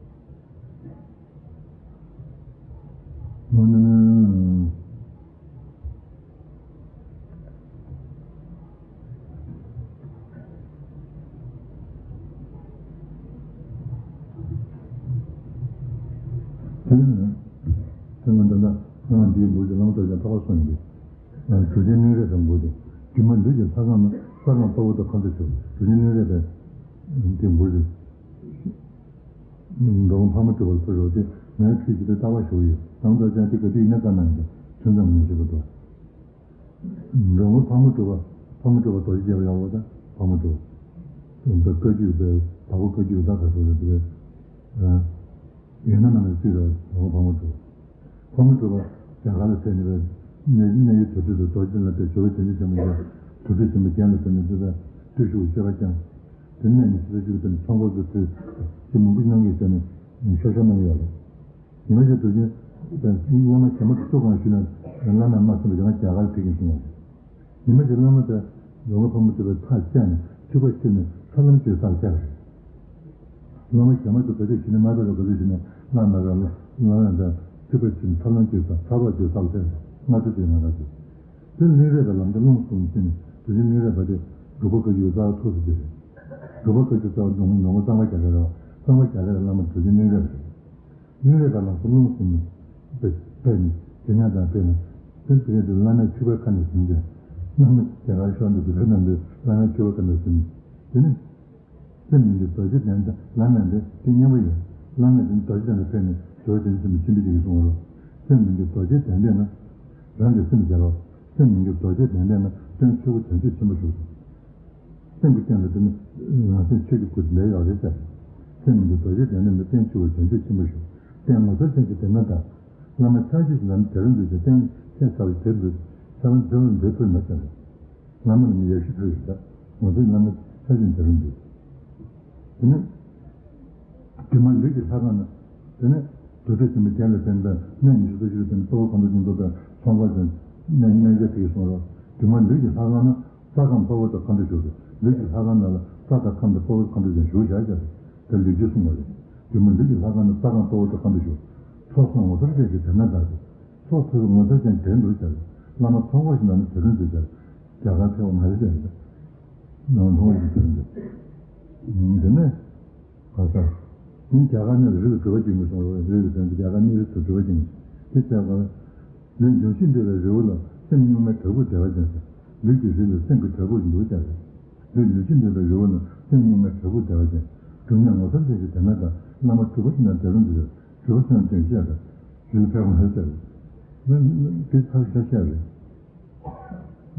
དེ་ནས་དེ་ང་འདི་ན་ང་འདིའི་འབུར་གྱི་ལམ་ཐོབ་ཀྱང་ཐོབ་པ་སོང་ཡིན་ཏེ། གྲུབ་ཆེན་སྙིང་རས་དང་འབུར་ཏེ། སྒྱུ་མ་ལུས་ཀྱི་ལྷ་ཁང་ན་ས་ཁང་དཔའ་བོ་དང་ཁ་འདྲ་ཞུ། གྲུབ་ཆེན་སྙིང་རས་པས་འདི་འབུར་ཏེ། འགྲོ་མགོན་ཕག་མོ་གྲུ་པ་ལ་ཕུལ་རོགས་ཏེ་ངའི་ཁྲུས་ཀྱི་དེ་ལྟ་བ་ཞུ་ཡོད། ནང་དུ་ཀྱང་དེ་ག་དུས་ནས་བཀའ་གནང་ཡིན་ཏེ་ཐུན་མཚམས་མི་ཤེས་པ་འདུག་འགྲོ་མགོན་ཕག་མོ་གྲུ་པ། ཕག་མོ་གྲུ་པ་རྡོ་རྗེ་རྒྱལ་པོ་ཡག་པོ་དང་ཕག་མོ་གྲུ་པ། བཀའ་བརྒྱུད་པའི་བདག་པོ་བཀའ་བརྒྱུད་བདག་ག་ཚོད་རེད་དེ། ཡོད་ན་མ་ན་སྲིད་ར་བདག་པོ་ཕག་མོ་གྲུ་པ། ཕག་མོ་གྲུ་པ་རྒྱ་གར་ལ་ཕེབས་ནས་པའི་གནས་གནས་ཡུལ་དུར་ཁྲོད་དུ་རྡོ་རྗེ་ལ་དེ་ཇོ་བོ་རྗེ་འདི་ཆེན་པོ་ཡ་དུར་ཁྲོད་ཆེན་པོ་རྒྱན་ལ་ཕེབས་ནས་དེ་ལ་བརྟུལ་ཞུགས་སྤྱོད་པ་བསྐྱངས། དེ་ནས་ནི་ཆེ་ས་བཅུ་གི་དེ་ནས་ཚོང་འཁོར་དུ་ཁྲུས་ཅི་མང་པོ་གནང་གི་ཟེར་ནས་ཤོག་ཤོག་གནང་གི་ཡོད་རེད། ཉི་མ་ཞིག་དུས་རྒྱུན་བླ་མ་ཞྭ་དམར་གྱི་གཙུག་སྒང་བཞུགས་ནས་བླ་མས་མ་གསན་པ་ཡང་རྒྱ་གར་ཕེབས་ཀྱིན་སོང་བ་རེད། ཉི་མ་ཞིག་བླ་མ་དེ་ལོ་ངོ་ཕག་མོ་གྲུ་པའི་ཐག་བཅད་ནས་ཐུག་པ་ཁྱེར་ནས་ཚ་ལམ་གྱི་སར་བཅར་བ་རེད། བླ་མ་ཞྭ་དམར་གྱི་བོད་དུ་ཞིག་ནས་མ་རེད་རོ་ག་ཚོད་ཞིག་ནས་བླ་མ་ར་ལ་བླ་མ་དེ་ཐུག་པ་ཁྱེར་ནས་ཚ་ལམ་གྱི་སར་ཚ་རོགས་ཀྱི་སར་བཅར་བ་རེད། ལྔ་བཅུ་དེ་ང་ར་ཞིག་དེ་སྙིང་རས་པའི་ལམ་དུ་རླུང་གསུམ་ཕྱིན་ནས་དུས་རྒྱུན་སྙིང་རས་པ་དེ་འབྲུག་པ་བཀའ་བརྒྱུད་རྩ་བ་ཐུགས་སུ་ཆུད་རེད། འབྲུག་པ་བཀའ་བརྒྱུད་རྩ་བ་ནང་ནང་པ་གཙང་པ་རྒྱ་གར་ར་གཙང་པ་རྒྱ་གར་བླ་མ་དུས་རྒྱུན་སྙིང་རས་པ་རེད། སྙིང་རས་པ་ལ་ཁོ་རླུང་གསུམ་པའི་པའི་ནི་དེ་ཉག་དང་པའི་ནི་དེ་དེ་གའི་དུ་བླ་མའི་མཆོད་པའི་ཁ་ནས་ཟིན་ཅིང་། བླ་མ་རྒྱ་གར་ཤོར་འདུག་དུ་ཕེབས་ན་འདི་བླ་མའི་མཆོད་པའི་ཁ་ནས་ཟིན། དེ་ནི་སེམས་མི་འདུལ་རྡོ་རྗེ་གདན་དང་བླ་མ་འདི་དེ་མཉམ་པོ་ཡོད། བླ་མ་འདི་རྡོ་རྗེ་གདན་ལ་ཕེབས་ནས་ཇོ་བོ་རྗེ་འདི་ཆེན་པོ་ཆེན་པོ་ཅིག་གིས་གསུངས་པ་རོ། སེམས་མི་འདུལ་རྡོ་རྗེ་གདན་འདྲེན་ན། རང་གི་སེམས་རྒྱལ་བ། སེམས་མི་འདུལ་རྡོ་རྗེ་གདན་འདྲེན་ན་སྟོན་ཆོས་སྐུ་བྱང་ཆུབ་ཆེན་པོ་བཞུགས་སོ། སེམས་ཀྱི་སྟེང་དུ་དེ་ནི་རང་སེམས་ཆོས་ཀྱི་སྐུ་དེ་ལས་ཡོད་རེད་ཟེར། སེམས་མི་འདུལ་རྡོ་རྗེ་གདན་འདྲེན་ན་སྟོན་ཆོས་སྐུ་བྱང་ཆུབ་ཆེན་པོ་བཞུགས། སྟོན་ངོ་མཚར་ཅན་ཞིག་དེ་ན་ད། བླ་མ་ཕྱག་རྒྱུད་ཀྱི་ལམ་དེ་རུ་འཛུལ་ཏེ་སྟོན་ཆེས་ཚ་བའི་དེ་འཛུལ་ཚ་བ་འཛུལ་འཛུལ་ཕུལ་མ་ཟེར། བླ་མ་ལ་ནི་ཡར་ཞུ་ཕུལ་ཡོད་ད། ངོ་མཚར་བླ་མ་ཕྱག་རྒྱུད་དེ་རུ་འཛུལ། དེ་ནི། སྒྱུ་མ་ལུས་ཀྱི་ལྷ་ཁང་ན། དེ་ནས་དུར་ཁྲོད་ཆེན་པོའི་རྒྱན་ལ་བརྟེན་པའི་གནས་ཉི་ཤུ་རྩ་བཞི་ལ་བརྟེན་གཙོ་བོ་གང་དུ་ཉིན་ཐོ་དང་ཚོང་པ་དང་གནས་གནས་མཇལ་དེ་གསུངས་རོགས། སྒྱུ་མ་ལུས་ཀྱི་ལྷ་ཁང་ན་ས་ཁང་དཔའ་བོ་དང་ཁ་འདྲ་ཞུགས་ཏེ་ལུས་ཀྱི་ལྷ་ཁང་ན་ལ་ས་དང་ཁམས་དང་དཔའ་བོ་ཁ་འདྲ་ཅན་བཞུགས་བཞག་ཀྱང་དེ་ལུས་ཀྱི་གསུངས་པ་རེད། སྒྱུ་མ་ལུས་ཀྱི་ལྷ་ཁང་ན་ས་ཁང་དཔའ་བོ་དང་ཁ་འདྲ་ཞུགས། ཚོགས་བསོད་ནམས་ངོ་མཚར་ཅན་ཞིག་དེ་ན་བདག་གི། ཚོགས་ཚོགས་ངོ་མཚར་ཅན་དེ་འདུག་ཀྱང་བླ་མ་ཚོང་པ་ཞིག་ན་ནི་དེ་རུ་འཛུལ་ཀྱང་རྒྱ་གར་ཕེབས་པ་མ་རེད་ཀྱང་ནང་ཚོང་པ་ཞིག་དེ་རུ་འཛུལ། དེ་ནས། ག་ས། ཉིན་རྒྱ་གར་གནས་ལ་རི་ལ་སྒྲུབ་པ་སྦྱིན་དགོས་གསུངས་རོགས། རི་ལ་ཕན་ཚུན་རྒྱ་གར་གནས་རི་དུ་སྒྲུབ་པ་སྦྱིན་དགོས། དེ་བྱས་པ། ལུས་འབྱུང་བཞི་འདུས་པའི་རི་བོ་ལ་སེམས་གཉུག་མའི་བྲག་ཕུག་བདེ་བ་ཅན་ཟེར། ལུས་ཀྱི་རི་ལ་སེམས་ཀྱི་བྲག་ཕུག་འདུག་ཀྱང་རེད། ལུས་འབྱུང་བཞི་འདུས་པའི་རི་བོ་ལ་སེམས་གཉུག་མའི་བྲག་ཕུག་བདེ་བ་ཅན། སྒྲུབ་གནས་ངོ་མཚར་ཅན་ཞིག་དེ་ན་ད་བླ་མ་སྒྲུབ་པ་ཞིག་ན་དེ་རུ་འདུག་ཟེར། སྒྲུབ་པ་སེམས་ཅན་བཤད་པས། རི་ལ་ཕེབས་པ་མ་རེད་ཟེར། དེ་ཐག་ཆོད་བཤད་རེད།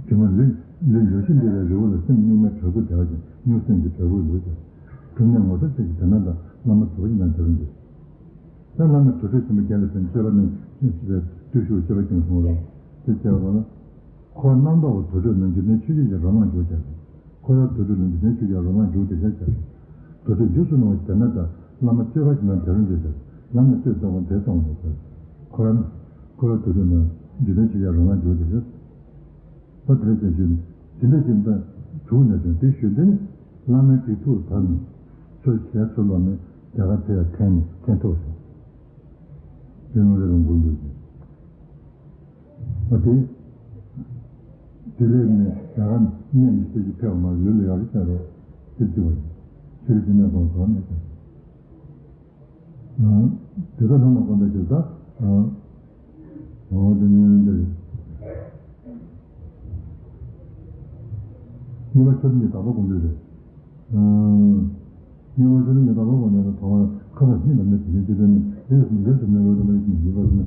དེ་མ་ལུས་ལུས་འབྱུང་བཞི་འདུས་པའི་རི་བོ་ལ་སེམས་གཉུག་མའི་བྲག་ཕུག་བདེ་བ་ཅན། གཉུག་སེམས་ཀྱི་བྲག་ཕུག་ལུས་ཀྱང་། སྒྲུབ་གནས་ངོ་མཚར་ཅན་ཞིག་དེ་ན་ད་བླ་མ་གྲུ་པ་ཡིན་ན་དེ་རུ་འདུག་ད་བླ་མས་དུར་ཁྲོད་ཆེན་པོའི་རྒྱན་ལ་ཕན་སྤྱོད་པ་རྣམས་ཞེས་པའི་བརྟུལ་ཞུགས་སྤྱོད་པ་ཀུན་གསུངས་རོགས། དེ་བྱས་པ་ལ། འཁོར་བ་རྣམ་དག་པ་དུར་ཁྲོད་ན་འཇིག་རྟེན་ཆོས་བརྒྱད་ཀྱི་རོ་ལངས་འཇུག་ཀྱང་། འཁོར་བ་དུར་ཁྲོད་ན་འཇིག་རྟེན་ཆོས་བརྒྱད་རོ་ལངས་འཇུག་དེ་ཤ་ཀྱང་། དུར་ཁྲོད་འཇིགས་སུ་རུང་བ་དེ་ན་ད་བླ་མ་སྤྱོད་པ་ཞིག་ན་དེ་རུ་འཇུག་ཀྱང་བླ་མས་སྤྱོད་བཏང་བ་དེ་གཏོང་བ་ཟེར། འཁོར་བ་འཁོར་བ་དུར་ཁྲོད་ན་འཇིག་རྟེན་ཆོས་བརྒྱད་རོ་ལངས་འཇུག་དེ་ཤ། ད་དེ་ལས་ཀྱང་ཞུས་ནས་ཇི་འདྲ་ཞིག་འདྲ་དྲུག་ནས་ཀྱང་དེ་ཞུས་འདི་ནི་བླ་མའི་ཐུགས་ཐུགས་དར་ནས་ཚུར་ཞལ་ཚུར་ལོག་ནས་རྒྱ་གར་དེ་ཡང་ཐེན་ནས་ཐེན་ཐུག་སོང་། ཡུན་རིང་རིང་འགོར་འདུག་ཅིང་། ཨ་དེ། དེ་ལས་ནས་རྒྱ་གར་གནས་མི་སྲིད་ཀྱི་ཕེབས་པ་མ་ལུས་ལ་ཡག་རེ་བྱ་རོགས་ཟེར་གྱི་བ་ཡིན། ཆོས་རིག་གི་གནས་སོང་སོང་ནས་ཀྱང་། དེ་ལྟར་ལྷ་མ་དགོངས་པའི་ཞེས་ས། འོ་དེ་ནི་འདི་རེད། གཉིས་པ་ཆོས་ཉིད་དག་པ་དགོངས་འདུས་རེད། གཉིས་པ་ཆོས་ཉིད་དག་པ་དགོངས་འདུས་ན་ཐོག་མར་ཁ་ས་གཉིས་ལ་མེད་དེ་ནི་དེ་ལྟར་ནི་ལས་སུ་ལས་སུ་མེད་པ་དང་མ་ཡིན་ཡིན་པ་ནི།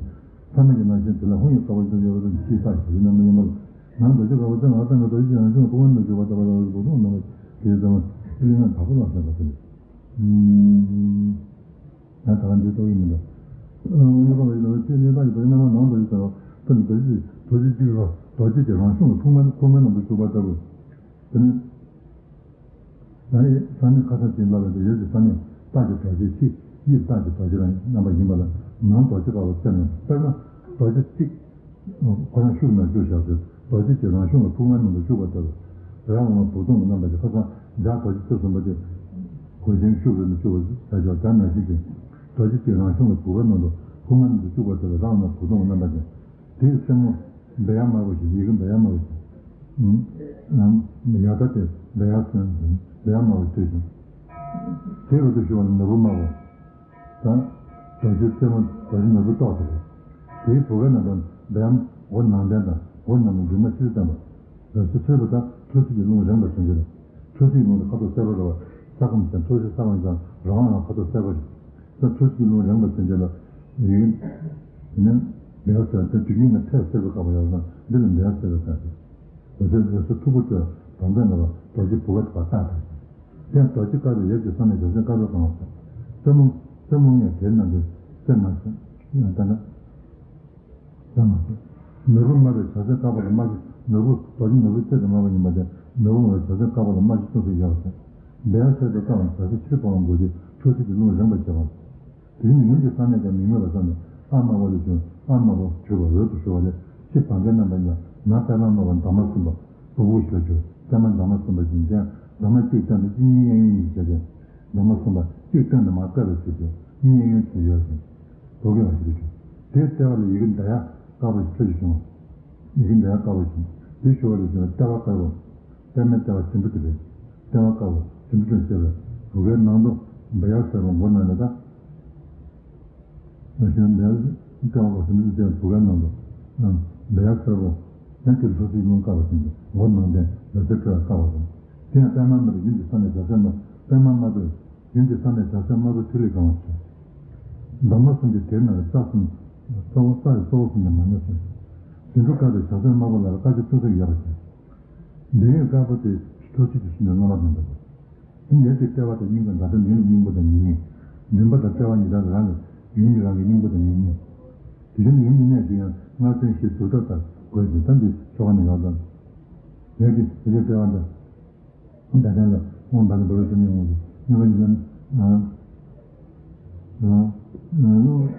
ཐ་མ་གྱི་ནང་བཞིན་དེ་ལ་ཧོང་ཡང་དག་པ་ཞིག་ཡོད་པ་དང་ཅིའི་རྟགས་ཞིག་ཡིན་ན་མ་ཡིན་པ་ལ། ནང་རྡོ་རྗེ་དཀར་པོ་ཙམ་ལ་ལྟ་ན་རྡོ་རྗེ་ཅན་རང་བྱུང་བ་ཐུགས་ཀར་མི་འཇུག་པ་ལྟ་བུ་ལ་བཟོ་ཐུབ་ན་མ་དེའི་ཙམ་ལ་ལུས་ངག་དག་པ་ལ་ཟེར་བ་དེ་ནི། ང་ད་ག་འདི་རྟོགས་ཡིན་མི་འདུག་གཉིས་པ་ལ་ཡིན་ན་ཆོས་གནས་ལྟ་ཡི་དོ་རྣམ་པ་ནང་དུ་ཡི་དོ་ཀུན་ཏུ་རྡོ་རྗེ་རྡོ་རྗེ་གཅིག་ལ་རྡོ་རྗེ་གི་རང་བྱུང་གི་ཐུགས་མ་ཐུགས་མ་ནང་དུ་བཅུག་པ་ལྟ་བུ། དེ་ནི། ད་ནི་ས་གནས་ཁ་ས་ཅན་ལ་བས་ཏེ་ཡོད་ཀྱི་ས་གནས་རྟགས་ཀྱི་རྡོ་རྗེ་གཅིག་དབྱིབས་རྟགས་ཀྱི་རྡོ་རྗེ་རང་རྣམ་པ་ཡིན་པ་ལ་ནང་རྡོ་རྗེ་དཀར་པོ་སྟེར་ན་དཔེར་ན་རྡོ་རྗེ་གཅིག་ཁོ་རང་ཤུགས་ནང་བཅུག་བཞག་ཚེ་རྡོ་རྗེ་གི་རང་བྱུང་གི་ཐུགས་མ་ནང་དུ་བཅུག་པ་ལྟ་བུ། རང་ངོ་བུ་སྟོང་གི་རྣམ་པ་ཅན། ཁ་སང་འཇའ་རྡོ་རྗེ་ཐེར་གསུམ་པ་དེ་གོས་ཆེན་ཤུགས་རིང་དུ་བཅུག་པ་བྱ་ཆོག་དེ་ནང་བཞིན་གྱི་རྡོ་རྗེ་གཅིག་རང་བྱུང་གི་བུ་ག་ནང་དུ་ཕུང་པོ་རྣམས་སུ་བཅུག་པ་དེ་ལ་རང་ངོ་བུ་སྟོང་གི་རྣམ་པ་ཅན། དེའི་རྩེ་མོ་འབེབས་ཡ་དམར་པོ་ཞིག་ཡི་གེ་འབེབས་ཡ་དམར་པོ་ཞིག་ཡ་ད་དེ་འབེབས་ཡ་སོན་འབེབས་ཡ་དམར་པོ་ཞིག་ཐོས་ཤིང་། དེའི་འོག་ཏུ་ཞུ་བ་ནི་ནོར་བུ་དམར་པོ། དང་། རྡོ་རྗེ་རྩེ་མོ་རྡོ་རྗེ་ནོར་བུ་ཏོག་ཙམ་རེད། དེའི་བུ་ག་ནང་དུ་འབེབས་ཡ་མགོ་ནང་བསྟན་དང་མགོ་ནང་མི་འགྱུར་མ་ཕྱིར་བསྟན་པ། རེད་སོ་སོའི་བུ་དང་ཐུགས་རྗེ་ཀྱི་རླུང་རེངས་པ་བྱུང་རྒྱུ་ལ། ཐུགས་རྗེའི་རླུང་དེ་ཁ་དོག་སེར་པོ་རེད་བ། ས་ཁམས་ཅན་ཐུགས་རྗེ་ས་ཁམས་ཅན་རང་དབང་ལ་ཁ་དོག་སེར་པོ་རེད། ས་ཐུགས་རྗེའི་རླུང་རེངས་པ་བྱུང་རྒྱུ་ལ། ཡིན། ནི། འབེབས་ཡ་ཟེར་བ་དེ་དུས་རྒྱུན་ནས་ཕལ་སེར་པོ་དཀར་པོ་ཡོད་ན་འདི་ལ་འབེབས་ཡ་ཟེར་བ་དཀར་ཟེར། འོད་ཟེར་འོད་ཟེར་མཐུག་པོ་སྤྲོས་དམ་རྫས་ན་བ་རྡོ་རྗེ་བུ་ག་དེ་བ་བཏགས་ཏེ། དེ་རྡོ་རྗེ་དཀར་པོའི་ཡབ་ཀྱི་ས་ནས་བྱ་སེར་དཀར་པོའི་གང་བ་ཟེར། རྩེ་མོ། རྩེ་མོ་ལྔས་དེའི་ནང་གི་རྩེ་མ་ཟེར། ད་ནི། རྩེ་མ་ཟེར། ནོར་བུ་དམར་པོའི་བྱ་སེར་དཀར་པོ་ལ་དམར་གྱི་ནོར་བུ་རྡོ་རྗེ་ནོར་བུའི་རྩེ་དེ་དམར་པོ་ཡིན་པ་དེ་ནོར་བུ་དམར་པོའི་བྱ་སེར་དཀར་པོ་ལ་དམར་གྱི་ཙོག་ཙིག་ཡོད་པ་ཟེར། འབེབས་ཡ་ཟེར་དུ་བཏང་བ་བྱ་སེར་ཕྱིར་སྤོང་བ་མགོ་རྗེས་ཐུགས་རྗེ་ཀྱི་རླུང་རེངས་པར་བྱེད་པ། དེ་ནི་ཡུམ་གྱི་ས་གནས་ཀྱང་མིང་མེད་པར་བསམས་ནས་ཨ་དམར་པོ་ལས་བྱུང་ཨ་དམར་པོ་གྱུར་པ་འོད་དུ་ཤར་བ་ལས་ཕྱི་བར་གའི་རྣམ་པ་ཡིན་ལ་ནང་པདྨ་དམར་པོ་འདབ་མ་གསུམ་པ་སྦུག་སྦུག་ཞིག་ལ་གྱུར། པདྨ་འདབ་མ་གསུམ་པ་བཞིན་ཏེ་འདབ་མ་གཅིག་སྟོན་ཏེ་གཅིག་གཉིས་གཡས་གཡོན་གཉིས་ཀྱིས་བྱས་ཏེ། འདབ་མ་གསུམ་པ་གཅིག་སྟོན་ཏེ་མར་བཀབ་པའི་ཚུལ་གྱིས་གཉིས་གཡས་གཡོན་གྱིས་ཡོད་ཅིང་། བུ་གའི་འོད་ཞུ་རྒྱུ། དེའི་ལྟེ་བ་ལ་ཡི་གེ་ཟླ་ཡག་དཀར་པོ་ཞིག་འཕྲོས་ཀྱིས་བྱུང་བ། ཡི་གེ་ཟླ་ཡག་དཀར་པོ་ཞིག་དེ་ཞུ་བ་ལས་བྱུང་བའི་ལྟེ་བ་དཀར་པོ། པདྨའི་ལྟེ་བ་ཟེའུ་འབྲུ་དེ་རེད། ལྟེ་བ་དཀར་པོ་ཟེའུ་འབྲུ་བྱས་པའི་བུ་གའི་ནང་དུ་འབེབས་ཡ་ཟེར་བ་མགོ་ནང་ནས་ད། ལྟེ་བ་དཀར་པོ་ཟེའུ་འབྲུ་བྱས་པའི་བུ་གའི་ནང་དུ། འབེབས་ཡ་ཟེར་བ། ཡང་དེར་ཐུགས་རྗེའི་རླུང་དཀར་པོ་ཅན་གྱི་མགོ་ནང་བསྟན་འོད་ཟེར་སྤྲོ་བ་དཀར་པོ་དང་། དེ་ཡང་པདྨ་དམར་པོ་ཡུམ་གྱི་ས་ནས་བྱ་སེར་དམར་པདྨ་དམར་པོས། ཡུམ་གྱི་ས་ནས་བྱ་སེར་དམར་པོ་ཐིག་ལེས་གང་བ་བྱས། འདབ་མ་གསུམ་གྱི་དེའི་ནང་རྩ་གསུམ། རྩ་བ་རྩ་ཡི་རྩ་བ་གསུམ་ནས་མར་ཉམས་སུ། ཟེའུ་འབྲུ་དཀར་པོའི་བྱ་སེར་དམར་པོ་ལ་དཀར་ཆ་ཚུན་ཚོད་ཡོད་པ་བྱས། འདོད་ཡོན་དཀར་པོ་དེ་ཐུགས་རྗེ་ཀྱི་སྲིད་པའི་མངོན་པ་རྣམ་པ་དང་། དེ་ནས་དེ་ལྟེ་བ་དང་སྙིང་ག་ད་ལྟ་མིང་ལ་སྙིང་པོ་དང་ཉེ་སྙིང་། འདུན་པ་དང་ལྟེ་བ་གཉིས་ཀ་རང་གི་ཡུམ་གྱི་རང་གི་སྙིང་པོ་དང་ཉེ་སྙིང་། དེ་བཞིན་དུ་ཡུམ་གྱི་གནས་དེ་ཡང་སྔར་ཚུན་གཞི་གྲུབ་མཐའ་ལྟར་དགོས་ཤིང་ད་འདི་ཆོ་ག་ནས་ཡོང་དང་། ཡོད་ཀྱི་དེ་ལྟེ་བ་དང་། ད་ལྟ་ལ་དབང་བ་ནི་བོར་ཏུ་མི་འོང་ཞིང་ཉིན་མ་ཉིན་མ།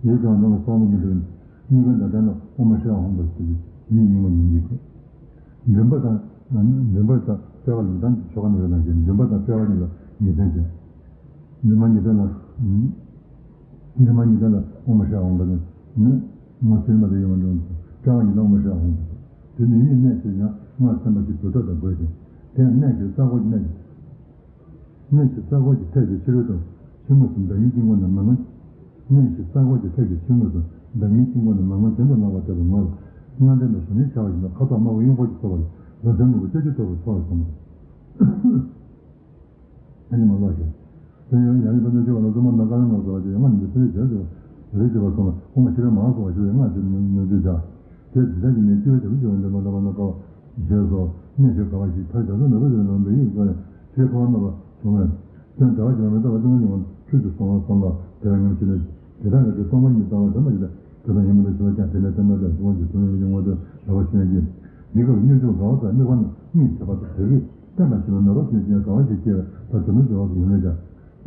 ཡིད་ཀྱང་རྣམ་པ་གསང་བ་ཉིད་དུ་སྙིང་ག་ད་ལྟ་ལ་དབང་མ་ཤར་འོང་བར་བྱེད་ཀྱི་ཉིད་སྙིང་པོ་ཉིད་ཀྱི། འདུན་པ་དང་འདུན་པ་དང་སྤེལ་བ་ལ་དང་ཆོ་ག་ནི་ཡོད་ནང་བཞིན་འདུན་པ་དང་སྤེལ་བ་གཉིས་ལ་ཉེས་ཅན་བྱེད། འདུན་མ་ཉེས་ཅན་ལ། འདུན་མ་ཉེས་ཅན་ལ་དབང་མ་ཤར་འོང་བ་ནི་ངོ་ཚུལ་མ་དང་ཡོང་བ་འགྲོ། སྤེལ་བ་ཉིད་དུ་དབང་མ་ཤར་འོང་བ། དེ་ནི་ཡུལ་གནས་དེ་ཡང་སྔར་ཚན་པ་ཞིག་གྲུབ་མཐའ་དང་དགོས་ཏེ། དེ་ཡང་གནས་ཀྱི་ས་གོ་གནས་ཀྱི། གནས་ཀྱི་ས་གོ་གི་ཐད་ཀྱི་ཕྱི་རོལ་དུ་ཕྱི་ངོས་སུ་ཟླ་ཉིའི་དཀྱིལ་འཁོར་ནས་མར་ངོས། གནས་ཀྱི་ས་གོ་གི་ཐད་ཀྱི་ཕྱི་ངོས་སུ་ཟླ་ཉིའི་དཀྱིལ་འཁོར་ནས་མར་ངོས་གྱེན་དུ་ལངས་པ་ལྟ་བུའི་ངོས་ལ་སྔར་འདྲེན་དང་ཞབས་ནི་བྱ་བ་ཞིག་ལ་ཁ་དོག་དམར་པོ་གཡོན་སྐོར་གྱིས་ཚོར་བ་ལ་རང་སེམས་ནོར་བུ་ལྕགས་ཀྱུ་ཐོགས་པའི་ཚོར་བ་བྱུང་བ། ཨ་ནི་མ་ལོག་ཞེས། དེ་ཡང་ཡང་ནི་བསྟན་པའི་ཆོས་ལ་བསམ་པ་ན་བཀའ་ལན་ལ་སོགས་པ་ཡང་ང་ནི་འདི་ཚེ་ཞལ་ཆེ་བ་རེ་ཆེ་བ་སོང་ལ་དབུ་མ་ཤེས་རབ་མང་སོགས་པ་ཞེས་པའི་སྔགས་ཀྱི་ཉོན་ཉོན་ཚུལ་བྱ། དེ་དེ་དག་གི་མིང་སྤྱི་བོའི་བྱ་བུ་ཞེས་པ་འདི་མ་ལ་བ་ན་ཀ་བ་ཞེས་སོ། གནས་ཞེས་ག་བ་ཞིག་ཐར་བྱ་སོ་ནོར་བུ་ཞེས་ནོར་བུའི་ཡིག་ཚོགས་ནས་ཆེས་མཐོ་བ་རྣམ་པ་བྱུང་བས། དོན་དལ་བ་ཞིག་ལ་མི་ལྟ་བ་ལྟ་བ་ཉིད་ཀྱང་ཁྲོས་སུ་སོང་བ་བསམ་ལ་དེ་ལ་ཉོན་ཆེ་ལས། དེ་དག་གི་ཚེ་སྟོང་པ་ཉིད་ལྟ་བ་དོན་དམ་ཞིག་ལ་དེ་དང་ཡིན་མིན་དུ་ཞུ་བ་ཀྱང་དེ་ནས་བསྟན་པ་ལས་སྤོང་གི་དོན་ཡོད་ཀྱི་ངོ་བོས་ལ་བ་ཤེས་ཀྱི། འདི་སྐབས་སྨྱོ་ཆུང་དགའ་བ་དང་དམིགས་པ་རྣམས་གཉིས་ཐེག་པ་དང་བྲལ་བས་བསྟན་པ་ཞིག་ལ་ནོར་བ་ཞིག་ཅན་དགའ་བ་ཞིག་སྐྱེ་བས་ད་དོན་དུ་འབྱོར་བ་ཞིག་ཡིན་ནས་ཀྱང་།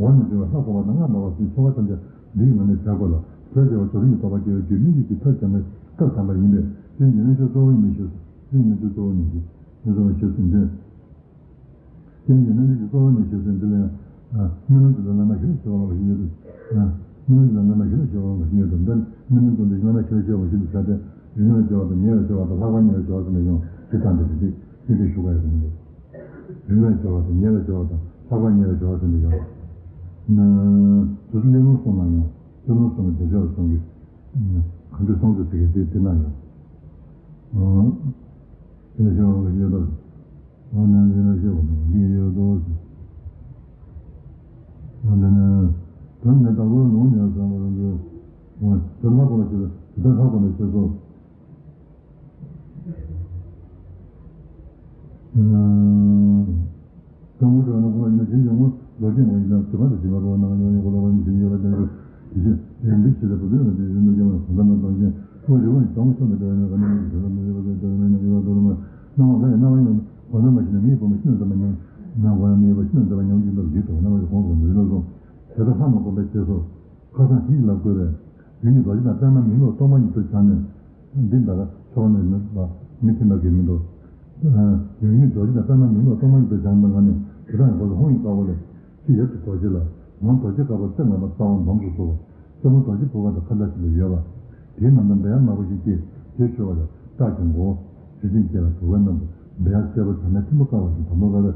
འོག་ནས་འབྱོར་བ་ལྷ་འཁོར་བ་དང་སྔགས་འདྲ་བ་སོགས་ཆོ་ག་ཐམས་ཅད་འདི་ཡི་ངོས་ནས་བྱ་དགོས་ལ། དོལ་རྒྱལ་བ་ཇོ་རི་ཡི་དོགས་པ་སྐྱེ་བའི་རྒྱུ་སྨྱོ་ཆུང་གི་ཐབས་བྱམས་པའི་སྐབས་དམ་པ་ཡིན་པས་དེ་ཉིད་ལ་ཆོས་གཙོ་བོ་ཡིན་པའི་ཞུ། དེ་ཉིད་ལ་ཆོས་གཙོ་བོ་ཡིན་ཞུ། ཆོས་གཙོ་བོ་ཞུ་ཟིན་དོན། རྐྱེན་གྱིས་རྣམ་འགྲེལ་གྱི་གཙོ་བོ་ནས་ཞེས་ཟེར་འདི་ལ་ཡང་། སྨོན་ལམ་གྱི་ལམ་རྣམ་པ་བཞི་ལ་སྦྱོར་བ་ཞིག་ཡོད་དོ། སྨོན་ལམ་གྱི་ལམ་རྣམ་པ་བཞི་ལ་སྦྱོར་བ་ཞིག་ཡོད་དོ། འདི་སྨོན་ལམ་གྱི་ལམ་རྣམ་པ་བཞི་ལ་སྦྱོར་བ་ཞིག་ཏུ་ཟ་སྟེ། རིམ་གྲོ་སྦྱོར་བ་དང་ཉེ་བའི་སྦྱོར་བ་དང་ལྷག་པར་ཉེ་བའི་སྦྱོར་བ་ཟེར་ནས་ཡང་ཇི་ལྟར་འདི་རེད། དེ་དེ་ཞུ་བ་ཡོད་དོ། རིམ་གྲོ་སྦྱོར་བ་དང་ཉེ་བའི་སྦྱོར་བ་དང་ལྷག་པར་ཉེ་བའི་སྦྱོར་བ་ཟེར་ནས་ཡང་། དུ་སུ་ལེ་ལུང་གསུངས་ན་ཡང་ལེ་ལུང་གསུངས་པའི་དེ་སྦྱོར་གསུང་གི། གང་དུ་གསུང་དུ་ཟེར་གི་དེ་དེ་ན་ཡང་། དེ་སྦྱོར་བ་ཞིག་ཡོད་དོ། ཨ་ནི་ཡིན་ན་ཤེས་པ་དང་ལུས་ཡོད་དོ། ཨ་ནི་ནི། དོན་ནི་བདག་པོའི་ལུང་ནས་བསམ་པར་འགྱུར། དོན་ལྷག་པར་བྱེད་དོན་ལྷག་པར་བྱེད་སོ། དང་པོ་དྲག་ན་ཁོ་ཡིན་ན་གཞན་ཡོང་ངོ་ལོ་རྒྱུས་མ་ཡིན་ན་དུ་མ་དུ་ཞིག་མ་རོ་ནང་ཡོང་ཡོང་གོ་ལ་བ་ཡིན་ཞིག་ཡོད་པ་ལྟར་དུ་དེ་བཞིན་རིན་འདི་ཞེས་པ་དུ་ཡོད་པ་དེ་བཞིན་དུ་ཡང་གོང་ལ་མ་བཏང་ཞིང་ཁོ་རི་བོ་ཡི་དང་སོ་ནས་དུ་ཡང་ག་ནས་མི་ཞིག་ལ་མི་ཡོད་པ་དེ་དུ་ཡང་ཡོད་པ་དུ་མ་སྣང་བ་ལ་ཡང་སྣང་བ་ཡང་གོ་ལ་མ་ཞིག་ན་མི་ཡི་བུ་མོ་ཤི་ན་འདི་མ་ཉམས་ན་གོ་ཡང་མི་ཡི་བུ་ཤི་ན་འདི་མ་ཉམས་ཀྱི་འདུག་ཞིག་དུ་སྣང་བ་ཡི་གོང་གོང་དུ་ཡོད་ལ་སོང་དེ་ལྟར་ལྷ་མ་བསྒོམ་པའི་རྗེས་སུ། ཁ་སང་ཞིག་ལ་བཀོད་པས། ཡུལ་ཉིད་རྡོ་རྗེ་དང་པདྨ་མི་མེད་སྟོང་པ་ཉིད་དུ་སྦྱངས་ནས། འདི་ལྟར་ཆོ་ག་ནི་མི་མཐུན་པ་གི་མི་འདུག་ཡང་སྙིང་རྡོ་རྗེ་དང་པདྨ་མི་མངོན་པ་གཏོར་མ་གཉིས་པའི་བྱང་དང་ལ་ནི་དེ་དག་གི་སྒོ་ལ་ཧཱུྃ་ཡིག་དཀར་པོ་ལས། ཕྱི་ཡབ་ཀྱི་རྡོ་རྗེ་ལ། ནང་རྡོ་རྗེ་དཀར་པོ་རྩེ་ལྔ་པ་རྩ་བ་འཛོམས་སུ་བསྡུ་བ། རྩེ་མོ་རྡོ་རྗེ་ཕུར་པ་དང་ཁ་མཐའ་བཞི་ལ་ཡོད་པ། དེའི་ནང་དུ་འབེབས་དམར་པོ་ཞིག་སྐྱེས། དེ་ཞུ་བ་ལ་རྟགས་ཀྱི་མགོ་བོ་རིན་ཆེན་བརྒྱད་ལ་བུ་གའི་རྣམ་པ། འབེབས་སེར་པོ་དར་མའི་ཐུན་མོང་ཀ་བ་ཞིག་དར་མོ་ཀ་བས།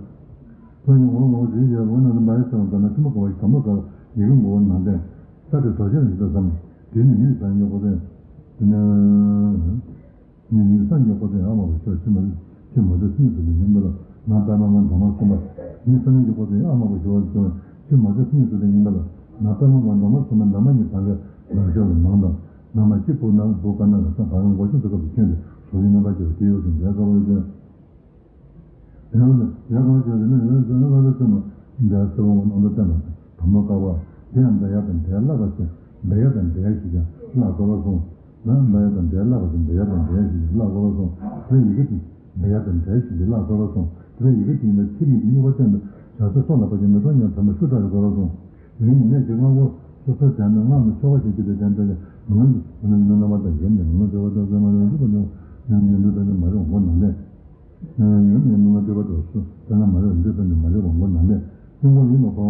ཁོ་ཡི་ངོ་བོ་ངོ་བོ་རིན་ཆེན་བུ་གའི་ནང་དུ་འབེབས་སེར་པོ་དར་མའི་ཐུན་མོང་ཀ་བ་ཞིག་དར་མོ་ཀ་བ། ཡི་གེ་མགོ་བོ་ནང་བསྟན། ས་དེ་རྡོ་རྗེ་ལ་ཡིག་ཚད་ཙམ། དེ་ནི་ཉིད་ས་ཉིད་ཀོ་ཙེ། ཉིད་ཉིད་ས་ཉིད་ཀོ་ཙེ་ཨ་མ་བ་ཤོ་ཤི་མ་ཤི་མ་ཟེར་སྙིང་སུ་ལ་ཉིན་པ་ལ་ནང་པདྨ་མ་འདབ་མ་གསུམ་པ། ཉིད་ས་ཉིད་ཀོ་ཙེ་ཨ་མ་བ་ཤོ་ཤི་མ་ཤི་མ་ཟེར་སྙིང་སུ་ལ་ཉིན་པ་ལ་ནང་པདྨ་མ་འདབ་མ་གསུམ་པ་འདབ་མ་གཉིས་དང་གི་ལག་ཤོ་ལ་ནང་དང་། ནང་མ་གཅིག་པུ་ནང་བུ་ག་ན་ལ་ས་ག་རང་མགོ་ཆུ་ཚོ་སྐབས་སུ་ཁྱོད་ཀྱི་སོ་ཡིན་རྣམ་པ་ཅིག་ལ་དེ་ཡོད་ཟིན་པའི་སྐབས་ལ་ཁྱོད། ཡང་ཡང་གང་བྱས་ཏེ་ནི་ཡང་ཡང་ལ་ལ་ཙམ་འདྲ་སེར་པོ་ངོ་ནང་དུ་བསྟན་པ་དང་དམ་པ་དཀར་པོ། དེ་ཡང་འབད་ཡག་དང་འབྲས་བསླབ་པ་ཟེར། འབད་ཡག་དང་འབྲས་ཞེས་ཀྱང་བསླབ་དགོས་པར་གསུངས། ན་འབད་ཡག་དང་འབྲས་བསླབ་པ་ཟེར། འབད་ཡག་དང་འབྲས་ཞེས་ཀྱང་བསླབ་དགོས་པར་གསུངས། དེ་ཡི་གེ་དེ་འབད་ཡག་དང་འབྲས་ཞེས་ཀྱང་བསླབ་དགོས་པར་གསུངས། དེ་ཡི་གེ་དེ་ཡིན་ན་ཁྱེད་མིག་གི་སྨྱུག་པ་བསྟན་པའི་བྱང་ས་སོགས་ལ་བབ་ཀྱང་མེ་ཏོག་ཉམས་དམ་པ་ཤུགས་དྲག་གི་དགོས་པར་གསུངས། ཡིན་ནས་ཀྱི་སྔ་འགོར་སོ་སོའི་དོན་དུ་སྔགས་ནི་ཆོ་ག་ཞིག་ཅི་སྟེ་ལྡན་པས་མི་ངོམས་ཀྱི་བུ་ནི་ཡིན་ན་རྣམ་པར་དག་ཡིན་ནས་མི་ངོམས་འདོད་པ་དང་སེམས་མ་ཡོང་འཇུག་པ་ནི་ཡོང་ཡོང་ཡོང་འདོད་དོན་དུ་མ་རེད་མགོ་ནང་ལས། ཡོང་ནས་མི་ངོམས་འདོད་པ་དང་སུ་དེ་ན་མ་རེད་འདོད་དོན་དུ་མ་རེད་མགོ་ནང་ལས། སྔོན་འགོར་ཡིན་ནོ་གང་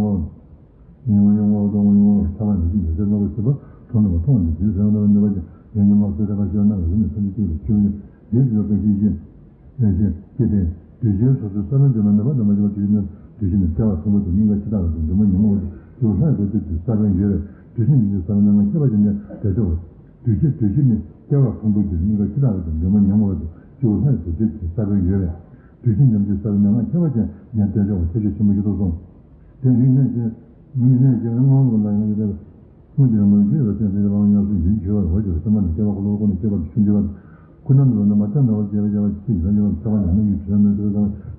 བ། ཡོང་ཡོང་བ་དང་ཡོང་བ་ཐ་མ་ནི་ཅི་ཡོད་ཚད་ལོག་པ་ཞིག་པ་མཐོང་ནས་མ་མཐོང་བ་ནི་ཇི་སྲིད་ཡང་དུ་གནོད་པ་ཅན་ཡོང་ཉིན་མ་སོ་ཐ་ཁ་ཤོར་ན་རུ་ནི་སེམས་ཅི་སྐྱིད་ལ་ཆུ་ཡོད་ཡོད་ཡོད་པའི་ཤེས་བཞིན། ཡང་ཞིང་སྐྱེ་ལྡན་དུས་ཆེན་སོ་སོའི་ས་བོན་དུ་མ་ནུས་པ་དུ་མ་བྱུང་བ་དུས་ནི་དུས་ཆེན་ནི་ལྟེ་བ་ཕུང་པོ་དུ་སྙིང་ག་ཕྱི་དག་ལ་དུ་འདུན་མ་ཉིན་མོ་བ་དུ་ལྷ་ཡི་རྡོ་རྗེ་དུ་ས་བོན་ཡོད་པས་དུས་ཆེན་ཉིན་གྱི་ས་བོན་ནང་ཁྱད་པར་ཅན་ནི་དལ་འབྱོར་བ། དུས་ཆེན་དུས་ཆེན་ནི་ལྟེ་བ་ཕུང་པོ་དུ་སྙིང་ག་ཕྱི་དག་ལ་དུ་འདུན་མ་ཉིན་མོ་བ་དུ་ལྷ་ཡི་རྡོ་རྗེ་དུ་ས་བོན་ཡོད་པས་དུས་ཆེན་ཉིན་གྱི་ས་བོན་ནང་ཁྱད་པར་ཅན་ཉན་དལ་འབྱོར་བ་ཁྱད་ཆོས་ཆེན་པོ་ཡོད་དོ་གསུངས། དེ་ནི་གནས་ཀྱི་མི་གནས་ཀྱི་སྔོན་ལ་ཡང་ཡོད་པས། སྔོན་གྱི་རང་ངོས་འདི་ལ་བརྟེན་ཏེ་རང་ཉམས་སུ་ཡིན་གྱི་བར་འོ་ཅོག་སེམས་པ་ནི་སྐྱེ་བ་ཀུན་ལོག་ཀུན་ནས་སྐྱེ་བར་ཆུན་འདྲི་བ། ཀུན་ནམ་ལ་ནི་མ་བརྟན་ནོར་སྐྱེ་བ་སྐྱེ་བ་ཅི་ཡིན་ལ་ཉམས་ཚེ་བ་ཉམས་ནི་ཡིན་ཚེ་ནི་ཚེ་བ་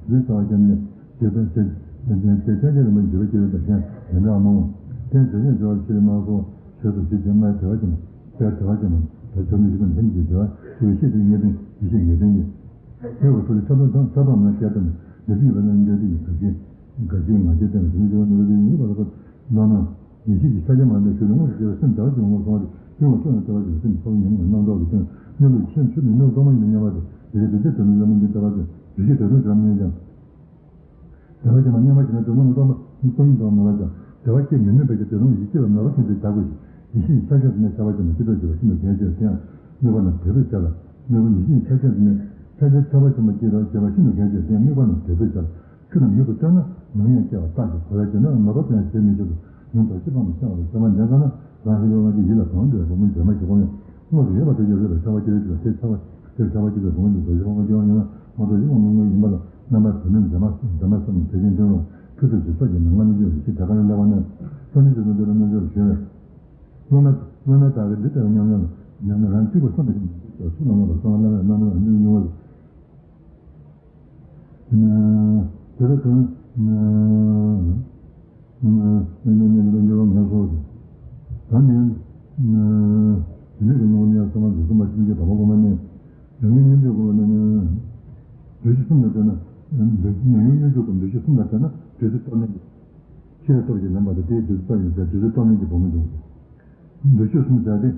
ཚེ་བ་ཀྱང་ནི་རྗེ་དང་རྗེ་རྗེ་རྗེ་རྗེ་རྗེ་རིན་པོ་འཇུག་པ་སྐྱེ་བའི་བདག་གཞན་ཡིན་འདྲ་མང་བ། དེ་རྗེ་རྗེ་འཇུག་པ་ཕྱིར་མ་སོགས་ཆོས་སུ་ཞིག་ཅེས་སྨྲ་དེ་བ་ཀྱང་དེ་དེ་བ་ཀྱང་ད་ཆོས་ནི་ཞིག་པ་ལྷན་ཅིག་དེ་བ་ཆོས་ཤེས་དུས་ངེས་དོན་ཡེ་ཤེས་ངེས་དོན་གྱི་དེ་བ་སོགས་ཆ་དང་ཆ་དང་ན་སྐད་དང་ནི་ལེགས་ཡོད་པ་ན་འགལ་དུ་ཡིན་ག་ཞིག་ག་ཞིག་ང་རྗེ་བསྟན་པ་དེ་ནི་འཇུག་པ་ནི་ལ་དེ་ཡིན་པ་ལ་ཁོ་ལ་ན། ཡེ་ཤེས་ཀྱི་ཆ་རྐྱེན་མ་ལྡན་ཞུ་ལ་དངོས་སུ་སྐྱེ་བའི་སེམས་བདེ་བ་ཅན་ངོ་སོང་བ་དེ་ཡོང་བ་ཐོས་ནས་བདེ་བ་ཅན་སེམས་ཚོགས་ཉིད་ངོ་རྣམ་རྟོག་གི་སྟེང་གནས་ལུགས་ཆེན་ཆོས་ནི་གནས་ལུགས་གཏོར་མ་ཡིན་པ་མཉམ་པ་དེ་ཡེ་ཤེས་དེ་ཚེ་དོན་ནི་ལ་མི་འདི་བདེ་བ་ཅན་ཡེ་ཤེས་དེ་དོན་བྱ་མི་ཉན་ཀྱང་། བདེ་བ་ཅན་ལ་མཉམ་པ་ཞིག་ན་དེ་ཚོ་ནི་གཏོར་མ་གཏོར་ཡིན་དང་མེད་པ་ཀྱང་བདེ་བ་སྐྱེ་མི་ནུས་པའི་ཀྱང་དེ་ཚོ་ནི་ཡིད་ཆེས་པ་མེད་པ་ཅན་དེ་བྱ་དགོས་ཤིང་ཡེ་ཤེས་ཀྱི་ཆ་ཤས་དེ་ནི་ཁྱད་པར་ཅན་ལ་ཅི་ལྟར་བྱེད་པ་ཤིན་ཏུ་གལ་ཆེ་སྟེ་དམིགས་པ་ན་དད་པའི་ཆ་ལ་དམིགས་པ་ཡེ་ཤེས་ཀྱི་ཆ་ཤས་དེ་ནི་ཆ་ཤས་ཁྱད་པར་ཅན་པ་ཅི་ལྟར་བྱེད་པ་ཤིན་ཏུ་གལ་ཆེ་སྟེ་དམིགས་པ་ན་དད་པའི་ཆ་ལ། ཆོས་རྣམས་ཡུལ་དུ་ལྟོས་ན་མང་ཡང་སྐྱེ་བ་རྟག་ཅིང་གོ་བས་བྱས་ན་མ་གཏོགས་གཏན་ཞེས་མི་བྱེད་དོ། ཡང་རྡོ་རྗེ་སྤང་དུ་བཤད་པ་ལ་བྱ་བ་འདྲེན་དཀའ་ན་རང་ཞི་བའི་དབང་གིས་ཡིད་ལ་གང་འདོད་པའི་བུ་མོ་འདྲེན་མ་ཞིག་དགོངས་ནས་དངོས་སུ་ཡོད་པ་དེ་ཀྱང་རོལ་པའི་ཤ་བ་སྐྱེ་རེ་ཅིག་ལ་དེ་ཆ་བ་དེར་ཆ་བ་སྐྱེ་ཚེ་བུ་མོ་འདི་རྡོ་རྗེ་སྤང་དུ་སྐྱེ་བ་ཡིན་ན་མ་གཏོགས་ཡིད་དབང་མངོན་ཡིན་པ་ལ་རྣམ་པར་གྲོལ་མིན་འདྲེན་མ་འདྲེན་མ་བསམ་དེ་བཞིན་འདྲེན་རུང་ཁྱོད་ཚོས་ཇི་ལྟར་གྱི་ནང་ང་ནི་འདུས་པའི་ཕྱིར་དེ་ཀ་རེ་སླེབས་པ་ནས་སོ་ནི་ཇི་ལྟར་འདོད་ལ་རྣལ་འབྱོར་ཞུས་པས། སློབ་མ་སློབ་མའི་བདག་གིས་འདི་ལྟར་སྙམ་སྙམ་ལ་ཉམས་ནས་རང་གཅིག་པུ་བསམ་པ་ཡིན་ན་ཚུལ་ལ་མངོན་པར་བསམ་པ་བླ་མེད་རྣམ་སྨིན་ལ་སྨྱུང་བ། དེ་ལ་གང་། ངན་སོང་དེ་ནི་དེ་ནི་གི་ནོར་ཉ་སོང་བ་ཟེར་ས་མ་འཛིན་གསུམ་པ་ཤིན་ཏུ་དང་པོ་གོ་མ་ནས་ཡང་ངན་སྙོམས་པའི་སྒོ་ནས་ནི་འདུ་བྱེད་གསུམ་ལ་བརྟེན་ན་འདུ་ཉོན་མོངས་ཡུལ་གྱི་སྒོ་འདུ་བྱེད་གསུམ་ལ་བརྟེན་ན་བདུད་རྩི་གཏོར་ནས་ཤེས་རབ་སྟོབས་ཀྱིས་ལེན་པ་དང་དེའི་བདུད་རྩི་གཏོར་ཡིན་ཟེར་བདུད་རྩི་གཏོར་ནས་ཀྱི་བུ་མོ་འབྱུང་། འདུ་བྱེད་གསུམ་ཟེར་ཏེ།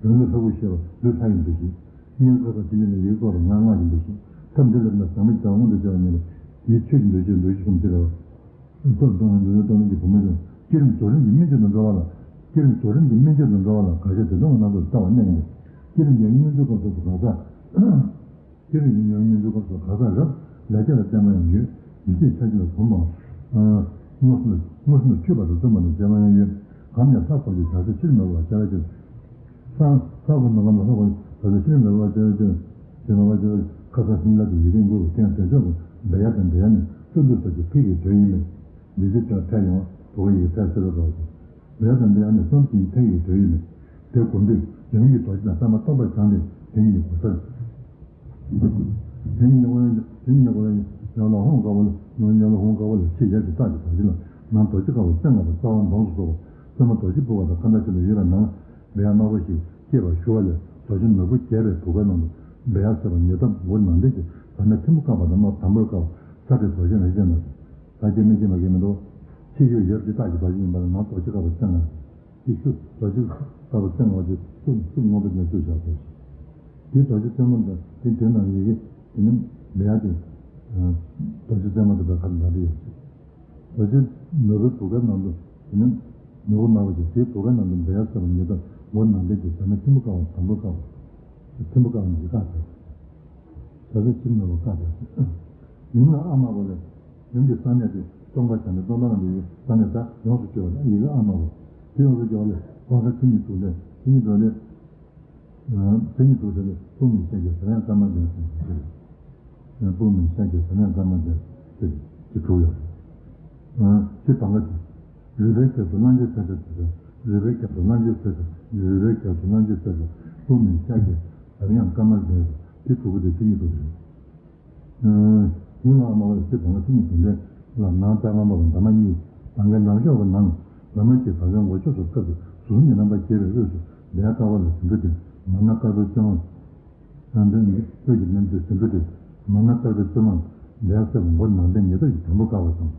རང་ལུས་ལྷ་སྐུར་བཤད་པ་ལུས་ལྷ་ཡི་འདུ་ཤེས། སྙན་ཁ་དང་དེ་ཉིད་ལ་ཡིག་རྟོགས་པ་ངག་སྔགས་ཀྱི་འདུ་ཤེས། ཐབས་འདི་ལ་ན་ཟབ་མོ་བྱ་བ་མངོན་དུ་བྱ་བ་ཉིད་ལ་དེའི་ཆོས་ཀྱི་འདུ་ཤེས་འདུ་ཤེས་གསུམ་དེ་རེད་བ། གཏོར་གཏོར་ནས་འདུ་ཤེས་གཏོར་ནས་ཀྱི་བུ་མོ་འབྱུང་། བསྐྱེད་རིམ་རྫོགས་རིམ་གྱི་སྨིན་བྱེད་དུ་འགྲོ་བ་ལ། བསྐྱེད་རིམ་རྫོགས་རིམ་གྱི་སྨིན་བྱེད་དུ་འགྲོ་བ་ལ་དགག་བྱ་དེ་དོན་གྱི་རྣམ་གྲངས་སུ་ལྟ་བ་གནད་ཡིན་ཏེ། བསྐྱེད་རིམ་གྱི་སྙོམས་འཇུག་སྐབས་སུ་དགག་ས། སྤྱིར་ཡིན་ཡང་སྙོམས་འཇུག་སྐབས་སུ་དགག་ས་རབ་ལེགས་སྦྱར་ལ་བསྟན་པ་ཡང་ཡོད། ཡེ་ཤེས་ཆ་ཤས་ལ་གོམས་པའམ། མངོན་སུམ་མངོན་སུམ་དུ་འཁྱུད་པ་དང་བརྩོན་པ་ལ་བྱ་བ་ཡང་ཡོད། གང་ཡང་ལྷ་སྐོར་གྱི་བྱ་ས་ཕྱིར་མི་ལྡོག་པར་བྱ་བའི་ཕྱིར། ས་ས་སྐོར་མི་གམ་ལ་ལྷ་སྐོར་གྱི་བྱ་ས་ཕྱིར་མི་ལྡོག་པར་བྱ་བའི་ཕྱིར། ཕྱིར་མི་ལྡོག་པར་བྱ་བའི་ཁ་སང་ཤིང་ལ་དེ་ཡི་གེ་འགོད་པའི་སྟེང་དེ་ཕྱོགས་ཀྱི་འབད་ཡ་དང་འབྲེལ་ཡ་ནི་བརྩོན་འགྲུས་སོགས་ཀྱི་ཕུད་ཀྱི་དོན་ཡིན་པས། འདི་ཚེ་ཕྱོགས་ཕྲལ་ཡོང་བ་བུ་ག་ཡི་གེ་ཕལ་སེལ་བ་དང་། འབད་ཡ་དང་འབྲེལ་ཡ་ནི་བསམ་གྱིས་ཐེག་ཡི་དོན་ཡིན་མོད། དེ་གོམས་དུས་ཡུམ་གྱི་རྡོ་རྗེ་དང་པདྨ་སྟོང་པར་སྦྱངས་ཏེ་དེ་ཉིད་གོ་སར། དེ་ཉིད་ཀྱི་དབང་དེ་ཉིད་ཀྱི་དབང་ཡང་ལ་ཧོང་དཀར་པོ་ལ་ཡང་ལ་ཧོང་དཀར་པོ་ལ་ཕྱི་ཡབ་ཀྱི་རྟགས་ཀྱི་རྡོ་རྗེ་ལ་ནང་རྡོ་རྗེ་དཀར་པོ་རྩེ་ལྔ་པ་རྩ་བ་འཛོམས་སུ་གསོལ་བ། རྩེ་མོ་རྡོ་རྗེ་ཕུར་པ་དང་ཁ་མཐའ་བཞི་ལ་ཡོད་པ་ནང་འབད་ཡ་དམར་པོ་ཞིག་སྐྱེས་པ་ཞུ་བ་ལས་རྡོ་རྗེ་ནོར་བུ་རྒྱས་པའི་བུ་གའི་ནང་དུ་འབད་ཡ་ཟེར་བ་ཉེ་འདབས་འོད་མདངས་ལྡན་གྱི་ཟབ་མོའི་ཐིམ་ཕུ་བཀབ་པ་དང་དམར་དམ་པོར་བཀབ་པ་ས་དེ་རྡོ་རྗེ་རིན་ཆེན་ལ་ཟེར། ད་སྐྱེ་མི་སྐྱེ་མ་སྐྱེ་མི་འདུག་ཕྱི་ཡུལ་ཡབ་ཀྱི་རྟགས་ཀྱི་བར་ཆད་ཡིན་པ་ལ་ནང་རྡོ་རྗེ་དཀར་པོ་རྩེ་ལྔ། དེ་ཤུགས་རྡོ་རྗེ་དཀར་པོ་རྩེ་ལྔ་པོ་དེ་ཤུགས་ཤུགས་མངོན་པར་ཉམས་སུ་བཞག་དགོས། དེའི་རྡོ་རྗེ་རྩེ་མོ་དང་དེ་དེ་ནང་ཡི་གེ་དེ་ནི་ འབད་ཡག་གི། རྡོ་རྗེ་རྩེ་མོ་དེ་དག་ཁ་ནང་དུ་ཡོད་ཅིག་རྡོ་རྗེ་ནོར་བུའི་བུ་ག་ནང་དུ་དེ་ནི་ནོར་བུ་མ་བ་ཞིག་དེའི་བུ་ག་ནང་དུ་འབད་ཡག་ཟེར་བ་ཉིད་དང་མགོ་ནང་ལྡན་གྱི་ཟེར་ན་ཐིམ་ཕུ་ཀ་བ་དང་པོ་ཀ་བ། ཐིམ་ཕུ་ཀ་བ་ནི་ཀ་ཟེར། ས་ས་ཆིབས་ནོར་བུ་ཀ་ཟེར། ཡུམ་ལ་ཨ་མ་བ་ལས། ཡུམ་གྱི་ས་གནས་དེ་སྟོང་པ་བྱ་ནས་སྟོང་པ་ལ་འདུས་པའི་ས་གནས་ད་ཡོངས་སུ་གྱུར་པ་ལ་ཡི་གེ་ཨ་མ་བ། དེ་ཡོངས་སུ་གྱུར་པ་ལས་བང་ཁ་ཆིབས་གཉིས་གྲུབ་ལས་ཆིབས་གཉིས་གྲུབ་ལས། དེ་ཉིད་དུ་ཟེར་ཏེ་དཔུང་ནི་ཤཱཀྱའི་ཟ་རང་ཀ་མ་ལྡན་ཟེར་ཏེ། དཔུང་ནི་ཤཱཀྱའི་ཟ་རང་ཀ་མ་ལྡན་ཟེར་ཏེ་དྲུག་ཡོད། ཅེས་དང་ག་ཅིག་རུས་པའི་རྒྱབ་ཏུ་གླང་ཆེན་ཟེར་ཏེ་ཟེར། རུས་པའི་རྒྱབ་ཏུ་གླང་ཆེན་ཟེར་ཏེ། རུས་པའི་རྒྱབ་ཏུ་གླང་ཆེན་ཟེར་ཏེ། དཔུང་ནི་ཤཱཀྱའི་ཟ་རང་ཀ་མ་ལྡན་ཟེར་ཏེ་དྲུག་པོ་དེ་ཆིབས་གཉིས་གྲུབ་རེད། ཡུམ་ལ་ཨ་མ་བ་ལས་ཞེས་དང་ག་ཆིབས་གཉིས་གྲུབ་ལས་ལ་ནང་པདྨ་མ་བ་འདབ་མ་གཉིས། དང་ག་ནང་ཤོག་གི་ནང་འདབ་མ་གཅིག་བ་གན་འོག་ཕྱོགས་སུ་བཀབ་སྟེ་ཟུར་གཉིས་རྣམ་པར་རྒྱས་པའི་དབུས་སུ་ལྡན་དཀར་པོ་ལ་ཟེའུ་འབྲུ་སྟེ། མ་ན་དཀར་པོའི་རྩེ་མོ། ཡང་དོན་ནི་དབུས་ཀྱི་རྣམ་འགྱུར་ཟེའུ་འབྲུ་སྟེ། མ་ན་དཀར་པོའི་རྩེ་མོ་ལྡན་སེར་པོ་མགོ་ནང་ལྡན་ཉེ་ཐག་གི་དང་པོ་དཀར་བ་དང་།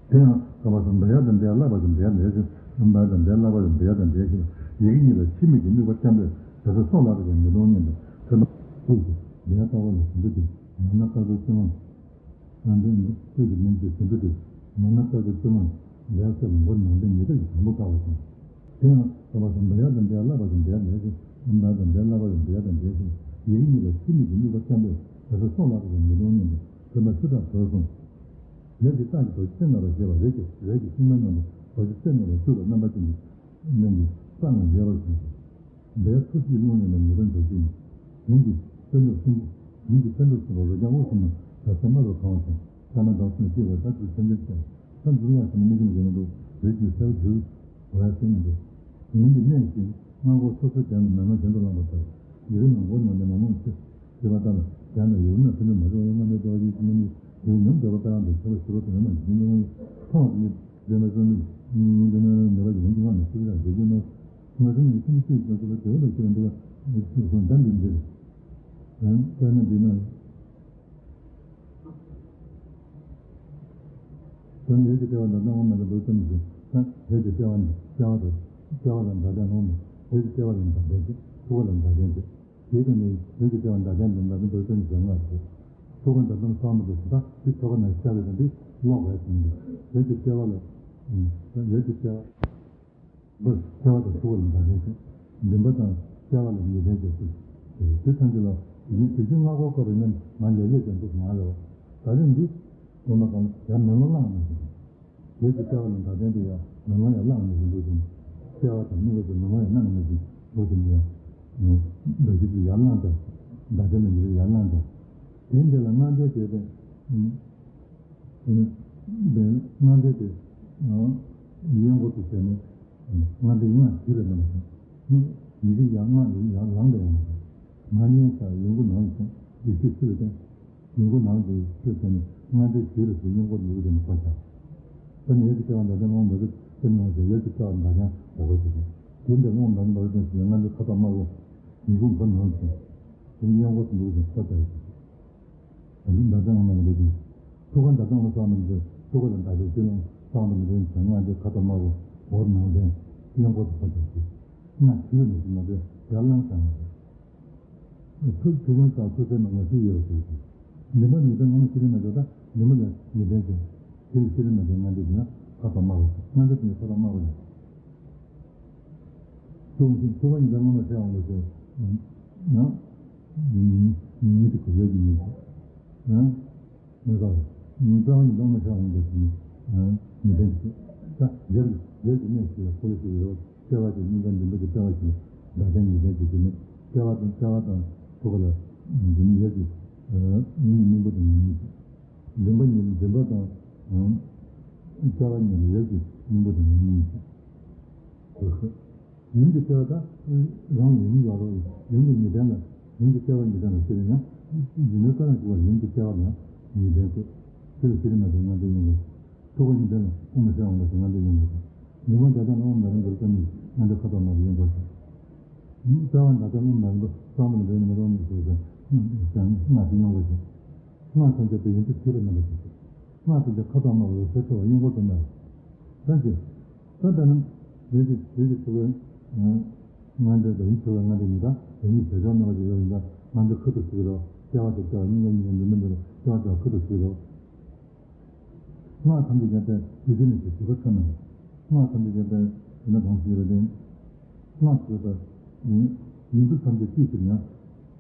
དེ་ཡང་ཀ་བ་དང་འབད་ཡག་དང་འབད་ཡག་ལག་པ་དང་འབད་ཡག་ལས་ཟེར། འབད་ཡག་དང་འབད་ཡག་ལག་པ་དང་འབད་ཡག་དང་འབད་ཡག་ཞེས་ཡི་གེ་གཉིས་ལ་ཆིབས་མིག་གི་དམིགས་པ་བརྟན་པོས་བྱ་ས་སྲོག་ལག་རེ་ཀའི་ཉེས་ལྟུང་གཉེན་དང་མཚན་མ་ཀུན་གྱི་འབད་ཡག་ལྟ་བ་ལ་ཟེའུ་འབྲུ་སྟེ། མ་ན་དཀར་པོའི་རྩེ་མོ། ཡང་དོན་ནི་དབུས་ཀྱི་རྣམ་འགྱུར་ཟེའུ་འབྲུ་སྟེ། མ་ན་དཀར་པོའི་རྩེ་མོ་ལྡན་སེར་པོ་མགོ་ནང་ལྡན་ཉེ་ཐག་གི་དང་པོ་དཀར་བ་དང་། དེ་ཡང་ཀ་བ་དང་འབད་ཡག་དང་འབད་ཡག་ལག་པ་དང་འབད་ཡག་ལས་ཟེར། འབད་ཡག་དང་འབད་ཡག་ལག་པ་དང་འབད་ཡག་དང་འབད་ཡག་ཞེས་ཡི་གེ་གཉིས་ལ་ཆིབས་མིག་གི་དམིགས་པ་བརྟན་པོས་བྱ་ས་སྲོག་ལག་རེ་ཀའི་ཉེས་ལྟུང་གཉེན་དང་མཚན་མ་ཆུ་དྲག་བོར་གསུམ། ལས་ཀྱི་རྟགས་ཀྱི་རྡོ་རྗེ་རྩེ་ལྔ་པ་ཞེས་པ་རས་ཀྱི་རས་ཀྱི་ཤིང་མ་རྣམས་རྡོ་རྗེ་རྩེ་ལྔ་པ་བཅུ་པ་རྣམ་པ་ཅན་གྱི་རྣམས་ཀྱི་རྟགས་རྣམས་ཡལ་བར་གསུངས་ཤིང་། འབད་ཐུགས་རྗེའི་རླུང་ནི་ལ་ངེས་པར་འཇོག་ཅིང་། དོན་གྱི་པད་འབྲུག་གསུམ་པོ། དོན་གྱི་པད་འབྲུག་གསུམ་པོ་རོ་རྐྱང་དབུགས་གསུམ་ན་བྱ་ས་དམར་པོ་གང་བ་དང་། ས་ན་བདག་གསུམ་ལ་སྐྱེ་བ་ལྟར་དུ་སེམས་ཅན་ཀྱང་། ས་འཛུལ་བ་ཞིག་ན་མིག་གིས་མི་གཟིགས་ན་འདུག་རིགས་ཀྱི་གསལ་བ་འགྱུར་བ་ཡང་སེམས་མི་འདུག་ཡུམ་གྱི་གནས་ཤིང་སྔགས་འཁོར་སོ་སོའི་གདན་ལ་མེ་ལོང་གྱེན་དུ་བླངས་པ་ལྟར། ཡི་གེ་རྣམས་མགོ་ནང་ལྡན་མ་མོ་ཆེ། ཞེས་པ་ལྟར་གདན་ལ་ཡུལ་ན་ཕན་ཚུན་མ་འགྲོ་བའི་སྔ་མའི་ལྟ་བ་ཡིད་ཀྱི་མི་ནུས་ཡུལ་ཉམས་འདོད་པ་ལྟར་དུ་ཁྱབ་པ་ཞི་བ་དང་ཡོད་མ་ཡིན་ཀྱང་མཐོང་བ་དེ་ཉིད་འདོད་མ་བསམ་ནུས་ཉིད་འདོད་ན་མེད་པ་ཡིན་གྱི་སྔགས་ནི་ཚིག་རང་བཞེད་རྒྱུ་ན། ང་ཚོ་ནི་ཁྱིམ་སྤྱོད་ཀྱི་སོ་སོ་བདེ་བ་དང་སྐྱིད་པ་འདུག་པ་ཞིག་གོ་འདམ་འདི་འདིར། དཔེར་ན་འདི་ན། དོན་ཡོད་ཀྱི་ལྟེ་བ་འདི་ལྟ་བ་མ་ལ་འདུག་ཙམ་ཞིག་ད་ཡོད་ཀྱི་ལྟེ་བ་འདི་ལྟེ་བ་དང་ལྟེ་བ་ལ་འདྲ་ལྡན་ལོངས་མི་ཡོད་ཀྱི་ལྟེ་བ་ལ་འདྲ་ལྡན་ཏེ་ཐུག་པ་ལ་འདྲ་ལྡན་ཏེ། དེའི་སྟེང་ནས་ཡོད་ཀྱི་ལྟེ་བ་འདྲ་ལྡན་ལོངས་མ་ལ་འདུག་ཙམ་ཞིག་ལྔ་རེད། ཐུག་པ་འདྲ་ལྡན་སོང་མི་འདུག་ད་དེ་ཐུག་པ་ན་ཤར་བའི་དང་དེ་ལོག་པའི་དང་འདི་ཡོད་ཀྱི་ལྟེ་བ་ལ་ཡོད་ཀྱི་ལྟེ་བ། འདིར་ལྟེ་བ་དང་ཐུག་པ་ལ་འདྲ་མཚུངས་ཆེ། འདུན་པ་དང་སྐྱེ་བ་ལ་ཉེས་ལྡན་ཅེས་གསུངས། དེ་ཐམས་ཅད་ལ་ཡིན་དུས་ཀྱི་སྔགས་འཁོར་བསྐོར་བའི་སྔོན་ང་ལས་ལས་ཀྱང་འདུག་མ་རེད་བ། ད་རེས་འདི་དུ་མ་གང་ཡང་མེ་ལོང་བླངས་མ་ཞིག་ཡོད་ཀྱི་ལྟེ་བ་ལ་འདྲ་ལྡན་དེ་ཡང་མེ་ལོང་ཡང་བླངས་མ་ཞིག་འདུག་ཅིང་། སྐྱེ་བ་དང་གཉིས་པ་དེ་མེ་ལོང་ཡང་བླངས་མ་ཞིག་འདུག་ཅིང་ཡང་། འདྲ་ཞིག་ཏུ་ཡར་བླངས་ཏེ་འདྲ་ལྡན་ལ་ཉེས་པའི་ཡར་བླངས་ཏེ། དེ་འདི་ལ་སྔགས་འདྲེན་བྱས་ཏེ། དེ་ནས་སྔགས་འདྲེན་དེ་གཡས་སྐོར་དུ་བྱས་ནས་སྔགས་འདྲེན་སྔགས་ཞུས་པའི་ནང་དུ་ཡི་གེ་ཡང་སྔགས་ཡང་ལངས་པའི་ནང་དུ་མ་ཉན་ས་ཡོན་གུ་ནང་དུ་ཡེ་ཤེས་ཆུ་ལ་བརྟེན་ཡོན་གུ་ནང་དུ་ཆུ་བརྟེན་ནས་སྔགས་འདྲེན་ཞུས་པའི་ཚེ་གཡས་སྐོར་དུ་ཡི་གེ་དེ་ནས་འཁོར་བྱ། ད་ནི་ཡོད་ཀྱི་ལྟེ་བ་འདྲ་ལྡན་ལོངས་མ་ལུས་ཏེ་ནང་དུ་ཡོད་ཀྱི་ལྟེ་བ་འདྲ་ལྡན་འོག་གི་དེ་དེ་འདྲ་ལོངས་མ་ལུས་ཏེ་སྔགས་འདྲེན་ཁ་དོག་དམར་པོ་ཡོན་གུ་མགོ་ནང་དུ་དེ་གཡས་སྐོར་དུ་འདུག་ཅིང་འཁོར་བྱ་ཡོད། ད་ནི་འདྲ་ལྡན་ལོངས་མ་ལུས་ཏེ། ཐུག་པ་འདྲ་ལྡན་ལོངས་སོང་མི་འདུག་ཐུག་པ་དང་འདྲ་ལྡན་སྤྱི་ལོངས་སོང་དུ་མི་འདུག་ཟེར་སྔགས་འདྲེན་ཁ་དོག་དམར་པོ་འོག་ནང་ལྡན་གཡས་སྐོར་དུ་འཁོར་བྱ་ཞིག་སྔགས་ཞུས་པ་ནས་ཞུ་མ་འདོད་ཡར་བླངས་བྱ་མ་འདོད། ཐུགས་ཐུགས་ཀྱང་བྱ་ཐུགས་སེམས་ལ་ང་ཞུ་ཡོད་པ་ཞིག་ཞིག་འདུན་པ་ཉེས་ལྡན་ངོ་མ་ཤེས་རིག་མ་འདོད་ད་འདུན་པ་ལ་ཉེས་ལྡན་ཞིག་དེ་ལ་ཤེས་རིག་མ་འདོད་སྔགས་འདྲེན་ཞུས་ན་ཁ་དོག་དམར་པོ་ཞིག་སྔགས་འདྲེན་དེ་ཁ་དོག་དམར་པོ་ཞིག་ཐུག་ཐུག་པ་ཉིད་ལ་སྔོན་ལ་ཤར་འོང་བ་ཞིག་ཡང་ཉིད་དུ་གོ་ཡོད་ཀྱི་ཉིད་ཡང་མི་དགའ་བ་ཉིད་ལ་སྔོན་ལ་ཤར་འོང་བ་ཞིག་ཉིད་ལྡན་ཞིག་ད་རྒྱབ་ཀྱི་རྒྱབ་ཀྱི་གནས་ཤིག་ལ་འཁོར་ཞིག་ཡོད་ལྟེ་བ་དེ་སྙིང་ག་འདུན་པ་གྱི་ལྟེ་བ་ཞིག་ལ་འདྲ་ལྡན་ཉེས་ལྡན་ཞིག་དེ་ནི་ལྟེ་བ་དང་ལྟེ་བ་དང་ཐུག་པ་ལ་འདི་ནི་ཡོད་ཀྱི་སྙིང་སྙིང་པོ་དང་ཉིད་ཉིད་ཞིག་འདུན་པ་ཉིད་འདུན་པ་དང་ལྟེ་བ་ཉིད་ལ་ཡོད་ཀྱི་སྙིང་པོ་དང་ཉིད་ཉིད་ཞིག་ཡུམ་གྱི་ལྟེ་བ་དང་རང་ཡུམ་ཡོད་རོགས་ཡུམ་གྱི་ཉེས་ལྡན་ལ་ཡུམ་གྱི་ལྟེ་བ་ཉེས་ལྡན་ལ་ཟེར་ན་ཡུམ་ནི་ཀ་རང་ཞུ་བ་ཡུམ་གྱི་ལྟེ་བ་ལ་ཉེས་ལྡན་ཏེ། དེ་ལ་ཤེས་རིག་མ་དང་སྔགས་འདྲེན་ཡོང་བ་དང་། ཐུག་པ་ཉིད་ལྡན་ལ་དབུ་མ་ཤར་འོང་བ་དང་སྔགས་འདྲེན་ཡོང་བ་དང་། ཉོན་མོངས་འདྲ་ལྡན་ལ་དབུ་མ་ལ་འགོར་ཀ་ནི་སྔགས་འདྲེན་ཁ་དོག་དམར་པོ་ཡོང་བ་དང་། རྩ་བ་འདྲ་ལྡན་དབུ་མ་ལ་འགོར་ཀ་ནི་མི་འདྲེན་མི་རོ་མི་ཞེས་ཀྱང་སྔགས་འདྲེན་ཡོང་བ་དང་། སྔགས་ཐམས་ཅད་པའི་ཡིན་གཅིག་ཤེས་རབ་རྣམ་པར་ཤེས་ཤིང་། སྔགས་ཐམས་ཅད་ཁ་དོག་དམར་པོ་ལ་སེར་ཁྲོ་བ་གཡོན་སྐོར་དུ་སྨྲ་བ། ད་ཅི། ད་ལྟ་ནི་ཡུལ་གྱི་ཡུལ་གྱི་ཚུལ་བའི་སྔགས་འདྲེན་དང་ཡུལ་ཚུལ་བའི་སྔགས་འདྲེན་ཉིད་དང་དེ་ཉིད་བྱེད་ཕྱོགས་སྨྲ་བ་ཞིག་ཡོད་ཡིན་ད་སྔགས་འདྲེན་ཁ་ཐུག་ཞིག་རོ། སྐྱེ་བ་དང་སྐྱེ་བ་གཉིས་ཀ་གཉིས་ཀ་འདི་མི་འདི་ལ་སྐྱེ་བ་དང་ཁུ་དང་ཞིག་རོ། སྔགས་ཐམས་ཅད་ཀྱང་དེ་ཡི་གེ་ནས་ཞེས་ཞུ་བ་ཚང་མ་ཡིན། སྔགས་ཐམས་ཅད་ཀྱང་དེ་ཡིན་ན་གང་ཞིག་ཡོད་པ་དེ། སྔགས་ཞེས་པ་ཡིན། ཡིན་མཐུ་ཐམས་ཅད་ཅི་ཞིག་ཡང་།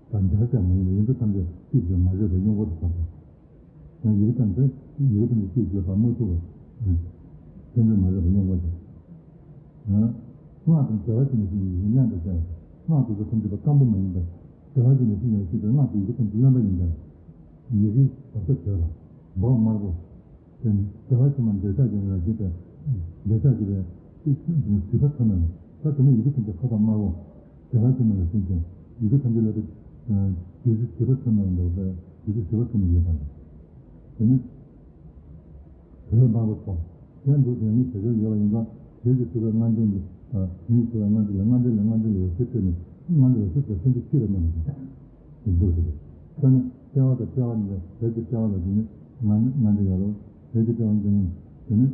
དང་འདྲ་ཀྱང་མ་ཡིན་པ་ཡིན་མཐུ་ཐམས་ཅད་ཅི་ཞིག་མ་བརྗོད་པའི་སྙིང་པོ་དུ་བབ་པ། ཡང་ཡི་གེ་ཐམས་ཅད་ཡི་གེ་ཐམས་ཅད་ཅི་ཞིག་བརྗོད་པ་མ་ཐུབ་པ། ཐམས་ཅད་མ་བརྗོད་པའི་སྙིང་པོ་དེ། སྔགས་དང་བདེ་བ་ཅན་ནི་ཞིག་ཡིན་ལན་དུ་བྱ། སྔགས་དེ་ཚོ་ཐམས་ཅད་པ་སྐམ་པོ་མ་ཡིན་པར་བདེ་བ་ཅན་ནི་ཞིག་ཡང་ཞིག་པའི་སྔགས་དེ་ཡི་གེ་ཐམས་ཅད་རློན་པ་ཡིན་པས། ཡི་གེ་བབ་ས་བྱས་ལ་འབག་དམར་པོ། བདེ་བ་ཆེན་པོ་འདོད་ཆགས་ཀྱི་ངང་ཞིག་པའི་འདོད་ཆགས་ཀྱི་བའི་ཞིག་པའི་ཐ་ན་ད་དེ་ནས་ཡི་གེ་ཐམས་ཅད་ཁ་དོག་དམར་པོ། བདེ་བ་ཆེན་པོ་ལ་ཞིག་ཀྱང་ཡི་གེ་ཐམས་ཅད་ལ་དེ་བདེ་ཆེན་ཞིག་པའི་ཐ་ན་འདོད་པའི་ཡི་གེ་ཞིག་པའི་ཐ་ན་ཡོད་པ་དང་། དེ་ནི། བོད་དམར་པོ་ཚོ། ཡང་འདུག་དེ་ནི་བྱེད་སྒོ་ཡོད་པ་ཡིན་ཙང་བོད་ཀྱི་ཐུབ་པའི་སྔ་འདྲེན་གྱི། མིའི་ཐུབ་པའི་སྔ་འདྲེན་ལ་སྔ་འདྲེན་ལ་སྔ་འདྲེན་ཡོད་ཟེར་བྱས་ནས་སྔ་འདྲེན་ལ་ཤུགས་དང་ཕན་ཚུན་ཁྱེར་བའི་རྣམ་པ་ཞིག་འདུག་ཟེར། ད་ནི་དཔྲལ་བ་དང་དཔྲལ་བ་ནི་བོད་ཀྱི་དཔྲལ་བ་ལ་དེ་ནི་སྔ་སྔ་འདྲེན་ཡོད་རེད། བོད་ཀྱི་དཔྲལ་བ་ནི་དེ་ནི་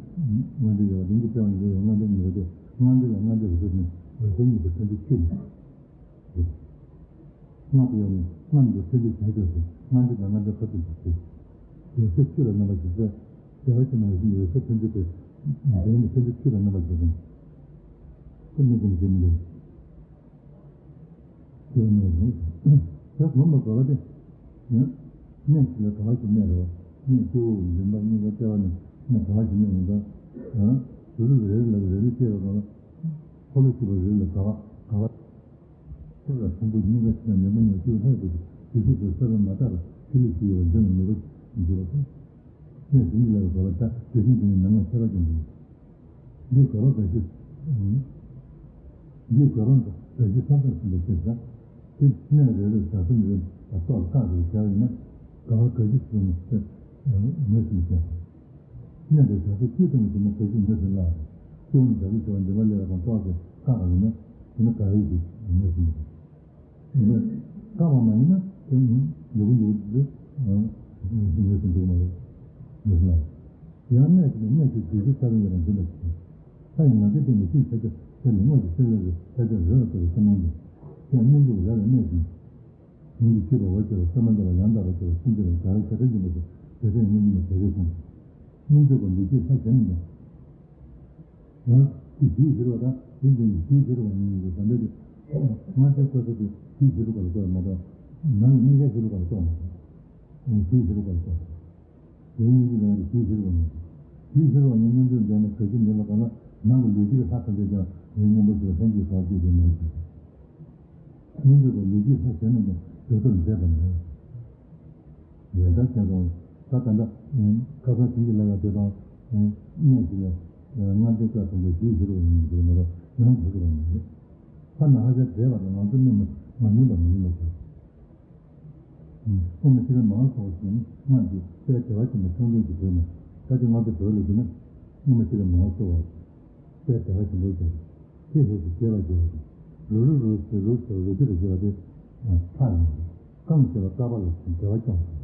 སྔ་འདྲེན་ཡོད་པ། དེང་གི་དཔྲལ་བ་ནི་ཡོད་སྔ་འདྲེན་ཡོད་པ་དེ་སྔ་འདྲེན་ལ་སྔ་འདྲེན་ཡོད་ཟེར་ནས་འོད་ཟེར་གཉིས་ཀྱི་ཕན་ཚུན་ཁྱེར་ནས། སྔགས་ཀྱི་ཡང་ནི་སྔགས་འདི་ཐུན་གྱི་བྱ་སྤྱོད་དེ་སྔ་འདི་དང་སྔ་འདི་ཁ་ཐུག་ཏུ་བྱེད། འོད་གསལ་ཆུ་ལ་རྣམ་པ་ཞིག་ཟེར། བདེ་བ་ཆེན་པོ་ཞིག་འོད་གསལ་ཐུན་གྱི་དེ། འདི་ནི་ཐུན་གྱི་ཆུ་ལ་རྣམ་པ་ཞིག་ཟེར། ཁོ་མི་ཀུན་གྱི་མི་འདུག་ཆུ་ལ་རྣམ་པ་ཞིག་དེ་སྒོམ་པ་དགོས་པ་དེ། གནས་ཞིག་ལ་ག་བ་ཞིག་གནས་རེད་བ། གནས་སྐྱེ་བོ་ཡི་འཛིན་པ་གཉིས་ཀ་སྐྱེ་བ་ནས་གནས་ག་བ་ཞིག་གནས་ཡིན་ཙང་། རུ་ལུགས་རེ་རེ་ལ་རེ་རེ་སྐྱེ་བ་དང་། འཁོར་ལོ་ཞིག་པ་རེ་རེ་ལ་ག་བ་ག་བ། ཐེག་ལ་ཕུང་པོ་གཉིས་ཀ་ཕྱི་ནང་མེད་པ་ཉག་གཅིག་ལྷག་ཏུ་དེ་ཤུགས་སུ་ས་རུ་མ་དག་པ་ཐིག་ལེ་ཞིག་ཡོད་པ་འདི་ལ་ངེས་པ་འགྱུར་བ་དང་། གནས་དེ་ཉིད་ལ་གོ་བ་ད་དེ་བཞིན་དུ་ཡིན་ནམ་ང་ཁྱད་པར་ཅན་འདུག་འདིའི་གོ་བ་འགའ་ཞིག་འདིའི་གོ་བ་འགའ་ཞིག་ས་མཚམས་ཟིན་པའི་ཕྱིར་ཟེར། དེ་གནས་རེ་རེར་བྱ་སེམས་རེ་ལ་སོགས་ལ་བཀག་པའི་བྱ་བ་ཡིན་ན་ག་བ་འགའ་ཞིག་ཟིན་པའི་ངོས་ཟིན་བྱས། གནས་དེ་བྱ་སྤྱོད་སྤྱིར་བཏང་གི་དེ་ནི་བྱ་སྤྱོད་ངོས་སུ་བཀླག་པ་དང་། སྐྱེ་བོ་ནི་བྱ་སྤྱོད་བྱ་བ་འདུན་པ་སླེབས་པ་དང་རྟོགས་ཏེ་བཀག་པ་ཡིན་ན་དེ་ནི་ག་རེ་ཞིག་ངོས་ཟིན་དགོས། ཡིན་ན་བཀག་པ་མ་ཡིན་ན་དེ་ནི་མགྱོགས་པོ་མགྱོགས་པོ་དེ་ངོས་ཟིན་འགྲིག་མ་རེད། ངོས་ཟིན་ལ། ཡང་གནས་ཀྱི་གནས་ཀྱི་དུས་ཚོད་ས་བོན་ཡོད་པ་འཛིན་པ་ཞིག་ས་ཡི་ང་རྒྱལ་བརྟེན་ནས་ཤིང་ཆ་ཆ་དེ་ནི་དངོས་ཀྱི་སེམས་ལས་ཆ་ཆ་རེ་བ་ལྟ་བུའི་སེམས་སྣང་དུ་ཀྱང་སྙོམས་འཇུག་རེ་བའི་གནས་ཤིང་། ཉིན་གྱི་ཤེས་པ་འོ་བྱེད་པ་སེམས་མ་འདྲ་བ་ཡང་དག་པ་བྱེད་པ་སེམས་འདྲ་བ་བྱ་བའི་བྱ་བྲལ་འབྱིན་པ་སོགས་བྱེད་པས་སྙོམས་འཇུག་ནི་བྱ་བྲལ་གསུངས། སྙོམས་འཇུག་པ་ལུས་སྐྱེས་ལྷ་གཞན་ནས་ཀྱང་། ཡང་དེ་ཞེས་བཞིར་བ་དང་དེ་འཛིན་ཞེས་བཞིར་བ་ཉིད་ཀྱི་བཟང་འདོད་དེ། ང་ཚོའི་བཀོད་ས་དེ་ཞེས་བཞིར་བ་ལ་བཀོད་མ་གཏོགས། ནང་གི་གཉིས་ཀའི་བཞིར་བ་ལ་བཀོད་མ་གཏོགས། ཞེས་བཞིར་བ་ལ་བཀོད། དེའི་སྙོམས་འཇུག་ལ་ཞེས་བཞིར་བ་ཉིད། ཞེས་བཞིར་བ་ཉིད་སྙོམས་འཇུག་འདོད་ན་གལ་ཆེ་འདི་ལ་གང་ན་ནང་གི་ལུས་སྐྱེས་ལྷ་ཐམས་ཅད་ཀྱང་ངའི་སྙོམས་པར་ཞུགས་པ་ལྷན་ཅིག་གང་སྐྱེས་ཏེ་མ་ཞུགས། སྙོམས་འཇུག་པ་ལུས་སྐྱེས་ལྷ་གཞན་རྣམས་ཀྱང་བཟོད་པར་མཛད་པ་མེད། ཡོན་ཏན་ཅན་ཙང་ད་ད་ལྟ་ཁ་སང་བྱིན་གྱིས་བརླབས་ཡག་དེ་དང་གནས་ཞིག་ལ་སྔར་འདས་བཀའ་དང་པོ་ཞེས་བཞིར་བ་ཉིད་འགྱུར་མ་གཏོགས་ནང་དུ་ཞུགས་པ་མ་རེད། ཐ་ན་ཧ་ཅང་བགྲེས་པ་དང་ང་ཚོ་སྣུམ་མ་མ་སྣུམ་པ་མ་ཡིན་པ་དང་། དབུ་མ་ཤེས་རབ་མང་སོགས་ཀྱི་སྔགས་ཀྱི་དཔལ་བདེ་བ་ཆེན་པོ་ཚོགས་འདུས་ཀྱི་བོད་ནས་ད་ལྟ་ང་ཚོ་བོད་ལ་བྱུང་ན་དབུ་མ་ཤེས་རབ་མང་སོགས་པ་དཔལ་བདེ་བ་ཆེན་པོའི་རྒྱལ་ཁྱེད་ཧེ་ཞེས་བྱེད་པ་བརྗོད་པ་དང་། རུ་རུ་རུ་ཟེར་རུ་ཟེར་རུ་དེ་ལ་བརྗོད་པ་དེ་ཕྲ་ཡིན། རྐང་ཞེས་པ་བཀག་པ་ལ་བརྗོད་པ་ཀྱང་།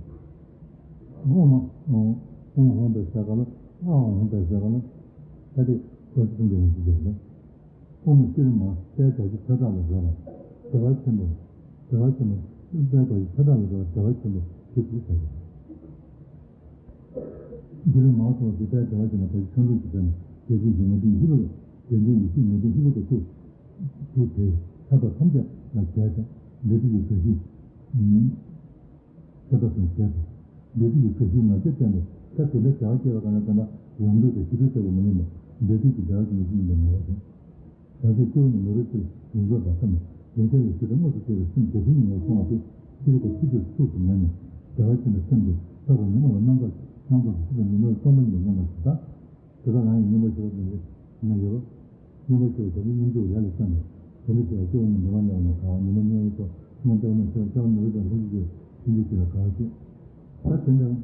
དབུ་མ་ཨོང་ཧོང་པའི་ས་ག་ལ་ཨ་ཧོང་པའི་ས་ག་ལ་ད་དེ་ཀོ་ཤི་ཏུ་འདི་ཡང་ཞིག་བརྗོད་པ། དབུ་མ་ཤེས་རབ་མང་དཔལ་རྡོ་རྗེ་ཐེག་མཆོག་ལ་བརྗོད་པ། བདེ་བ་ཆེན་པོ། བདེ་བ་ཆེན་པོ། དཔལ་རྡོ་རྗེ་ཐེག་མཆོག་ལ་བརྗོད་པ་བདེ་བ་ཆེན་པོ་ཞེས་བརྗོད་པ། ཤེས་རབ་མང་སོགས་ཀྱི་དཔལ་བདེ་བ་ཅན་མ་ཐོབ་ཀྱི་ཚོགས་འདུ་ཞིག་བྱས་ནས་རྒྱལ་སྲས་ཀྱི་ངེས་དོན་ཡིད་བཞིན་ནུས་པ་རྒྱལ་མཚན་ཡིད་བཞིན་ངེས་དོན་ཡིད་བཞིན་དུ་ཐུགས་ཐུགས་དེ་ཐར་པ་ཐམས་ཅད་ལ་རྒྱས་ཏེ་འདོད་པའི་ཡུལ་དགའ་བཞི། ཐར་པ་ཐམས་ཅད་རྒྱས་ཏེ་འདོད་པའི་ཡུལ་དགའ་བཞིའི་ང་རྒྱལ་བསྟན་ཏེ་ད་དེ་འདྲ་བྱ་བ་སྐྱེ་བ་གང་ན་ད་ལྟ་ལམ་འགྲོ་དེ་ཤི་དུས་ལྟ་བུ་མ་ཡིན་པར་འདོད་པའི་ཡུལ་དགའ་བཞི་ཡིན་པ་མ་རེད། བྱང་ཆུབ་སྤྱི་བོ་ནས་མི་རུ་ཚུར་ཡིན་དགོས་པ་ཙམ་ལས་ལུང་བསྟན་ལས་ཤེས་པའི་དངོས་སུ་སྐྱེ་བའི་སེམས་དེ་བཞིན་ཉིད་ངོ་བོ་མཐོང་བ་དེ་ཤེས་རིག་པ་ཤེས་རྒྱུད་ཚུགས་སུ་མེད་ནས་བདེ་བ་ཆེན་པོའི་སེམས་དེ་ལྷག་པར་ཉོན་མོངས་པ་རྣམ་དག་རྣམ་དག་གི་ཤེས་པ་ཉོན་མོངས་སྟོང་པ་ཉིད་ལ་མཉམ་པར་ཞིག་དག་དེ་དག་རང་ཡང་མཉམ་པར་ཞི་བ་དེ་ཡིན་ན་ཡོད། མཉམ་པར་ཞི་བ་དེ་ནི་སྙོམས་འཇུག་ཡར་ལ་བརྩམས་ནས་དེ་ནི་ཞི་བ་སྐྱེ་བོ་ནི་མི་མ་ལས་ནས་གང་བ་ཉོན་མོངས་མཉམ་པའི་ཚོགས་སྔོན་ལྟ་བུ་ན་ཞི་བ་སྐྱེ་བ་ནི་རིགས་དང་ལྷན་ཅིག་སྐྱེས་ཐུན་མོང་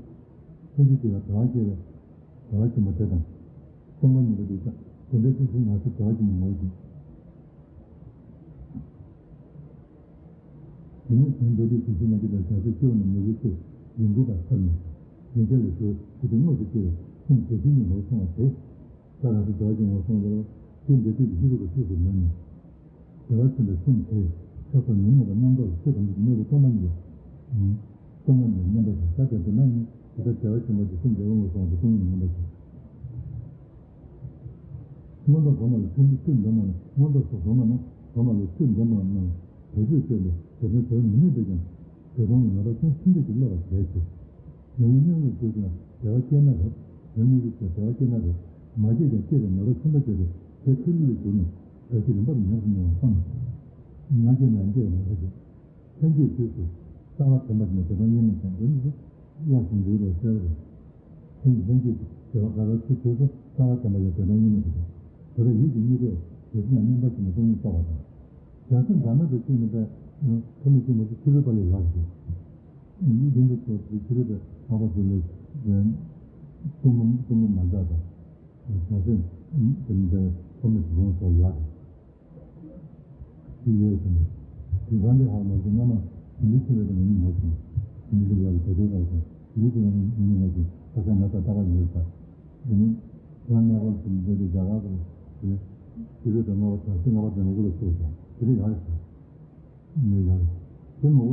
ཤེས་པའི་བདེ་བ་ཅན་མ་ཐོབ་ཀྱང་ཐུན་མོང་ཤེས་པའི་བདེ་བ་ཅན་མ་ཐོབ་ཀྱང་ཐུན་མོང་ཤེས་པའི་བདེ་བ་ཅན་མ་ཐོབ་ཀྱང་ཐུན་མོང་ཤེས་པའི་བདེ་བ་ཅན་མ་ཐོབ་ཀྱང་ཐུན་མོང་ཤེས་པའི་བདེ་བ་ཅན་མ་ཐོབ་ཀྱང་དེ་ནས་དོན་འདོད་དུས་དེ་བཞིན་ང་རྒྱལ་དང་བྱང་ཆུབ་སྤྱི་བོ་ནས་མི་བཟོད་ཚུལ་ཡིན་དགོས་པ་ཐབས་མེད། ཡོན་ཏན་ལས་གྲོལ་ཞེས་པའི་དངོས་སུ་སྐྱེ་བའི་སེམས་དེ་བཞིན་ཉིད་ངོ་བོ་མཐོང་བ་དེ། ས་རང་སུ་བདག་ཅིང་ངོ་སོང་བར་དེ་འདོད་དུས་ཀྱི་ཤེས་རིག་པ་ཤེས་སུ་མེད་ནས། བདེ་བ་ཆེན་པོའི་སེམས་དེ་ཆགས་པ་ཉོན་མོངས་པ་རྣམ་དག་གི་ཆོས་ཐམས་ཅད་ཀྱི་དངོས་པོ་སྟོང་པ་ཉིད་ལ། སྟོང་པ་ཉིད་མཉམ་པ་ཞིག་ད་དེ་དེ་ན་ནི་དེ་ལྟར་བདེ་བ་ཆེན་པོ་དེ་སེམས་བདེ་བ་ངོ་སོང་དུ་སྟོང་ཉིད་མཉམ་པ་ཞིག་མངོན་རྟོགས་སྒོམ་པ་ལ་ཆུད་ཆུད་འགྲོ་མ་ནི་མངོན་རྟོགས་སུ་སྒོམ་པ་ན་སྒོམ་པ་ལ་ཆུད་འགྲོ་མ་ནི་བེད་སྤྱོད་བྱས་ཏེ་དེ་ཚོའི་དོན་མི་ནུས་པས་ཀྱང་དེ་དོན་ལ་ངེས་པ་ཅུང་ཆུང་དུས་ཀྱི་བསླབ་པ་གལ་ཆེ། ཡང་ན་སྙིང་རུས་བསྐྱེད་ཀྱང་བདེ་བ་སྐྱེས་ན་རེད། ཡང་སྙིང་རུས་བསྐྱེད་བདེ་བ་སྐྱེས་ན་རེད། མ་སྐྱེས་ཀྱང་སྐྱེས་པའི་ངེས་པ་ཆུང་ཙག་བྱས་ཏེ་དེ་ཁས་ལེན་ལ་གྱུར་ནས་བདེ་སྐྱིད་རིམ་པར་ཉམས་སུ་མྱོང་བ་བསམ། མ་སྐྱེས་ན་ཡང་སྐྱེས་པའི་ངེས་པ་ཆེ། ལྷན་སྐྱེས་དུས་སུ་རྩ་བ་དྲན་པ་ཞིག་ནས་དེ་དོན་གཉེར་ནས་ཀྱང་དེ་ནི་སླར་གསོ་འདུལ་བའི་གསལ་བ་རེད། ལྷན་ལྷན་སྐྱེས་དེ་བ་ག་ར་ཚུལ་དུས་སུ་རྩ་བ་དྲན་པ་ཡང་དེ་དོན་གཉེར་ནས་དེ་དོན་དེ་ལ་ཡིད་ཀྱི་དམིགས་པས་རྗེས་ཤུལ་ན་མཉམ་པ་ཞིག་ནས་སྟོང་ཉིད་རྟོགས་པ་དང་། བྱང་སེམས་འཛག་མེད་དུ་བཅུག་ནས་པས་ཐོག་མའི་སྐྱེས་བུ་ཚོ་ཕྱི་རོལ་པ་ལས་ཡག་ཞིག་ཡིད་ཀྱི་དམིགས་པས་ཕྱི་རོལ་པའི་ལྷག་པ་ཚོ་ལས་གཏུམ་མོ་གཏུམ་མོ་མ་འཛག་དང་། བྱང་སེམས་དེ་འདྲའི་ཐོག་མའི་དུས་སྟོན་སོགས་ཡག་ཞིག་ཡོད་ཟེར་ནས། དེང་སང་འདི་ཧ་མ་གོ་སྔ་མ་མི་ཆེ་བའི་ངོ་ནི་མ་བྱུང་། མི་འདི་ལ་གོ་ཐོས་པ་དང་མི་ཆེ་བའི་ངོ་ནི་མ་བྱུང་། ཁ་ཤས་ང་ཚོ་ལྟ་བ་ཡོད་ས། དེ་ནི་ང་གནས་སྐོར་དུ་འདི་འདི་རྒྱ་གར་དུ་དེ་དེ་རེད་དང་ལྔ་པ་དང་ཚེ་ལྔ་པ་དང་ལྔ་དགུ་ལ་སོགས་ཀྱང་དེ་འདྲ་ཡང་རེད་ཟེར། མི་ཡང་རེད། དེ་མོ་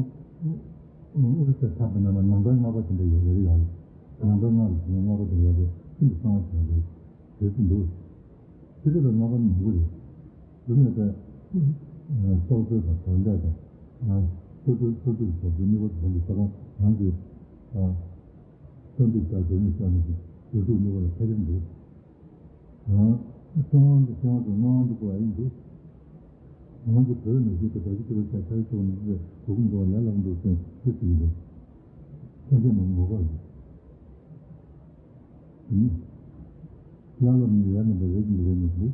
ཨུ་རི་ས་ཐག་པའི་ནང་ན་ནང་པའི་ལྔ་པ་དེ་འདྲ་ཡོད་རེད་ཡང་རེད། ནང་པའི་ལྔ་ལ་ཞེན་ལྔ་པ་དེ་ཡོད་རེད། ཤིན་ཏུ་གསང་བ་ཞིག་རེད། དེ་ཚོ་འདུག་དེ་རེད་ལ་ལྔ་པ་ནི་མི་དགོས་རེད། དེ་ནས་ད་སྲོག་རྩོལ་དང་དོན་ལྡན་དང་། སོ་སོའི་སོ་སོའི་བཟོ་རྒྱུ་གཉིས་པོ་དོན་གྱི་ས་ཁང་རང་གི་སོ་འདི་ལྟར་དོན་གཉིས་བཤད་ནས་ཀྱི་བཟོ་རྒྱུ་གཉིས་པོ་ལ་ཕལ་ཆེར་འདུག་ཨ། སྲོག་དབང་གི་སྲོག་དབང་གི་སྔོན་དབང་དུ་བཀོད་པ་ཡིན་འདུག་ང་ཚོ་བོད་ནས་ཤེས་ཏེ་བོད་ཀྱི་སྤྱི་ཚོགས་ཆ་ཁྱབ་ཆོག་ནས་ཤེས་གོ་གུང་འགྲོ་བ་ཡར་ལངས་འདུག་ཟེར་ཤེས་སུ་ཡིན་འདུག་ཐམས་ཅད་མ་ངོ་བ་ཡིན། དེ་ནི་བླ་སློབ་ནི་ཡར་ནས་འདྲ་རེད་ཀྱི་རེད་ནས་འདུག་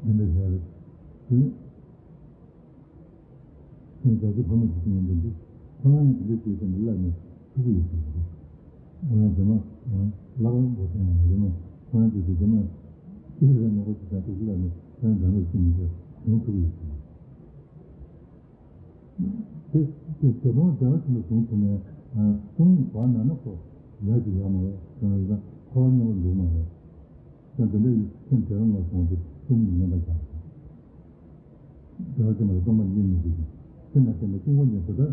འདི་འདྲ་བྱས་རེད། དེ་ནི། ཁྱེད་རྒྱ་ཆེ་ཕ་མ་ཞིག་ཡིན་པ་འདི། ཁོ་རང་ཡང་དེ་འདྲ་ཞིག་དང་བླ་ནས་ཐུག་གི་ཡོད་ཟེར་གི་རེད། ཁོ་རང་རྗེས་མ་ལག་པ་འགོ་ཐེངས་ཡང་རྗེས་མ་ཁོ་རང་ཚོས་རྗེས་མ་ཅི་རེད་ནོ་ཅི་ད་ཐུག་གི་ལ་ནས་ཁོ་རང་རང་ལ་ཅི་མི་ཤེས་ཡང་ཐུག་གི་ཡོད་ཟེར་གི་རེད། དེ་དེ་དེ་དོན་རྒྱ་ཆེན་པོ་བྱུང་ཐུབ་ནས་སྟོང་ཉིད་བར་ན་ན་ཁོ་ལས་ཀྱི་ཡོད་མ་རེད། ཁོ་རང་ཡང་འཁོར་བ་མཉམ་པོ་འདུག་མ་རེད། ད་དེ་འདྲ་ཡི་སེམས་དེ་རང་ལ་སོང་སྟེ་སྟོང་ཉིད་མཉམ་པར་བཞག་པ་དང་། བདེ་བ་ཅན་པ་ལ་སྟོང་པ་ཉིད་མི་འདུག་ཅིང་། སེམས་ལ་བརྟེན་པའི་སྐྱེ་འགོག་ཉིད་དེ་ལྟར་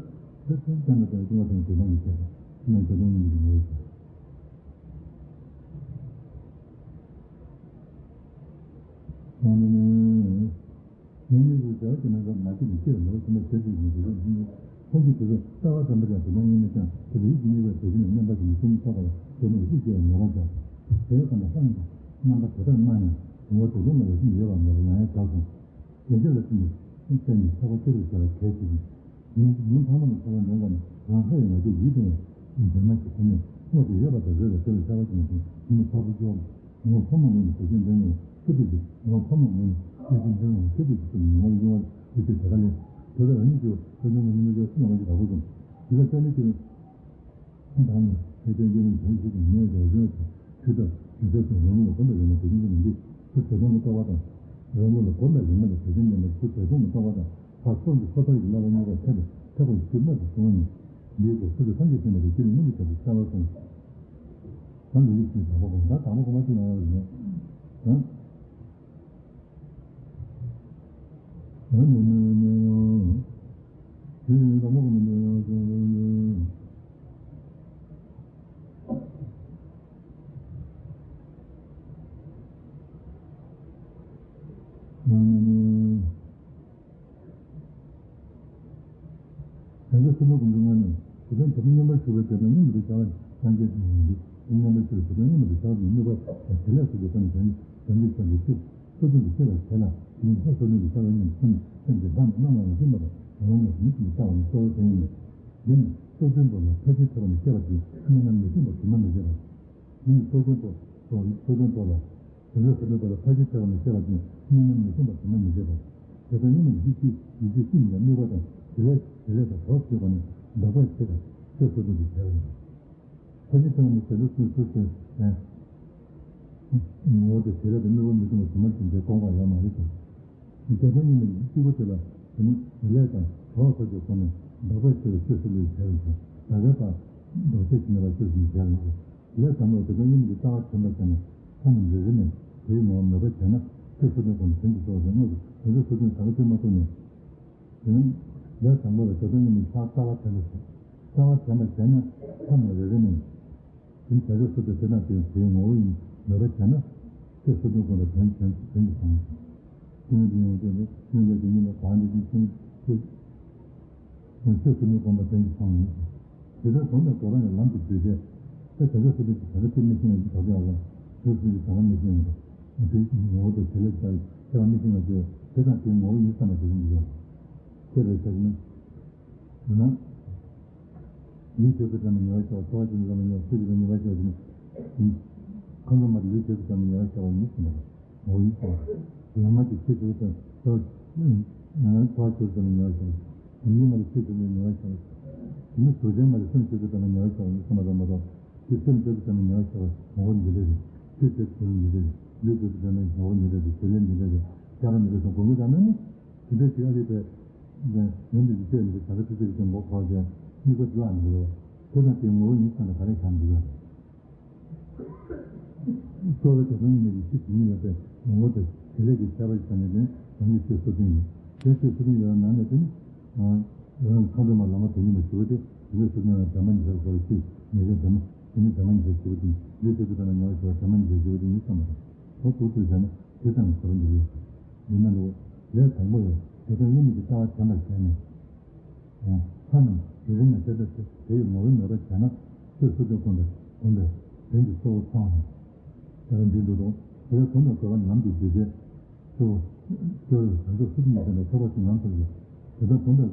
དེ་སེམས་ལ་བརྟེན་པའི་སྐྱེ་འགོག་དང་བདེ་སྟོང་གི་ཁྱད་པར་སེམས་ལ་བདེ་སྟོང་ཉིད་མི་འདུག་ངོ་བོ་ཅན། ཉེ་གཉིས་ཀྱི་བདེ་བ་ཅན་རྣམ་པ་མ་སྐྱེས་ནས་སྐྱེ་བའི་ངོ་བོ་ཅན་པ་དེ་ཅིག་ཡིན་གྱི་རེད། ཐམས་ཅད་དེ་ཚོ་ལྟ་བ་དམ་པ་ཀྱང་བདེ་སྟོང་ཉིད་མི་ཅན་དེ་ལ་ཡིད་ཀྱི་དམིགས་པ་དེ་བཞིན་མཉམ་པ་ཞིག་ནི་སྟོང་ཉིད་རྟོགས་པ་ལ་དེ་ནི་ཡིད་ཀྱི་དམིགས་པའི་ངེས་པ་ཅན། དེ་ཡོད་པ་ན་སྤང་གི་རྣམ་པ་དེ་དག་སྣང་ཡང་ངོ་བོ་དེ་ཚོ་ལ་རང་བཞིན་ཡོད་པ་མེད་པ་ཡང་ཡང་དག་གསུངས། ཡན་ཆད་ལ་བརྟེན་ནས་བརྟེན་ནས་ཐེག་པ་སྐྱེ་རུ་བྱ་བའི་གལ་ཆེ་ཞིང་། ཉིན་ཉིན་ཕ་མ་ལ་ཐེག་པ་འདོན་པ་ནི་རང་སོ་ཡི་ང་རྒྱལ་ཡིད་དུ་འོང་བའི་འདུན་མ་ཞིག་ཐོབ་ནས་དངོས་སུ་ཡོད་པ་དང་རེད་ལ་དེ་ལ་ཐེག་པ་ཅན་ཞིག་ཉིན་མོ་ཕ་བུ་སྐྱོ་ངོ་བོ་ཕོ་མོ་ངོས་ནས་དེ་བཞིན་འདོན་ནས་ཐུབ་པའི་ཕྱིར་ངོ་བོ་ཕོ་མོ་ངོས་ནས་དེ་བཞིན་འདོན་ནས་ཐུབ་པའི་ཕྱིར་ངོ་བོ་གཡོ་བ་ཡོད་ཚུལ་དེ་ལ་ལས་དེ་ལ་རང་ཉིད་ཀྱི་དཔེ་ནི་ངོ་ནི་མི་འགྱུར་སུ་ལ་ང་ཞིག་དག་པོ་གསུངས། དེ་ལ་ལྟ་ནི་ཅི། ཐང་ནི་ཧེ་ཏེ་ཡོད་ནི་བྱང་ཆུབ་ཀྱི་ཉེ་བའི་རང་བཞིན་ཆོས་དང་ཞིང་ས་དང་རང་ལུགས་ལ་གོམས་པའི་རིགས་ལ་དེ་བཞིན་གྱི་མི་འདུག་ཁུ་དེ་དོན་གྱི་རྟོག་པ་དང་། རང་ལུགས་ལ་གོམས་པའི་རིགས་ལ་དེ་བཞིན་གྱི་མི་འདུག་ཁུ་དེ་དོན་གྱི་རྟོག་པ་དང་ཕར་སོར་གྱི་སོ་ཐར་གྱི་བསླབ་པ་གཉིས་ཀ་ཐད་དུ་ཐེག་པ་ཡི་ཤུལ་རྣམས་སུ་བྱུང་བ་ཉིད། འདིའི་སྐོར་ཐུགས་ཀྱི་སངས་རྒྱས་བསྟན་པ་དེ་སྤྱིར་མངོན་དུ་བྱ་བའི་རྩ་བར་གསུངས། ད་འདི་ཡིག་ཅིག་དང་པོ་གོང་ད་དང་པོ་གོང་མ་ཅིག་ལ་ཡོད་རེད། དེ་ཚེ་སྲིད་པའི་དགོངས་འགྲེལ་ལྔ་ནས་དེ་ལྟར་དེ་དག་མཉམ་པར་ཞུགས་པའི་དེ་དག་མཉམ་དུ་བྱ་བ་སངས་རྒྱས་ཀྱི་ཡིན་གྱི། མཉམ་པར་ཞུགས་པའི་དེ་དག་མཉམ་དུ་བྱ་བ་དམིགས་པ་དང་བྱེད་ལས་སོགས་ཀྱི་སྒོ་ནས་བྱང་ཆུབ་ཀྱི་ཆོས་སོ་བདུན་དུ་སྐྱེ་བར་བྱེད་ལ། དེ་ནི་ལྷ་སོ་བདུན་གྱི་ས་བོན་ཉིད་ཀྱི་ཚུལ་ནི་སེམས་ཀྱི་ལྷ་རྣམས་སྣང་བ་ལ་སྦྱིན་པ་དང་རང་ལས་ཉིད་ཀྱིས་བལྟ་བ་ནི་གཙོ་བོའི་དོན་ཡིན། འདི་ནི་སོ་བདུན་པོ་ལ་ཐབས་ཤེས་ཐེབས་པ་ནི་སྐྱེ་བ་སྟེ་སྨོན་ལམ་མི་མཐུན་པ་དུ་མ་མི་བྱེད་པ། འདི་ནི་སོ་བདུན་པོ་སོ་སོ་བདུན་པོ་ལ། དེ་ཚེ་སྲིད་པའི་བར་ལ་ཐབས་ཤེས་ཐེབས་པ་ནི་སྐྱེ་བ་ཅན་སྨོན་ལམ་མི་མཐུན་པ་དུ་མ་མི་བྱེད་པ། དེ་དག་ཉིད་ནི་ཡིད་ཀྱི་ཡིད་ཀྱི་སེམས་ལ་དམིགས་པ་དང་དེ་ལས་དེ་ལས་དང་གྲོགས་བྱེད་པ་ནི་ལྡོག་པའི་ཆེད་དང་ཆོས་སོ་བདུན་དུ་བྱ་བ་ཡིན། ཐབས་ཤེས་ཐེབས་པ་ནི་དེ་ཚོ་སོ་སོ་སོ་ཡང་། ངོ་བོ་དེ་དེ་ལས་དང་དམིགས་པ་མི་མཐུན་པ་དུ་མ་བྱེད་པའི་སྟོང་པ་ཡོད་མ་རེད་ཀྱང་། དེ་དག་ཉིད་ནི་ཡིད་ཀྱི་སྐྱེས་བུ་དེ་ལ་དེ་ནི་དེ་ལས་དང་གྲོགས་སོགས་ཀྱི་སྒོ་ནས་ལྡོག་པའི་ཆེད་དུ་ཆོས་སོ་བདུན་དུ་བྱ་བ་ཡིན། ལྡོག་པའི་བར་ལྡོག་ཆེད་ཀྱི་མེད་པ་ཆོས་སོ་བདུན་དུ་བྱ་བ་ཡིན། ལས་དང་པོ་དེ་དག་ཉིད་ཀྱི་ལྟ་བ་དྲན་པ་བྱས་ནས་ས་རྣམས་རེ་རེ་ནས་དེའི་ངོ་བོ་མོས་པ་བྱས་ན་ཆོས་སོ་བདུན་ཁོ་ན་དོན་གྱི་གཙོ་བོ་དེ་དངོས་སུ་དོན་གྱི་སོ་བདུན་དག་པ་དེ་མ་ཐོབ་ནས། དེ་ནི་ ལས་དང་པོ་ལ་དེ་དོན་ཉིད་ནི་ཕྱག་རྩ་བ་དྲན་པ་བྱེད། རྩ་བ་དྲན་པ་བྱས་ན་ཐ་མ་རེ་རེ་ནས། དེ་ནི་བྱ་སྤྱོད་སོ་སོའི་དེ་དང་དེའི་དེའི་ངོ་བོ་ཡིན་མེད་པར་བྱས་ན། ཚེ་སོ་བདུན་གོང་དུ་དོན་དོན་དོན་གྱི་སོང་། ཀུན་ཏུ་ཡོང་དོན་ནི་ཀུན་ལས་དེ་ཉིད་ལ་བར་འདི་ཀུན་ཀུན་ཀུན། ཚེ་སོ་བདུན་གོང་དུ་དོན་གྱི་སོང་ཡིན། དེ་ལྟར་གོང་དུ་དགོས་པ་ནི་ལམ་དུ་བསྡུས་ཏེ། དེ་བྱ་སྤྱོད་སོ་བདུན་གྱི་བྱ་སྤྱོད་དེ་མི་ཤེས་ན་ཡིན་དགོས་ཀྱང་ལ། དེ་སོ་བདུན་གྱི་བྱ་བ་མི་ཤེས་ན་དེ་ངོ་བོ་དང་བྱེད་ལས་ཀྱང་ཁྱད་པར་མི་ཤེས་ན་དེ་དེ་དང་དེའི་ངོ་བོ་ཡིན་བསམ་པ་དེ་རུ་འགྱུར་བ། ཁྱེད་རེ་ཆགས་ན། ན། ལུས་བྱེད་པའི་དྲན་པ་ཉེ་བར་བཞག་པ། ཚོར་བ་ཅན་དྲན་པ་ཉེ་བར་ཚུལ་གྱི་དྲན་པ་ཉེ་བར་བཞག་པ་ཡིན། མཁའ་འགྲོ་མ་དེ་ལུས་བྱེད་པའི་དྲན་པ་ཉེ་བར་བཞག་པ་ཡིན་ཟེར་ན། ངོ་བོ་ཡིན་ཟེར་བ། ལམ་མ་དེ་ཚུལ་བྱེད་པའི་དྲན་པ་ཚོར་བ་ཅན་དྲན་པ་ཉེ་བར་བཞག་པ། ལུས་མ་དེ་ཚུལ་བྱེད་པའི་ཉེ་བར་བཞག་པ། དེ་ནི་གཟུགས་ཅན་མ་དེ་སེམས་བྱེད་པའི་དྲན་པ་ཉེ་བར་བཞག་པ་ཡིན་ཟེར་མ་རེད་མ་གཏོགས། དེ་སེམས་བྱེད་པའི་དྲན་པ་ཉེ་བར་བཞག་པ་ངོ་བོ་འདི་འདྲ་རེད། ཚུལ་བྱེད་པའི་དྲན་པ་འདི་འདྲ་རེད། ལུས་བྱེད་པའི་དྲན་པ་ངོ་བོ་འདི་འདྲ་རེད། བྱེད་ལས་འདི་འདྲ་རེད། ཁྱད་པར་འདི་འདྲ་སོང་དགོངས་པ་དང་ནི། དེ་འདྲ་ཞིག་ཨ་རིག་པའི་ཡོན་ཏན་གྱི་བཅས་མི་དེ་ད་ག་ཚོད་ཅིག་ཀྱང་མགོ་འཁོར་ཏེ་དམིགས་པ་འགྲོ་ཨ་མི་འགྲོ། དེ་དང་དེའི་ངོ་བོ་ཡིན་ཙང་ད་ག་རེ་གང་འགྲིག་ཡོད་རེད། རྩོལ་བའི་དེ་དོན་ཡིན་པའི་ཡེ་ཤེས་དེ་ཉིད་ལ་བརྟེན་ངོ་བོ་དང་བྱེད་ལས་ཀྱི་ཁྱད་པར་གྱི་ཆ་ནས་ནི་རང་གི་ཆོས་སོ་བདུན་ཡིན། དེ་ཆོས་སོ་བདུན་ཡོད་པའི་ནང་ནས་དེ་ནི། རང་མཁའ་འགྲོ་མ་ལམ་མ་དོན་གཉིས་མ་ཞུ་བ་དེ་དེ་ནས་སོ་བདུན་ལ་བྲལ་མ་ཉེས་པའི་སྐོར་ཞུས་ཉེས་པའི་བྲལ་མ་དེ་ནི་བྲལ་མ་ཉེས་པའི་ཞུ་བ་དེ་ལུས་ཆོས་སུ་བྲལ་མ་ཉེས་པའི་ཞུ་བ་བྲལ་མ་ཉེས་པའི་ཞུ་བ་དེ་ཡིན་བསམ་པ་དང་། ཁོ་ཚོ་ཚོས་བྱས་ན། དེ་ཙམ་གྱིས་གོ་རིམ་འདི་ཡོད། ཡིན་ན་ལོ། ལས་དང་པོ་ཡང་དེ་དོན་དངོས་མེད་ཀྱི་ལྟ་བ་དྲན་པར་བྱས་ནས། ཨོ། ལྷ་རྣམས་རེ་རེ་ནས་དེ་ལྟར་དེ་དེ་ཡི་ངོ་བོ་མེད་པར་བྱས་ན། ཚེ་སོ་བདུན་གོང་དུ་གོང་དུ་དོན་གྱི་གཙོ་བོ་ཚང་བ། དེ་ལ་འདི་འདུག་དོ། དེ་ལ་གོང་དུ་དགོས་པ་ལམ་གྱི་རྒྱུ་རྐྱེན། གཙོ་བོ། གཙོ་བོའི་བྱང་ཆུབ་སོ་བདུན་གྱི་དོན་དུ་ཐེག་པ་ཆེན་ལམ་ཟེར་བའི། དེ་ལྟར་གོང་དུ་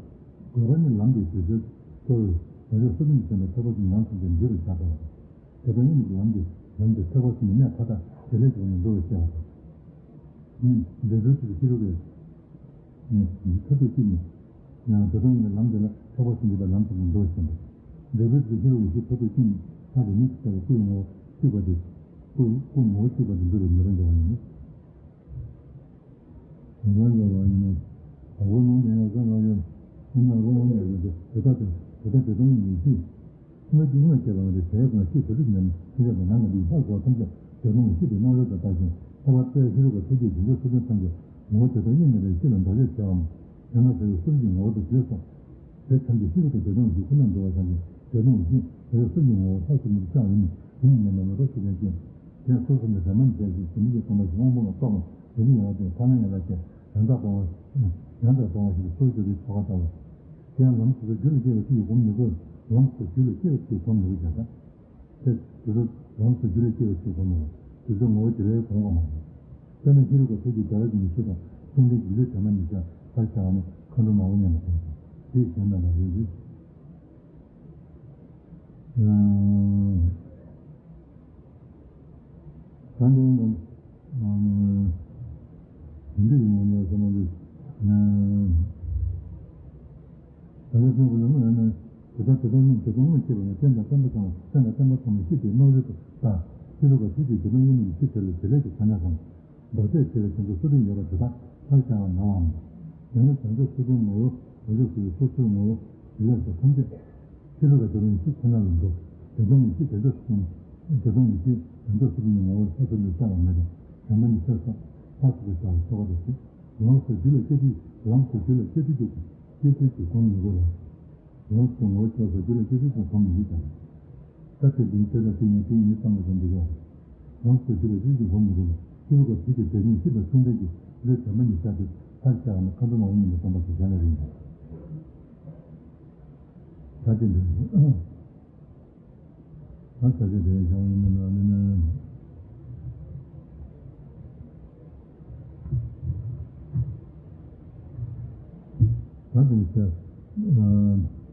དགོས་པ་ནི་ལམ་གྱི་རྒྱུ་རྐྱེན་གཙོ་བོའི་བྱང་ཆུབ་སོ་བདུན་གྱི་དོན་དུ་ཐེག་པ་ཆེན་ལམ་ཟེར་བའི་འདི་རུ་བཞག་པ་ལ། དེ་དོན་ཡིན་ལམ་གྱི་ལམ་དུ་ཐེག་པ་ཆེན་གྱི་གནས་མཐའ་དག་བྱེད་ལས་ཀྱི་ངོ་ནས་འགྲོ་བའི་སྐྱེ་བ་དང་། འབྲས་བུའི་ཚུལ་ཤེས་རབ་ཀྱི་མཐར་ཐུག་གཅིག་ནི། ཡང་དེ་དོན་ཡིན་ལམ་དེ་ལ་ཐེག་པ་ཆེན་གྱི་ལམ་དུ་འགྲོ་བའི་ཕྱིར། འབྲས་བུའི་ཚུལ་ཤེས་རབ་ཀྱི་གཞི་མཐར་ཐུག་གཅིག་ནི་ཐ་དད་གཉིས་སུ་ཕྱེ་བའི་སྐུ་ཡི་ངོ་བོ་གཅིག་པ་དེ། སྐུ་སྐུ་ངོ་བོ་གཅིག་པ་དེ་འདུ་བའི་མི་རང་འགྲོ་བ་ཡིན། རང་འགྲོ་བ་ཡིན་ནོ། བ་བོ་ནང་དུ་ཡང་གང་གང་ཡོད། སྔོན་མ་རོ་ནང་ཡོད་དེ་དེ་ལྟ་སྟེ་དེ་ལྟ་དེ་དོན་ཡིན་ཞེས། སྔོན་གྱི་སྔོན་སྐྱེ་བ་ལ་དེ་བྱས་ཀྱང་ཤེས་ཐུབ་རིགས་ཉམས་ཤེས་བྱ་དང་ནང་ལ་འདུས་ལྷག་དགོས་ཐམས་ཅད་དེ་དོན་ཡིན་ཤེས་པའི་རྣམ་རོལ་དུ་བལྟ་ཞིང་ཐེག་པ་རྩལ་ཤེས་རབ་ཀྱི་ཐུགས་རྗེས་བྱིན་གྱིས་སོ་སོའི་ཐམས་ཅད་ངོ་བོ་དེ་དོན་ཡིན་མིན་ལ་ཤེས་པའི་འདོར་བྱེད་བྱ་བའམ། ཡང་ན་དེ་ཡི་སོ་སོ་ཀྱི་ངོ་བོ་དེ་བྱས་སོ། དེ་ཐམས་ཅད་ཤེས་རབ་ཀྱི་དེ་དོན་ཡིན་ཁོ་ན་འདོར་བ་ཐམས་ཅད་དེ་དོན་ཡིན་ཤེས་དེ་ཡི་སོ་སོའི་ངོ་བོ་ལྷག་ཏུ་མི་བྱ་བ་ཡིན་ནི་དེ་ཉིད་ཉམས་པ་མེད་པར་ཤེས་པའི་རྐྱེན། དེ་སོ་སོ་ནི་བདེན་པ་མི་འཐད་ཅིང་དེ་ཉིད་ཀྱི་སྟོང་པ་ཞིག་དབང་པོ་ལ་རྟོགས་པ་དེ་ཉིད་ཡང་དག་ཅིང་ཐ་མལ་ཡང་དག་ཅིང་ཡང་དག་སྟོང་བ། ཡང་དག་སྟོང་བ་ཞིག་སོ་སོའི་རིགས་ཆོ་ག་ལྟ་བུ། དེ་ཡང་ལམ་སོ་སོར་རྒྱུད་ལ་སྐྱེ་བའི་ཚུལ་གྱིས་སྒོམ་མི་དགོས། ལམ་སོ་སོར་རྒྱུད་ལ་སྐྱེ་བའི་ཚུལ་གྱིས་སྒོམ་མི་དགོས་ཀྱང་། དེ་དུས་ལམ་སོ་སོར་རྒྱུད་ལ་སྐྱེ་བའི་ཚུལ་གྱིས་སྒོམ་མི་དགོས། དེ་ཚོའི་ངོ་བོ་དེ་ལས་གོང་གོང་མ་རེད། དཔེར་ན་ཤེས་རབ་ཀྱི་ཐུགས་ཀྱི་བདེ་བ་ཅན་གྱི་ཆོས་དང་མཚུངས་ལྡན་གྱི་ལུས་དྲན་པ་ཉིད་ཀྱང་ཕར་བཞག་ནས་མཁའ་འགྲོ་མ་འོ་སྙམ་པ་དང་དེའི་གཞན་རྣམས་ལ་རེ་རེ། ད་འདི་ནི། འདི་འདྲ་ཡིན་ནས་བསམ་པ་འདི། ད་ལྟ་ཚུན་ཁོ་ན་ནི་དེ་ལྟར་དེ་ལྟར་སྣང་དེ་ལྟར་སྣང་སྐྱེས་པ་ནི་རྟེན་དང་བརྟེན་པ་ཚང་བ་རྟེན་དང་བརྟེན་པ་ཚང་མ་སྐྱེས་པའི་སྣང་རུལ་དུ་ལྟ། ཤེས་རབ་ཀྱི་ཐུགས་ཀྱིས་དེ་ལྟར་སྣང་མི་ཡི་ཤེས་བྱ་ལ་བྱེད་ལས་ཀྱི་ཁ་ན་སང་། ལྡོག་ཆས་བྱས་པའི་བྱང་ཆུབ་སོ་བདུན་ཡོད་པ་དེ་དག་ཕར་བཞག་པ་ན་བའམ། ཡང་ན་བྱང་ཆུབ་སོ་བདུན་ངོ་བོ་བྱང་ཆུབ་སོ་སོའི་ངོ་བོ་ཡི་ལས་སོགས་ཐམས་ཅད་ཤེས་རབ་ཀྱི་དེ་དོན་ཡེ་ཤེས་ཁོ་ན་ལ་འགྲོ། དེ་དོན་ཡེ་ཤེས་དེ་ཚོ་གསུམ། དེ་དོན་ཡེ་ཤེས་དེ་ཚོ་གསུམ་གྱི་ངོ་བོ་ལྷག་ཏུ་ལུས་བསགས་པ་མེད་དེ་བྱམས་པ་ཉིད་ཆར་སོགས་ལྷག་ཏུ་ལུས་བསགས་པའི་ཆོ་ག་དེ་བྱེད། ལམ་སོགས་རྒྱུད་ལ་སྐྱེ་དུས་ལམ་སོགས་རྒྱུད་ལ་སྐྱེ་དུས་ཀྱི་སྐྱེ་དུས་ཀྱི་སྒོམ་མི་དགོས་ལ། ལམ་སོགས་ངོ་བོ་ཆོས་སོགས་རྒྱུད་ལ་སྐྱེ་དུས་ཀྱི་སྒོམ་མི་དགོས་ཀྱང་། ད་དེ་འདིའི་ཚེ་ད་དེ་ཉིད་དེ་ཉིད་ཙམ་ལ་སྒོམ་དགོས་ཀྱང་། ལམ་སོགས་རྒྱུད་ལ་སྐྱེ་དུས་ཀྱི་སྒོམ་མི་དགོས་ལ་སྐྱེ་བ་ག་དུས་ཀྱི་དེ་ཉིད་ཤེས་པའི་མཚུངས་ལྡན་གྱི་ལུས་དྲན་པ་ཉིད་བཞག་སྟེ་ཕར་བཞག་ནས་མཁའ་འགྲོ་མ་འོ་སྙམ་པའི་སྟོང་པ་དེ་གཞན་ལ་རིགས་འདུག་ད་དེ་འདི། ད་ས་ཆ་དེའི་བྱ་བ་ཡིན་ན་མིན་ན། ད་དེ་ནི་ཆ། དེ་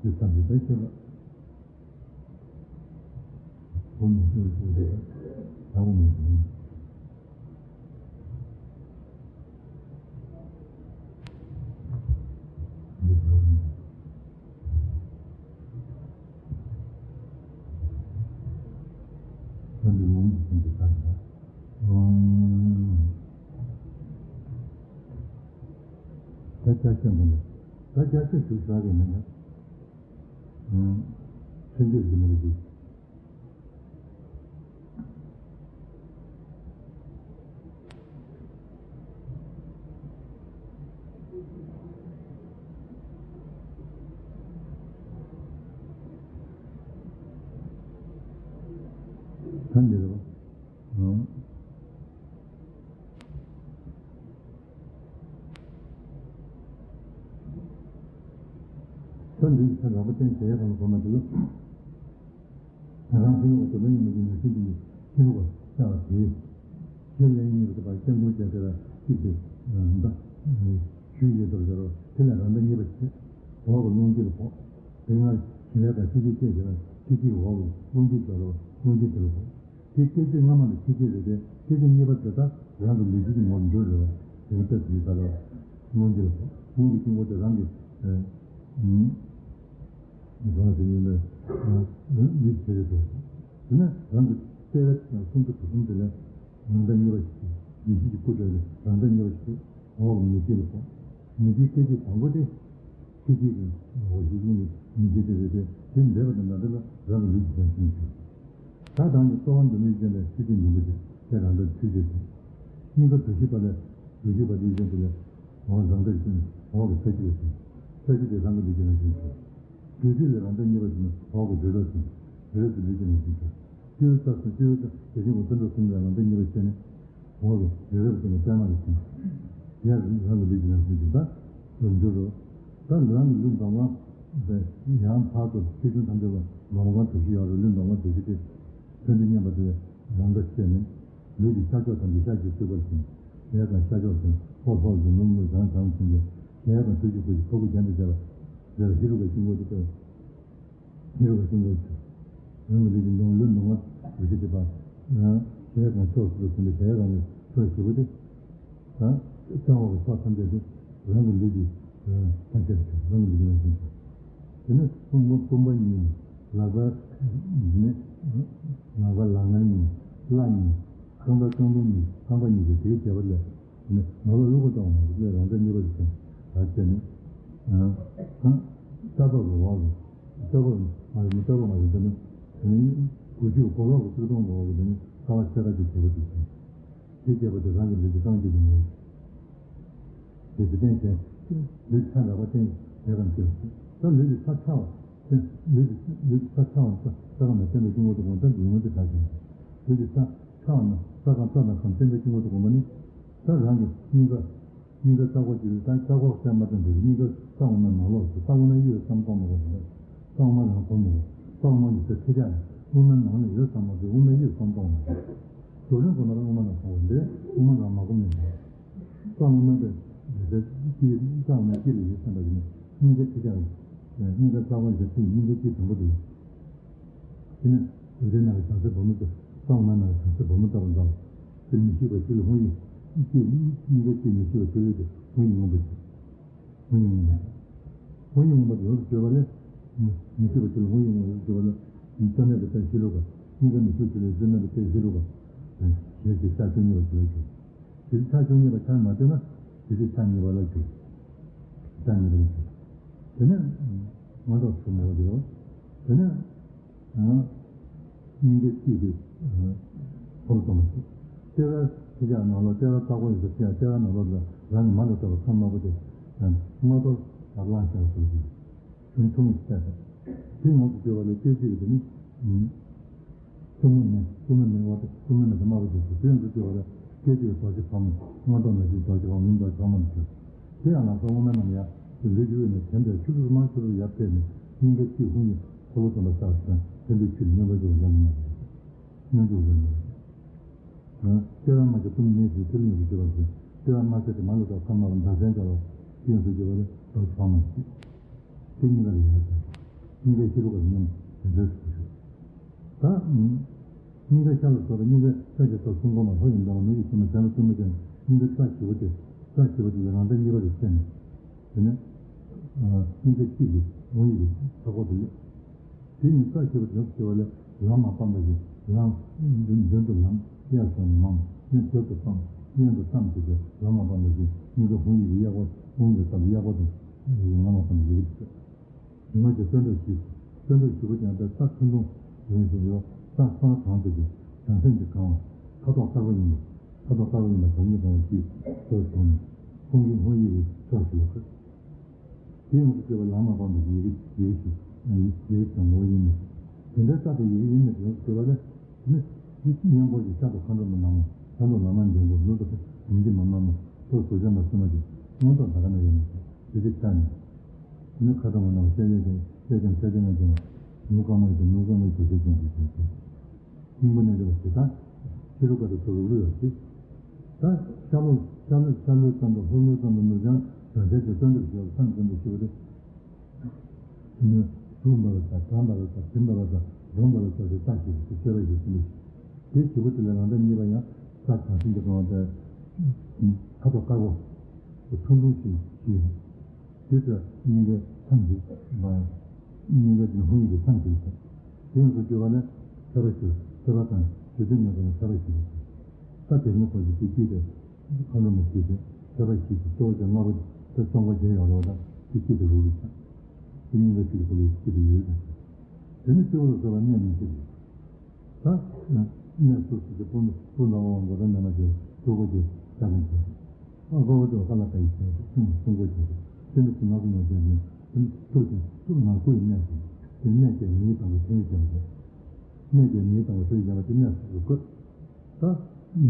ས་ཆ་དེ་ཆེ་བ། བུ་མི་ཤེས་ཤེས་དེ་ད་བུ་མི་ཤེས། ད་ཅག་ཤེས་མི་འདུག་ད་ཅག་ཤེས་ཞུ་ས་རེད་མི་འདུག་ཨང་། ཆོས་འབྱོར་གྱི་མི་འདུག་ད་འདི་རེད་པ། ཨང་། ད་འདི་ཚེ་རབས་པ་བསྟེན་བྱས་ཡ་གང་ལ་གོ་མ་དེ་ལ། ད་རང་ཚེ་སྔོན་གྱི་མ་ཡིན་པ་གྱི་ནུས་ཤུགས་ཀྱི་ཕྱིན་པ་བྱ་བ་དེ། ཞེས་ལན་གཉིས་པ་དེ་བར་སྐྱབས་མགོན་རྒྱལ་སྲས་ལ་གཅིག་སྟེ་རང་ལྟ། ཞུས་ཡོད་དོ་ཞེས་པ་དེ་ལ་རང་ལྟ་གཉིས་པ་བྱས། འོག་གི་རླུང་འཕྱི་ལ་ཕོག་དེ་སྔར་བྱིན་རླབས་དང་ཤེས་བྱའི་སྐད་ཀྱིས་ལ་ཤེས་བྱའི་འོག་གི་རླུང་འཕྱི་སྦྱོར་བ་རླུང་འཕྱི་དེ་ལ་ཕོག་དེ་སྐད་ཅིག་སྔ་མ་ལ་ཤེས་བྱའི་རེད་དེ་སྐད་ཅིག་གཉིས་པ་དེ་དག་རང་གི་ལུས་སྤྱི་གི་ངོར་འགྱུར་རེད་བ། དེ་ལྟ་དུས་ད་ལ་རླུང་འཕྱི་ལ་ཕོག་རླུང་གི་དཀྱིལ་འཁོར་དེ་རང་གི་རང་གི་ཡིན་ལ་ལུས་བྱེད་རེད་དོ། དེ་ནས་རང་གི་ལྟེ་བའི་སུམ་ཅུ་དོ་གསུམ་དེ་ལ། རང་ལྟ་གཉིས་པ་ཞིག་ཡེ་ཤེས་ཀྱི་སྐུ་སྤྲོས་ནས་རང་ལྟ་གཉིས་པ་ཞིག་འོག་གི་མི་ཤེས་ལ་སོགས། མི་ཤེས་སྐད་ཅིག་དང་པོ་དེ། ཤེས་བྱེད་ཀྱི་འོག་ཤེས་ཀྱི་མི་ཤེས་དེ་རེད་དེ་དེ་འདས་པ་དང་ནམ་འདས་ལ་རང་གི་ལུས་ཀྱི་ཡང་ཤེས་ཞུ། ད་དང་གི་རྩོལ་བ་འདུ་མི་ཅན་ལ་ཤེས་བྱེད་འདུན་པ་དེ་དེ་རང་ལྟར་ཆོས་ཅན་དེ། སྙིང་ག་གྲུ་བཞི་པ་ལས་གྲུ་བཞི་པ་དེའི་ཅན་དེ་ལས་འོག་རང་ལྟར་ཅན་འོག་གི་ས་བཅུ་པ་ཅན་ས་བཅུ་དེ་རང་གི་ལུས་ཀྱི་ཡང་ཤེས་ཞུ། རྒྱུ་དུས་ལས་རང་ལྟར་གཉིས་པ་ཞིག་ནི་འོག་གི་རི་རབ་ཅན་རི་རབ་ཀྱི་ལུས་ཀྱི་ཡང་ཤེས་ཞུ། སྤྱི་བོའི་རྩ་གསུམ་སྤྱི་བོའི་རྩ་དེ་བཞིན་གྱི་ཙནྡྲ་གསུམ་ལས་རང་ལྟར་གཉིས་པ་ཅན་ནི། འོག་གི་རི་རབ་ཅན་གྱི་པད་མ་ལ་ཞེན། ཡང་རང་གི་ལུས་ཀྱི་ཡང་ཤེས་ཀྱི་ད་རུ་འགྱུར་རོ། ད་རང་གི་ལུས་འདོམས་པ་ཡང་ཕར་ཚུར་ཆེ་ཆུང་ཐམས་ཅད་ལ་འདོམས་པ་གང་དུ་ཞིག་ཡོད་རེད། ལུས་འདོམས་པ་དེ་ཞིག་སྟེ་ཕན་ཚུན་མཉམ་པ་དེ་རང་ལྟར་ཤེས་ནས་ལུས་ཀྱི་ཤར་ཕྱོགས་ཐམས་ཅད་ཤར་གྱི་ཚུལ་པར་ཞེན། ཞལ་དང་ཤར་ཕྱོགས་སུ་ཧོ་ཧོ་ཟུང་ལུང་ལུ་བྱང་བྱང་ཟིན་པས་ཞལ་དང་ཐུགས་ཀྱི་སྐུ་ཞིག་ཕུར་བུ་རྒྱན་དུ་བྱས་པ་ལས་ཧེ་རུ་ཀའི་དཀྱིལ་འཁོར་དུ་སྤྲོས། ཧེ་རུ་ཀ་སྐྱེ་དངོས་ཀྱི་རང་གི་ལུས་ཀྱི་འདོམས་ལུས་འདོམས་པ་གྲུ་བཞི་དེ་དག་ཡང་ཞལ་དང་ཕྱོགས་སུ་ཟིན་པའི་ཞལ་རང་གི་ཕྱོགས་བཞི་པོ་དེ། ད་རྩ་བ་གི་ཕྱོགས་ཐམས་ཅད་དེ་རང་གི་ལུས་ཀྱི་ཐམས་ཅད་དེ་རང་གི་ལུས་ཀྱི་རང་བཞིན་དུ། དེ་ནས་དཔུང་པ་དཔུང་པ་གཉིས་ལག་པ་ནི་ལག་པ་ལག་ངར་གཉིས་བརླ་གཉིས་རྐང་པ་རྐང་དུང་གཉིས་རྐང་པ་གཉིས་ཀྱི་དེ་གའི་བྱེད་པ་ལས། ནི་ནོར་ལ་བླུག་པ་ལྟ་བུ་མ་ཟད་ཀླད་རང་ལྟ་གཉིས་པ་དེ་བྱས་ནས་ད་བྱས་ནས། ཨ་ཨ་རྩ་བ་གི་འོག་གི་རྩ་བ་མ་རེད་མི་རྩ་བ་མ་རེད་འདི་ནི་དེ་ནི་སྒོ་ཕྱུགས་སྒོ་ལོག་གི་ཚིགས་གདོང་གི་འོག་གི་དེ་ནི་རྩ་བ་ཤ་ཁ་ཅིག་བྱེད་པ་དེ་བྱས། དེ་བྱས་པ་དེ་རང་གི་ལུས་ཀྱི་རྐང་རྗེས་ཀྱི་ངོ་བོ་དེ་དེ་བསྟན་བྱས་ལུས་ཚ་འདྲ་བ་བསྟན་བྱས་གང་བྱེད་པ་ད་ལུས་ཀྱི་ཚ་ཚ་བ། ལུས་ཀྱི་ལུས་ཀྱི་ས་ཆ་བ་ས་ས་ག་ནས་བསྟན་པའི་སྐྱེ་དངོས་དེ་ངོ་བསྟན་གྱི་ངོ་དེ་ག་ཞིག་ལུས་ཀྱི་ས་ཆ་བ་ན་ས་ག་ས་ན་གང་བསྟན་པའི་སྐྱེ་དངོས་དེ་ངོ་མ་ནི་ས་རང་གི་སྙིང་ག་སྙིང་ག་ས་གོ་ཅིག་ལ་ས་ས་གོ་བསྟན་མ་བསྟན་དེ་སྙིང་ག་ས་འོ་མ་ནང་ལོགས་སུ་ས་འོ་མ་ཡིད་ལ་བསམ་གཏོང་མ་དགོས་པ་རེད། ས་འོ་མ་རང་གོ་མ་དགོས་ས་འོ་མ་ཡིད་ལ་ཁྲིད་ཡག་འོ་མ་ནང་ལ་ཡོད་བསམ་མ་དགོས་འོ་མ་ཡིད་ལ་བསམ་གཏོང་མ་དགོས། རྡོ་རིང་གོ་ན་རང་འོ་མ་ནང་གོ་བ་འདི་འོ་མ་རང་མ་གོ་མི་འདུག་གཙང་མ་དེ་དེ་དེ་སྐྱིད་གཙང་མ་སྐྱིད་ལ་ཡོད་བསམ་པ་ཡིན་ན་སྙིང་ག་ཅི་ཆགས་སྙིང་ག་གཙང་མ་ཡོད་ཚེ་སྙིང་ག་སྐྱིད་དྲང་པོ་འདུག་དེ་ནས་དུས་རེ་ནང་གི་བྱང་སེམས་བུ་མོ་དེ་གཙང་མ་ནང་གི་བྱང་སེམས་བུ་མོ་ལྟ་བུ་འདྲ་བ་དེ་མི་ཤེས་པ་ཅིག་ལ་ཧོན་ཡིན་སྐྱིད་སྙིང་ག་སྐྱིད་མི་ཤེས་པ་དེ་ལས་དེ་ཧོན་ཡིན་ངོམ་པ་ཅིག་ཧོན་ཡིན་ངོམ་པ་ཅིག་ཧོན་ཡིན་ངོམ་པ་དེ་ཡོངས་སུ་གྱུར་པ་ལས་མི་ཤེས་པ་ཅིག་ལ་ཧོན་ཡིན་ངོམ་པ་ཅིག་གྱུར་པ་ལས་རྩ་མེད་པའི་རྟེན་ཤེས་ལུགས་པ་སྙིང་ག་མི་ཤེས་ཅིག་ལས་རྩ་མེད་པའི་རྟེན་ཤེས་ལུགས་པ་ཞེས་ཀྱི་ས་ཆུང་ཉེ་བ་ཅིག་ལ་གྱུར། དེ་ལ་ཆ་ཆུང་ཉེས་པ་ཆ་མ་བཏོན་ན་དེ་ལ་ཆ་ཉེས་པ་ལ་གྱུར། ཆ་ཉེས་པ་ལ་གྱུར། དེ་ནས་མངོན་རྟོགས་སུ་མོ་བ་འགྱུར་རོ། དེ་ནས་སྙིང་གའི་དཀྱིལ་གྱི་ཕུང་གསུམ་པ་ཞིག་ལྟེ་བའི་ཁྲི་ལྕགས་ནང་ལོགས་ལྟེ་བ་ལྟག་པ་ཡོད་ས་ཁྲི་ལྕགས་ལྟེ་བ་ནང་ལོགས་ལ་རང་གི་མ་ལ་ལྟོས་པ་ཁམས་དམར་པོ་དེ་མངོན་རྟོགས་ལ་བླངས་བཞག་པ་ཞིག་ཆུང་ཆུང་བྱས་ཏེ། དེ་ངོ་བོ་དགོས་པ་ལས་སྐད་ཅིག་གིས་དེ་ནི། གཙུག་མ་མེ་གཙུག་མ་མེ་བ་དང་གཙུག་མ་མེ་དང་དམར་པོ་དེ་ཚོ་དེ་ཡང་དུ་སྐྱེ་བ་ལས་སྐད་ཅིག་གིས་རྡོ་རྗེ་ཕག་མོ་མངོན་རྟོགས་མ་བྱས་རྡོ་རྗེ་ཕག་མོ་རྡོ་རྗེ་ཕག་མོ་མི་ཤེས། དེ་ཡང་ལམ་སང་དབུ་མའི་ལམ་ཡར་དེ་ལུས་ཀྱི་དབུས་ནས་དེ་འདྲ་ཆུ་རུ་མང་ཆུ་རུ་ཡར་ཕེབས་ནས་སྙིང་གའི་དཀྱིལ་ཧཱུྃ་གི་འཁོར་ལོ་སྟོན་པ་ལྟར་དོན་དེ་འདྲའི་ཆུ་ལ་སྙོམས་པར་འཇུག་པ་ཡང་མི་ཉམས་སྙོམས་འཇུག་རེད་མི་རེད། ལྟེ་བ་དམར་ཆ་གཏུམ་ནས་ཞིག་ཐིག་ལེ་ཉི་ཤུ་བརྗོད་པ་ཟེར། ལྟེ་བ་དམར་ཆ་དེ་མ་ལུས་དང་ཁམས་དམར་པོ་མདའ་སེན་འདྲ་བ་ཤེས་སུ་བརྗོད་པ་ལས་རྡོ་རྗེ་ཕག་མོ་ཞིག་དེ་གཉིས་ཀ་ལ་ཡར་བྱས། སྙིང་གའི་ཤེས་རབ་ཀྱི་ཉམས་དེ་འདྲ་ཞིག་ཞུ། ད་སྙིང་གའི་ཤ་ལ་སོགས་པ་སྙིང་གའི་ཤ་ཞེས་སོགས་གསུང་གོ་མ་ལྷོ་ཡི་འདྲ་བ་ནུ་ཡི་ཤུལ་མ་བྱ་ལ་གསུང་མ་ཅན་སྙིང་གའི་རྩ་བཞི་པོ་དེ་རྩ་བཞི་པོ་དེ་ལ་རང་ལྟ་གཉིས་པ་རེ་བསྟན་ནས། དེ་ནས་སྙིང་གའི་དཀྱིལ་གྱི་དབང་ཡིག་གི་ས་ཁོག་ཏུ་སླེབས། དེ་ནི་རྩ་ཞེས་པ་དོན་ཞེས་པ་ལས་ལམ་མ་སྤངས་པ་ཞིག་ལམ་མདུན་མདུན་དུ་ལམ་གཡས་སུ་ལམ་གཡོན་དུ་སྤངས་གཡོན་དུ་སྤངས་ཞེས་པའི་ལམ་མ་སྤངས་པ་ཞིག་སྙིང་ག་ཧཱུྃ་ཡིག་གི་གཡས་སྐོར་ཧཱུྃ་གི་སྟབས་གཡས་སྐོར་དུ་ལམ་མ་སྤངས་པ་ཞིག་ཡིག་དེ། ཉི་མ་གི་བརྩོན་འགྲུས་ཞིག་བརྩོན་འགྲུས་ཞིག་པོ་ཀྱང་ད་རྩ་ཐུང་ཐུང་ཡིན་ཞིང་ཡོད་རྩ་གསང་གང་དུ་ཞིག་བྱང་སེམས་ཀྱི་གང་བ་ཁ་དོག་དཀར་པོ་ཡིན་པ་ཁ་དོག་དཀར་པོ་ཡིན་པ་བྱང་ཆུབ་གང་བ་ཞིག་སོགས་བྱུང་ནས་ཧཱུྃ་གི་ཧཱུྃ་ཡིག་གི་ཕྱོགས་སུ་ལ་ཁད། དེ་ཡོངས་སུ་གཅོད་པ་ལམ་མ་སྤངས་པའི་ཡི་གེ་ཡི་གེ་ཞིག་ཡི་གེ་དང་ངོ་བོ་ཡིན་ནས། དེ་འདྲའི་རྩ་དེ་ཡི་གེ་ཡིན་མིན་དེ་ཡོངས་སུ་གཅོད་པ་ལས་དེ་ནི་ གཡས་སྐོར་གྱི་ཤར་དུ་མཁའ་འགྲོ་མ་ནག་མོ། བྱང་དུ་ལྷ་མ་འབྱུང་པོ། ནུབ་ཏུ་ཡུམ་གྱི་མ་དམར་མོ། ལྷོར་གཟུགས་ཅན་མ་སྲུང་མ་ཅན། མངོན་རྟོགས་ད་ག་ན་ཡོད་མ་ཤེས། དེ་དེ་ཆ་ནས། དེ་ནས་ཁ་དྲང་བ་ནང་ཤར་ཡོད་ཅན་ཤར་ཅན་ཤར་ཅན་ང་ཅན། ནུབ་དཀར་མོ་ཡོད་ཅན་ནུབ་དཀར་མོའི་དུས་ཚོད་ཅན་གྱི་དུས་ཚོད། སྙིང་པོ་གནས་འགྲོ་བ་ཞེ་སྡང་། ཕྱི་རོལ་ཀ་དུ་ཚུར་རུ་བླུག་ཡོད་ཅིག་ད་ཤར་ལྷོ་ཤར་ལྷོ་ཤར་ལྷོའི་ཙམ་དུ་ལྷོ་ལྷོའི་ཙམ་དུ་ནུབ་བྱང་བྱང་ཤར་གྱི་བརྩོན་འགྲུས་ཞེས་པ་སངས་རྒྱས་པའི་ཞུ་བ་རེད། ནི་གཟུགས་འབར་བ་དང་གྲང་འབར་བ་དང་དྲི་འབར་བ་དང་རོ་འབར་བ་སོགས་ཀྱི་རྟགས་ཤིག་ཏུ་ཤེས་པ་ཞིག་ཏུ། དེ་བཞི་པོ་དེ་ལས་རང་སྒྲ་གཉིས་པ་ཡང་ས་གང་ཤིང་གི་སྟོང་བ་དང་ཁ་དོག་དཀར་པོ་ཐུང་ཐུང་ཞིག་ཞིག་དེ་ཚོ་སྙིང་གའི་མཚམས་ཀྱི་མ་སྙིང་གའི་དེ་ཧུ་ཡིག་གི་མཚམས་ཀྱི་ཚད། དེ་ཡོངས་སུ་གྱུར་པ་ལས་ཚད་པ་ཞིག་ཚད་པ་དང་ཞི་བདེ་མེད་པ་ལ་ཚད་པ་ཞིག་ད་དེ་ནི་གོ་ཞིག་དེ་སྐྱིད་དེ། ཁ་ལོ་མ་སྐྱིད་དེ་ཚད་པ་ཞིག་གཙོ་བོ་ཅན་ལྔ་པོ་དེ་སྟོང་པ་རྒྱན་ཡོད་རེད་བ། ད་དེ་སྐྱིད་དེ་རུ་རུ་ཆགས། དེ་སྙིང་གའི་ཚིག་གི་ཕུ་ལུ་སྐྱིད་དེ་ཡོད་ཀྱང་། དེ་ནི་སྐྱེ་བོ་ལ་སོགས་པ་གནས་མི་སྐྱིད་དེ། ད་གནས་སུ་སུ་ཅི་སྤུན་སྤུན་དང་དབང་མགོ་དང་ནས་མ་བྱས་ཐུག་པ་ཅི་ཆ་གང་བྱས། ཨ་ཁོ་བོ་དེ་ཁ་ལ་ཁ་ཡི་བྱས་སུ་སུ་མགོ་བྱས་སུ་ནག་སུ་ནག་བྱས་ནས་ཐུག་ཅིང་ཐུག་ནང་སྐུ་ཡི་གནས་སུ་དེ་གནས་ཀྱི་མིའི་དང་པོ་ཐོན་ཡི་ཀྱང་བྱས། གནས་ཀྱི་མིའི་དང་པོ་ཐོན་ཡི་ཀྱང་བྱས་གནས་སུ་སུ་བཀོད། ད་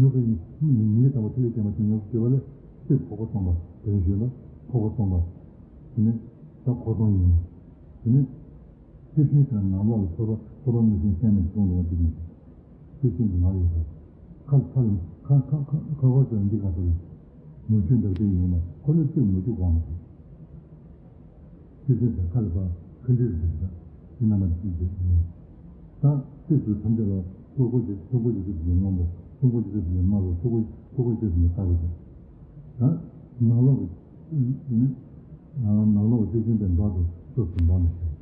ནུབ་པའི་མིའི་དང་པོ་ཐོན་ཡི་ཀྱང་བྱས་ནས་སྐྱེ་བ་ལས་སྲིད་ཁོག་པ་སྟོང་པ་དེ་རིང་ཞུས་ལ་ཁོག་པ་སྟོང་པ། དེ་ནི་ད་ཁོག་སྟོང་ཡིན། དེ་ནི། རྩིབ་ཤིང་དང་ནང་ལོགས་ལ་ཕོར་པ་ཕོར་པ་མི་ཤིང་སེན་མོ་བཙོང་འགྲོ་བ་འདི་ནི། རྩིབ་ཤིང་དུ་ནང་ཡོད་པ། ཁ་ཁ་ཁ་ཁ་ཁ་ཁ་ཁ་ཁ་འདི་ག་ཚོད་རེད། མུ་ཁྱུད་འདྲ་བདེ་ཡོང་མ་ཁོ་ལ་གཅིག་མུ་ཁྱུད་གོང་མ་ཐུབ། རྩིབ་ཤིང་དང་ཁ་ལ་པ་ཁ་འདྲིས་རེད་ད། འདི་རྣམ་པ་གཅིག་རེད། ད་རྩིབ་ཏུ་ཐམས་ཅད་ལ་ཀུ་ཀུ་ཅིག་ཐུག་པོ་ཅིག་ཏུ་ནི་སྔོན་པོ་ཐུག་པོ་ཅིག་ཏུ་ནི་དམར་པོ་ཐུག་པོ་ཐུག་པོ་ཅིག་ཏུ་ནི་དཀར་པོ་ཅིག་ད་ནང་ལོགས་ཀྱི་ནང་ལོགས་ཀྱི་རྩིབ་ཤིང་དེ་འབག་ཏུ་སོ་སོ་འབག་མི་ཤེས།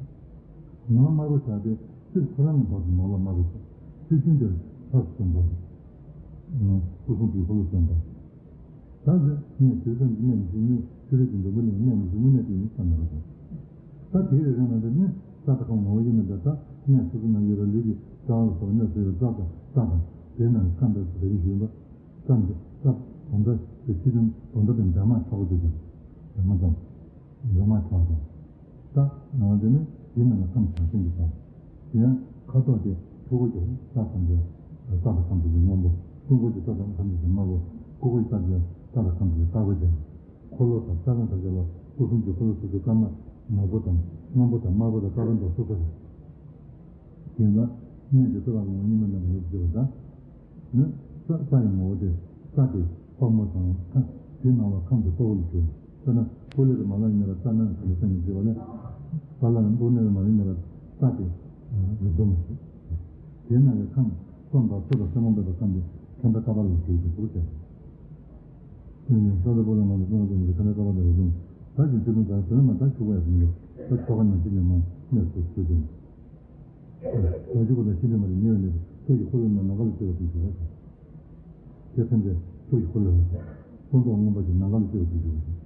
ནང་དམར་པོ་བྱས་ཏེ་རྩིབ་ཁོ་རང་ནི་འབག་ཏུ་ནང་ལོགས་དམར་པོ་བྱས། རྩིབ་ཤིང་དེ་ཕར་སོ་སོ་འབག་ཏུ་སྐུ་གསུང་ཐུགས་ཁོ་ལ་སོན་པ། ད་ཟེར་ནས་དུས་ཙམ་གྱི་གནས་མི་ཤེས་ནས་ཆུ་རིས་ཀྱི་འདུན་པ་ནས་གནས་མི་ཤེས་མི་གནས་དུས་ནི་བསམ་མི་རུང་། ད་དེའི་རིང་ལ་འདི་ནི་ས་དང་ཁམས་ངོ་བོ་ཡིན་མིན་དང་ད་གནས་སོ་སོ་ན་ཡོད་པའི་ལུས་ཀྱི་རྩ་བ་ལ་སོགས་པ་གནས་སུ་ཡོད་པའི་རྩ་དང་རྩ་དང་དེའི་ནང་གི་ཁམས་དང་དེ་བཞིན་ཞུས་པ། ཙམ་གྱི་ས་བོ་འདྲ་དེ་ཕྱི་དོན་བོ་འདྲ་དང་འདྲ་མ་ཆགས་པ་དེ་ཀྱང་འདྲ་མ་ཙམ་འདྲ་མ་ཆགས་ཀྱང་། ད་ནང་དེ་ནི་དེ་ནང་ལ་ཁམས་བྱང་སེམས་ཀྱི་ཙམ། དེ་ཡང་ཁ་དོག་དེ་ཕྲུ་གུ་ཀྱང་ས་དང་འདྲ་ས་དང་ཁམས་དེ་ཀྱི་སྔོན་པོ། ཀྲུང་གོ་གྱི་ས་དང་ཁམས་དེ་ཀྱི་དམར་པོ། ཀུ་ཀུ་ས་དེ་ས་དང་ཁམས་དེ་ཀྱི་དཀར་པོ་ཅན། འཁོར་ལོ་དང་ས་ཁམས་ཐམས་ཅད་ལ་སྐུ་གསུམ་གྱི་འཁོར་ལོ་སོ་སོའི་དཀར་དམར་ནག་པོ་དང་སྔོན་པོ་དང་དམར་པོ་དང་དཀར་པོ་དང་སོ་སོ་རེད། དེ་ལ་གནས་ཀྱི་སྟོབས་ལ་ངོ་བོ་གཉིས་མེད་རྣམ་པར་ཡོད་པར་བརྗོད་པ་དང་། ནི་ས་ས་ཡི་ངོ་བོ་སྟེ་ས་དེ་དཔག་མོ་དང་ཁམས་དེའི་ནང་ལ་ཁམས་དེ་དཔག་པོ་ལ་གྱུར། དཔེར་ན་པུ་ལེ་རུ་མ་ལ་ཡིན་ན་ར་ས་ན་ཁམས་ས་ཉིད་བརྗོད་པ་ལས། ས་ལ་པུ་ལེ་རུ་མ་ལ་ཡིན་ན་ར་ས་དེ་རུ་འཛོམས་མ་ཞིག་དེའི་ནང་ལ་ཁམས་སོམ་པ་སོ་དང་སེ་མོ་འབད་པ་ཁམས་དེ་ཁྱད་མཐའ་ཁ་པ་ལ་གྱུར་ཏེ་དུར་བྱས། ས་དེ་པུ་ལེ་མ་ལ་སོམ་པ་ཁམས་དེ་ཁྱད་མཐའ་ཁ་པ་ལ་རུ་འཛོམས། ད་ཀྱི་ཚུལ་ཁྲིམས་དང་ཟེར་མ་ད་ཆུ་བ་ཡ་ཟིན་ཡོད་ད་ཆོ་ག་ཉམས་ཤིང་ཉམས་མ་གནས་སུ་ཚུལ་ཁྲིམས། རྡོ་རྗེ་སྐུ་དང་ཤིང་ལས་མ་རིག་ཉེ་བའི་གནས་སུ་ཐུགས་ཀྱི་འཁོར་ལོ་རྣམས་ནམ་མཁའ་ལ་སྤྱོད་པ་དེ་ཞུ་བ་དང་། དེ་ཐམས་ཅད་ཐུགས་ཀྱི་འཁོར་ལོ་རེད། སྐུ་མདོག་སྔོན་པོ་ཞིག་ནམ་མཁའ་ལ་སྤྱོད་པ་དེ་ཞུ་བ་དང་།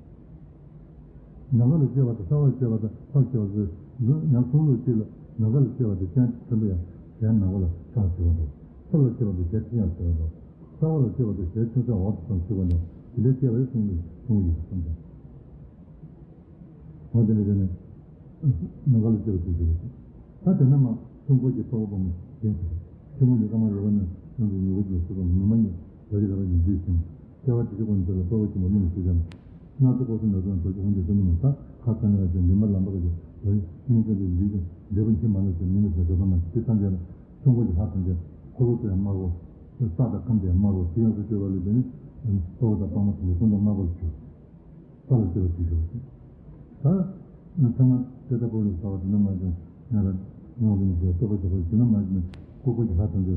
ནམ་མཁའ་ལ་སྤྱོད་པ་དང་ས་ལ་སྤྱོད་པ་དང་ལྷ་ལ་སྤྱོད་པ་དེ་ཡང་གསུང་ལུགས་གཅིག་ལ་ནམ་མཁའ་ལ་སྤྱོད་པ་དེ་སྤྱན་ཆེན་པོ་ཡང་གཞན་ནམ་མཁའ་ལ་ཕྱག་ཞུ་བ་དང་། ས་ལ་སྤྱོད་པ་དེ་ཞལ་ཕྱིན་ཡང་ཞུ་བ་དང་། ས་བ་ལ་སྤྱོད་པ་དེ་ཞལ་ཆུང་ས་འོག་ཏུ་ཙམ་ཞུ་བ་དང་དེ་ལས་སྐྱེ་བའི་གསུང་ལུགས་གསུང་ཡོད་པ་ཙམ་དང་། འོ་དེ་ནས་དེ་ནས་ནམ་མཁའ་ལ་སྤྱོད་པ་ཞིག་ཞུ་བ་དང་། ད་དེ་ནས་མ་ཀྲུང་གོ་གི་དཔའ་བོ་དཔའ་མོ་རྒྱན་ཞིག་ཆུ་མོ་ཡི་ཀ་མ་རོ་བ་ནི་ཡོངས་སུ་མྱུ་གུ་ཅན་སུ་དང་ནུ་མ་ཉིད་རྡོ་རྗེ་ལ་བ་ཡིན་དུས་ཤིང་། སྐྱེ་བ་དེ་ཅི་ཀུན་ཚོད་ལ་དཔའ་བོ་ཆེན་པོ་མི་ལ་ཞུ་བྱ་ན། སྣ་ཚོགས་ཀོ་སི་ནོར་ཙམ་རྡོ་རྗེ་ཧོང་དུ་ཤོ་ནུ་མ་ས་ཁ་ས་ནི་བ་ཅན་འདུན་པ་ལམ་པ་ག་ཅན་རྡོ་རྗེ་སྙིང་ཁྲག་དུ་འདུས་ཀྱང་འབྲས་བུ་འཆི་མ་ལ་ཞེས་མི་ནུས་པའི་ཞོ་ས་མ་ཞིག་དེ་ཐམས་ཅད་ལ་ཀྲུང་གོ་གི་ལྷ་ཐམས་ཅད་འཁོར་ལོ་ཚོ་ཡང་དམར་པོ། ས་དང་ཁམས་དེ་ཡང་དམར་པོ་དེ་ཡོངས་སུ་གཅོད་པ་ལས་དེ་ནི་དཔའ་བོ་དང་དཔའ་མོ་ཐམས་ཅད་ཀུན་ཏུ་དམར་པོར་གྱུར། ས་ལ་སྐྱེ་བ་ཞིག་ཞུ་བ་ཞིག་ད་ཚང་མ་དེ་ལྟ་བུ་ལ་ཟ་བ་དེ་ནི་མ་བྱུང་ང་རང་ངོ་ལ་ནི་ཞེས་རྟོག་པ་ཞིག་ཧོལ་དེ་ནི་མ་བྱུང་ནས་ཀོ་ཀོ་གི་ལྷ་དང་དེ་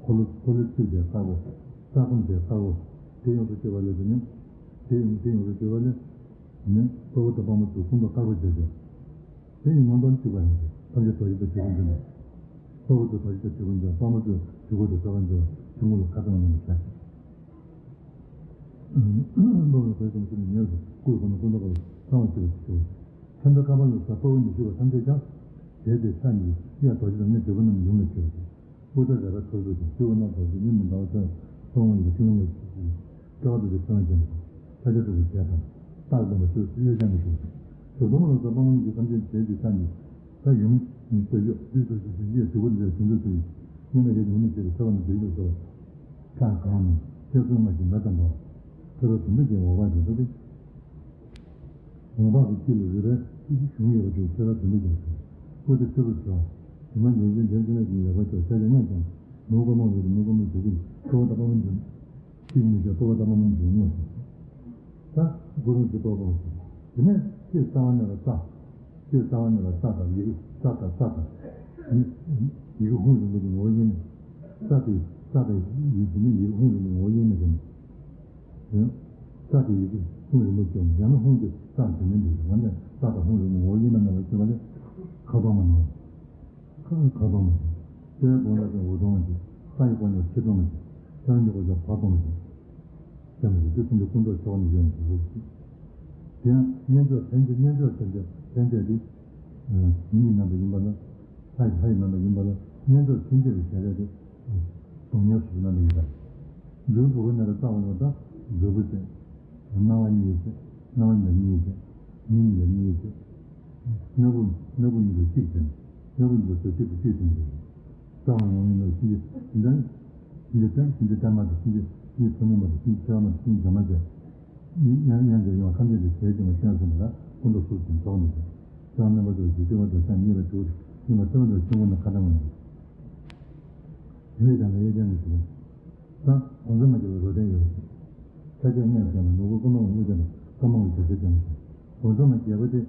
འཁོར་ལོ་འཁོར་ལོའི་ཚུལ་དེ་དཀར་པོ། ས་ཁམས་དེ་དཀར་པོ། དེ་ཡོངས་སུ་སྐྱེ་བ་ལས་དེ་ནི་དེ་ཡོངས་དེ་ཡོངས་སུ་སྐྱེ་བ་ལས་ནི་དཔའ་བོ་དང་དཔའ་མོ་ཚོ་ཀུན་ཏུ་དཀར་པོ་བྱས་ཏེ། དེ་ཡི་སྔོན་དོན་གཅིག་པ་ཡིན་ཏེ་ཐམས་ཅད་རྡོ་རྗེ་དང་ཆོས་སྐུ་འཛིན་པ། དཔའ་བོ་ཚོ་རྡོ་རྗེ་དང་ཆོས་སྐུ་འཛིན་པ་དཔའ་མོ་ཚོ་ཆོས་སྐུ་དང་རྩ་བ་འཛིན་པ་ཆུ་མོ་ལ་ཁ་ཚང་བ་རྣམས་ལ་བྱ་ཞིང་། བློ་ལ་བག་ཙམ་ཞིག་ནས་ཉེ་བར་སྐུའི་སྒོ་ནས་ཀུན་ཏུ་དཀར་པོ་ཚང་བར་བྱེད་པ་ཞིག་ཞུ། ཁྱད་མཐའ་ཁ་པ་ལ་ཟ་དཔའ་བོ་ཉི་ཤུ་པ་ཐམས་ཅད་ཀྱང་། དེ་དེ་ས་ཉིད་གཡས་རྡོ་རྗེ་དང་གཉེན་སྒྲིབ་པ་རྣམས་ཡུམ་ལ་མཆོད་པ་ཞིག་དབུ་སྐྲ་རལ་པ་ཐོར་ཚུགས་ཤིང་སྤྱི་བོ་རྣམ་རྟོག་ཅིང་ཉི་མ་ཟླ་བ་ཚེས་ཚོགས་དབང་གི་ཆུ་ལུང་ལ་ཞུགས་ཤིང་། སྐྱེ་བ་དང་ཆོས་ཚོགས་ཅན་དང་ཕྱག་རྒྱ་སྒྲུབ་པའི་རྒྱལ་དང་། རྟག་བདེན་པ་ཆོས་སུ་གཡོ་ཅན་གྱི་ཞུགས་ཤིང་། གཟུགས་སྟོང་ལ་ཟ་དཔའ་མོ་ཉི་ཤུ་ཐམས་ཅད་བྱེད་ཀྱི་ས་ཉིད། ད་ཡུམ་ཉིད་སྟོད་གཡོགས་བདུད་ཚོགས་ཀྱི་གཟི་བརྗིད་དྲུག་པོ་ལས་བྱུང་ཚུལ་དུ། སྙན་པའི་རིགས་མི་ནུས་བྱེད་པའི་ཚེ་བ་ནི་འདིར་འཇུག་ཟེར་བ། ཁྲག་གང་ནས་ཚེ་བསོད་མ་ཞིག་མེ་ཙམ་པ། ཚེ་རབས་དུམ་བུ་ཅན་འོག་པ་ཞིག་ཏུ་སྟེ། འོང་འཕགས་ཀྱི་དཀྱིལ་ལ་རུས་པའི་གཞུང་ཡོད་པ་དེའི་ཚེ་རབས་དུམ་བུ་ཅན་ཟེར། སྐུ་དེ་ཚེ་རུ་བྱ། དེ་མ་འཇོག་རྒྱུ་འདྲེན་ཚེ་ནས་ཀྱང་ལེགས་པར་ལྕོགས། ཤཱཀྱ་ལྔས་ཀྱང་ནོར་བུ་དཀར་མོ་འོད་ཀྱི་ནོར་བུ་དཀར་མོའི་གྲུ་གཟིངས་ལྟོ་བ་ལྟ་བུ་འབྱུང་། གཅིག་ནི་བྱ་ལྟོ་བ་ལྟ་བུ་འབྱུང་ངོ་ཞེས། ད་སྐུ་གཟུངས་ཀྱི་ལྟོ་བ་ཞེས། དེ་ནས་སྤྱིར་རྩ་བ་ནས་ལ་རྩ། སྤྱིར་རྩ་བ་ནས་ལ་རྩ་དང་ཡི་གེ་རྩ་དང་རྩ་དང་། ཡི་གེ་ཧཱུྃ་རིང་པོ་གི་ངོ་བོ་དབྱེར་མེད། རྩ་དེ་རྩ་དང་ཡི་གེ་དེ་ནི་ཡི་གེ་ཧཱུྃ་རིང་པོའི་ངོ་བོ་དབྱེར་མེད་དེ་ནི། རྩ་དེ་ཡི་གེ་ཧཱུྃ་རིང་པོ་སྐྱོང་། ཡང་ན་ཧཱུྃ་དེ་རྩ་དེ་མིན་འདུག་འོ་ན་རྩ་དང་ཧཱུྃ་རིང་པོའི་ངོ་བོ་དབྱེར་མེད་རྣམ་པར་སྤྱོད་པ་ལས་ཁ་སྟོང་མ་ནོར། ཁ་ཁ་སྟོང་མ་ཞིག་ལྟེ་བའི་གོང་ལ་ཀྱང་འོད་སྟོང་མ་ཞིག་རྩ་ཡི་གོང་ལ་ཕྱི་སྟོང་མ་ཞིག་རྩ་ཡི་གོང་ལ་ཕར་སྟོང་མ་ཞིག་ཙམ་ཞིག་དེ་ཚུན་ཆད་ཀུན་རྟོག་ཆགས་པ་ནི་ཡོད་མི་འདུག་དེ་ཡང་རྣལ་འབྱོར་ལྷན་སྐྱེས་རྣལ་འབྱོར་ཐམས་ཅད་ཐམས་ཅད་དེ། མིའི་རྣམ་པ་ཡིན་པ་ལ། ལྷ་ཡི་ལྷ་ཡི་རྣམ་པ་ཡིན་པ་ལ་རྣལ་འབྱོར་ཐམས་ཅད་ཀྱི་གཞལ་ཡས་དེ། སྟོང་ཉིད་སོ་སོའི་རྣམ་པ་ཡིན་པ། འཛུལ་བུ་གུ་ནས་རྩ་བ་ནས་ད་འཛུལ་བུ་ཟེར། སྣང་བ་གཉིས་ཟེར། སྣང་བ་ཉིད་གཉིས་ཟེར། མིང་ཉིད་གཉིས་ཟེར། སྣ་བུག་སྣ་བུག་གཉིས་ལ་གཅིག་ཟེར། སྣ་བུག་གཉིས་ལ་སོ་གཅིག་ཏུ་གཅིག་ཟེར། རྩ་བ་ནས་ཡིན་ལ་གཤིན་རྗེ་འདི་འདྲ། གཤིན་རྗེ་སྟེང་གཤིན་རྗེ་སྟེང་མ་དང་གཤིན་རྗེ་གཤིན་རྗེ་ཕོ་ཉ་མ་དང་གཤིན་རྗེ་ཆེ་བ་མ་དང་གཤིན་རྗེ་འཇོམས་མ་བཅས། མཉམ་མཉམ་དུ་ཡོང་བ་ཐམས་ཅད་ཀྱི་ཞལ་གྱིས་མ་བསྟན་གསུངས་པ་ལ་ཀུན་རྟོག་སོགས་ཀྱིས་དོགས་མི་འདུག་རྩ་བ་རྣམ་པར་དག་པའི་རྒྱུ་སྟེ་བ་དང་ཤ་ཉེ་བའི་དྲུག་ཡིན་པ་རྩ་བ་དང་ཆུང་ངུ་ན་ཁ་གྲངས་མ་ཡིན། དེ་ནས་ཀྱང་ལ་ཡེ་ཅན་གྱི་ཞུ་བ། ད་དགོངས་རྫོགས་མ་སྐྱེས་པའི་རོ་ལྡན་ཡོད། ཤཱཀྱ་ལྔས་ཀྱང་ནོར་བུ་དཀར་མོ་དངོས་ཀྱང་དཀར་མོ་བའི་རྒྱུ་ཟེར་ཀྱང་། དགོངས་རྫོགས་མ་སྐྱེས་པ་དེ།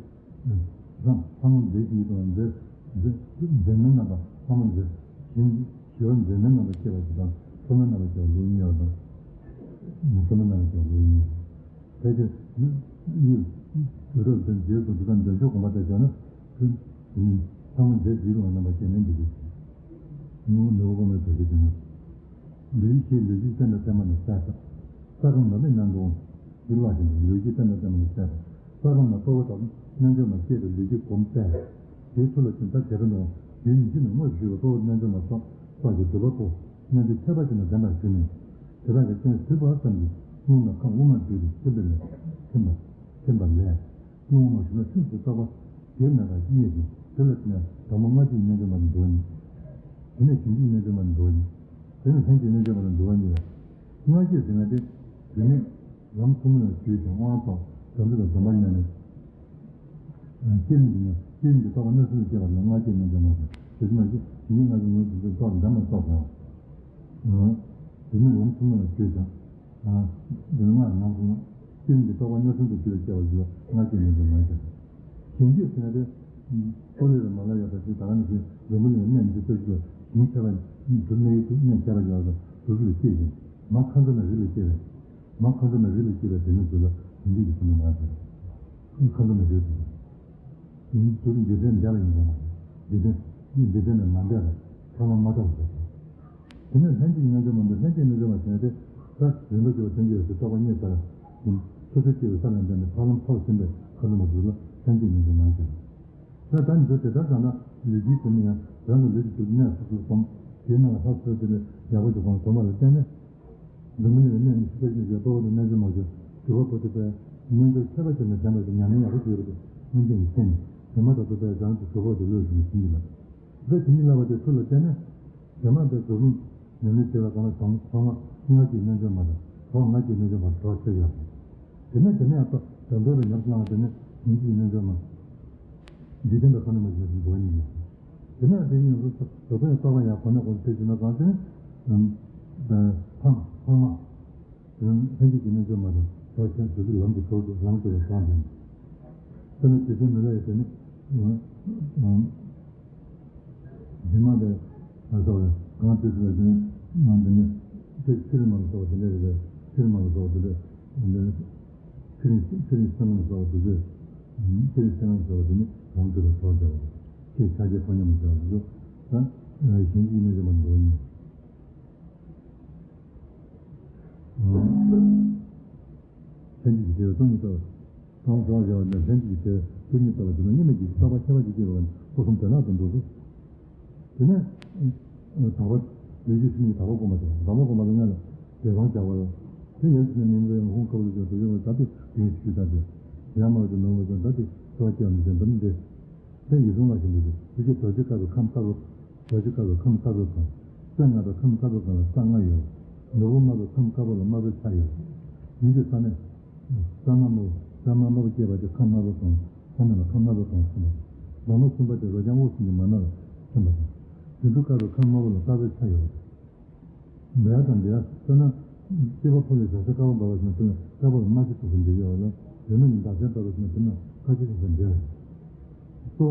ལྷ་ལྷ་མོ་མཛེས་ཤིང་དང་མཛེས་མཛེས་མཛེས་མའི་རྣམ་པ་ལྷ་མོ་མཛེས་ཞིང་ཞི་བ་མཛེས་མའི་རྣམ་པ་སྐྱེས་པ་ཞིག་དང་ལྷ་མོའི་རྣམ་པ་སྐྱེས་པ་ལུགས་གཉིས་ཡོད་དང་། ལྷ་མོའི་རྣམ་པ་སྐྱེས་པ་ལུགས་གཉིས་ཡོད། ཕལ་ཆེར་ཡུལ་དུས་རབས་དེར་རྗེས་སུ་འཇུག་དང་འདོད་ཆོག་གོམས་པ་དང་སྦྱར་ན། ལྷ་མོ་མཛེས་ཞིང་རྣམ་པ་སྐྱེས་ནས་འདི་སྐད་ཅེས། ནོར་བུ་དཀར་མོའི་རྒྱུ་ཟེར་ན། ལུས་ཀྱི་ལུས་ཀྱི་སྟོན་པ་ཚད་མ་ནི་གསལ་བཏབ། ས་ཁམས་ལ་ནི་རྣམ་གྲོལ་འོང་། འདི་ལ་བཞིན་དུ་ལུས་ཀྱི་སྟོན་པ་ཚད་མ་ནི་གསལ་བཏབ། ས་ཁམས་ལ་རྟོག་པ་དང་རྣལ་འབྱོར་མ་སྐྱེས་པའི་ལུས་ཀྱི་སྒོམ་གསལ། དེའི་ཚུལ་ལ་ཕྱིན་ད་བྱེད་པ་ནོ། ཡུལ་ཉིད་ཀྱི་ནང་དངོས་སུ་བཞུགས་པའི་རྟོག་པ་རྣལ་འབྱོར་མ་སོགས་སོགས་ཀྱི་སྒྲུབ་པ་པོ་རྣལ་འབྱོར་ཁྱད་པར་ཅན་ལ་ལྡན་པར་ཞུས་ནས། དེ་དག་གི་རྟེན་གཟིགས་པ་ཙམ་གྱིས་རླུང་ལ་ཁམས་དབུ་མར་བསྡུས་ཏེ་ཐིམ་པ་ལས་ཐིམ་པ་ཐིམ་པ་ལས། རླུང་དབུ་མ་ཞུགས་ན་ཐིམ་ཞིང་རྟོག་པ་དེ་མེད་པར་དབྱེ་ཞིང་དེ་ལ་བརྟེན་ནས་དང་པོ་སྔ་ཕྱིའི་རྣལ་འབྱོར་མ་དང་འདུ་བ་གཉིས། དེ་ནས་གཞན་ཕྱིའི་རྣལ་འབྱོར་མ་དང་འདུ་བ་གཉིས། དེ་ནས་ལྷན་སྐྱེས་རྣལ་འབྱོར་མ་དང་འདུ་བ་གཉིས་ལ། སྔ་ཕྱི་ཟེར་ན་དེ་བུད་མེད་ལམ་ཐུན་མོང་ལ་བརྒྱུད་ཅིང་དབང་ཐོབ་དམ་ཚིག་ལ་སྡོམ་པ་ཉམས་ནས། སྐྱེ་གནས་ཀྱི་ནི་སྐྱེ་གནས་ཀྱི་རྟོག་པ་སྣ་ཚོགས་སུ་སྐྱེ་བ་ལ་སྔ་ཕྱིའི་རྣལ་འབྱོར་མ་ཟེར། དེ་ཚོ་མ་ཟད་གཞན་ཕྱིའི་སྔ་ཕྱི་ངོས་ཟིན་ཚུལ་རྟོག་འདམ་ལ་སོགས་དང་། བུད་མེད་ལམ་ཐུན་མོང་ལ་བརྒྱུད་ཅིང་། འདི་ནི་སྔར་ནང་དུ་སྐྱེ་གནས་ཀྱི་རྟོག་པ་སྣ་ཚོགས་སུ་སྐྱེ་བ་སྐྱེ་བ་ཞིག་ལ་སྔ་ཕྱིའི་རྣལ་འབྱོར་མ་ཟེར། གཞན་ཕྱིའི་ཟེར་ན་དེ། ཨོ་ལེ་ར་མ་ལ་ཡ་ད་ཅི་ད་ག་ནི་ཞིག་འཛམ་བུ་གླིང་ལ་གནས་མི་འདུག་ལྟ་ཞིག་ལ་གཞན་ཁྱད་པར་འདུ་གནས་ཡུལ་དུ་གནས་ཁྱད་པར་ཡོད་ལ་དུ་ཚུལ་ལ་སྐྱེས་ཤིང་མ་ཁ་འཛོམས་ན་རིགས་ལ་སྐྱེས་པས། མ་ཁ་འཛོམས་ན་རིགས་ལ་སྐྱེས་པས་དེ་ནི་དུ་ལ་དེ་འདྲ་ཡི་ཁ་འཛོམས་མ་ཟེར། ཁ་འཛོམས་ན་རིགས་དུ། དུ་འདི་ཚེ་འདས་ལ་ཡིན་པ་མ་ཟེར། འདི་ཚེ་འདི་ཚེ་ནས་མ་འདས་ལ་ཐ་མ་མ་ཐོབ་ཟེར། དེ་ནས་ལྷན་སྐྱེས་ཀྱི་རྣལ་འབྱོར་མ་འདི་ལྷན་སྐྱེས་རྣལ་འབྱོར་མ་ཟེར་ན་དེ་ད་རིམ་པ་བརྒྱད་པ་སེམས་བསྐྱེད་ཀྱི་རྟོགས་པ་རྙེད་ཚར། སོ་སོའི་སྐྱེ་བོའི་ས་ལ་འདས་ནས་ཐར་ལམ་ཐོབ་ཟིན་པའི་ཁ་འདོན་པ་དེ་ལ་ལྷན་སྐྱེས་རྣལ་འབྱོར་མ་ཟེར། ད་ལྟ་འདི་དེ་ལྟར་བྱས་ན་ལུས་ཀྱི་དེ་ནི་ཡང་རང་གི་ལུས་ཀྱི་དུས་གནས་སོ་སོར་སོང་། དེའི་ནང་ལ་ལྷག་སོ་དེ་ལས་ཡག་པོ་ཞིག་གོང་སྡོམ་པ་ལ་བརྟེན་ནས། འཛམ་བུ་གླིང་ལ་གནས་ནས་ཤི་བ་ཤི་བའི་རྟོགས་པ་དང་རྣལ་འབྱོར་མ་ཞིག་སྒྲུབ་པ་པོ་དེ་པས་རྣལ་འབྱོར་ཁྱད་པར་ཅན་དང་ལྡན་པ་ཞིག་ཉམས་ལེན་ཡག་པོ་བྱས་པ་དེ་སྔོན་བྱོན་གྱི་རྐྱེན་ནི་དེ་མ་ཐག་ཏུ་པས་རང་གི་གྲུབ་པ་དེ་བློས་བཟུང་ཞིང་གི་ལ། ད་དེ་ཉིད་བསླབ་པ་དེ་ཚུལ་ལ་བརྟེན་ནས་དེ་མ་པས་གྲུབ་རུང་ཉམས་ལེན་བྱས་པ་གང་ལ་གང་ཐོག་མ་སྔ་ཕྱིའི་རྣལ་འབྱོར་མ་དང་ཐོག་སྔ་ཕྱིའི་རྣལ་འབྱོར་མ་གྲོགས་ཆེ་ཡོད། དེ་ནས་དེ་ནས་ཨ་ད་དོན་དུ་ཉམས་སུ་བླང་བ་དེ་ནི་ཉིན་གཅིག་རྣལ་འབྱོར་མ། འཇིག་རྟེན་པའི་ཁ་ན་མ་བྱུང་བའི་འགྲོ་བ་ཉིད་ཡིན། དེ་ནས་དེ་ཉིད་རུ་དོ་དོ་ཡང་རྟོགས་པ་ཡང་གོ་ན་གོ་ན་དེ་བྱུང་ན་གང་ཟེར་ན། ཕང་ཕང་མ། དེ་ནས་ལྷན་སྐྱེས་ཀྱི་རྣལ་འབྱོར་མ་དང་རྟོགས་ཆེན་དེ་ཚོའི་ལམ་གྱི་ཐོག་ཏུ་ལམ་གྱི་ལ་གང་ཟེར་ན། དེ་ནས་དེ་ཚོའི་མི་ལ་ཡི་དེ་ནི། རྗེས་མ་དེ་ལ་སོགས་པའི་གང་དེ་ཚོ་ལ་དེ་ནི་ནང་དེ་ནི་ཚེ་ཚེ་རིང་མ་ལ་སོགས་པ་དེ་འདྲ་རེད་པས། ཚེ་རིང་མ་ལ་སོགས་པ་དེ་འདྲ་དེ་ནི་ཚེ་རིང་ཚེ་རིང་སེམས་མ་ལ་སོགས་པ་དེ་ཚོས་ཚེ་རིང་སེམས་མ་ལ་སོགས་པ་དེ་ནི་རང་གྲོལ་བའི་གྲོགས་བྱ་བ་ཆེས་ཆ་རྒྱས་ཕོ་ཉམས་བྱ་བ་དེ་ཚོ་ད་གཞན་གྱིས་གནོད་བྱེད་མ་འགྲོ་ཉིད། ལྷན་སྐྱེས་ཀྱི་དེ་བས་སྟོང་ཉིད་ལྟ་བ། སྟོང་གྲོགས་བྱ་བ་ནི་ལྷན་སྐྱེས་ཀྱི་དེ་བས་སྟོང་ཉིད་ལྟ་བ་དེ་ལ་གཉིས་མེད་ཀྱི་རྟོགས་པ་ཁྱད་པར་གྱིས་སྐྱེས་པ་ནི་སྐུ་གསུམ་དོན་ལག་ཏུ་འདུ་ཚུལ། དེ་ནས་དག་པ་ལུས་ཀྱི་སེམས་ཀྱི་དག་པ་སྒོམ་པ་དང་དག་པ་སྒོམ་པ་ལ་སྔ་ལ་བདེ་བ་བྱ་བ་ཡང་དེ་ཡོད་ཚུལ་ནས་མིན་པའི་ཧོང་ཁ་བུ་ལ་བྱ་བ་དེ་ཡོད་ཚུལ་ད་དེ་དེ་ཡང་མ་ཡོད་དུ་མི་འོང་བ་དང་ད་དེ་འཚོ་བ་སྐྱེ་བ་མི་བྱེད་འདི་ནི་འདི་དེ་ཡིད་བཟུང་བ་ཞིག་འདུག་དེ་ཚེ་རྡོ་རྗེ་དཀར་པོའི་ཁམས་དཀར་པོ། རྡོ་རྗེ་དཀར་པོའི་ཁམས་དཀར་པོའི་ཁམས། ས་ལྔ་པའི་ཁམས་དཀར་པོའི་སྒང་ལ་ས་ལྔ་ཡོད། ནོར་བུ་དམར་པོའི་ཁམས་དཀར་པོ་ལ་དམར་པོའི་ཆ་ཡོད། ཡིན་གྱི་ས་ནི། ས་དམར་མོ། ས་དམར་དམར་པོ་སྐྱེས་པ་དེ་ཁམས་དམར་པོ་དང་ས་ནི་ལ་ཁམས་དམར་པོ་དང་ཟེར་བ། ལོ་མ་གསུམ་པ་དེ་རོ་རྐྱང་དབུགས་གསུམ་གྱི་མ་ན་ལ་ཐིམ་པ་དང་། དུད་འགྲོ་དཀར་པོའི་ཁམས་དམར་པོ་ལ་དཀར་པོའི་ཆ་ཡོད། འབྲས་དང་འབྲས་ས་ན། སྐྱེས་པ་ཕོ་ལས་བྱ་སེར་དཀར་པོ་འབར་བ་ཞིག་ན་དེ་ལ་དཀར་པོ་ལ་དམར་ཆ་ཐོབ་པའི་འབྲས་ཡོད་ལ། རེ་ནོ་ནི་མདའ་སེར་འབར་བ་ཞིག་ན་དེ་ན་དཀར་ཆ་ཐོབ་པའི་འབྲས། སོ།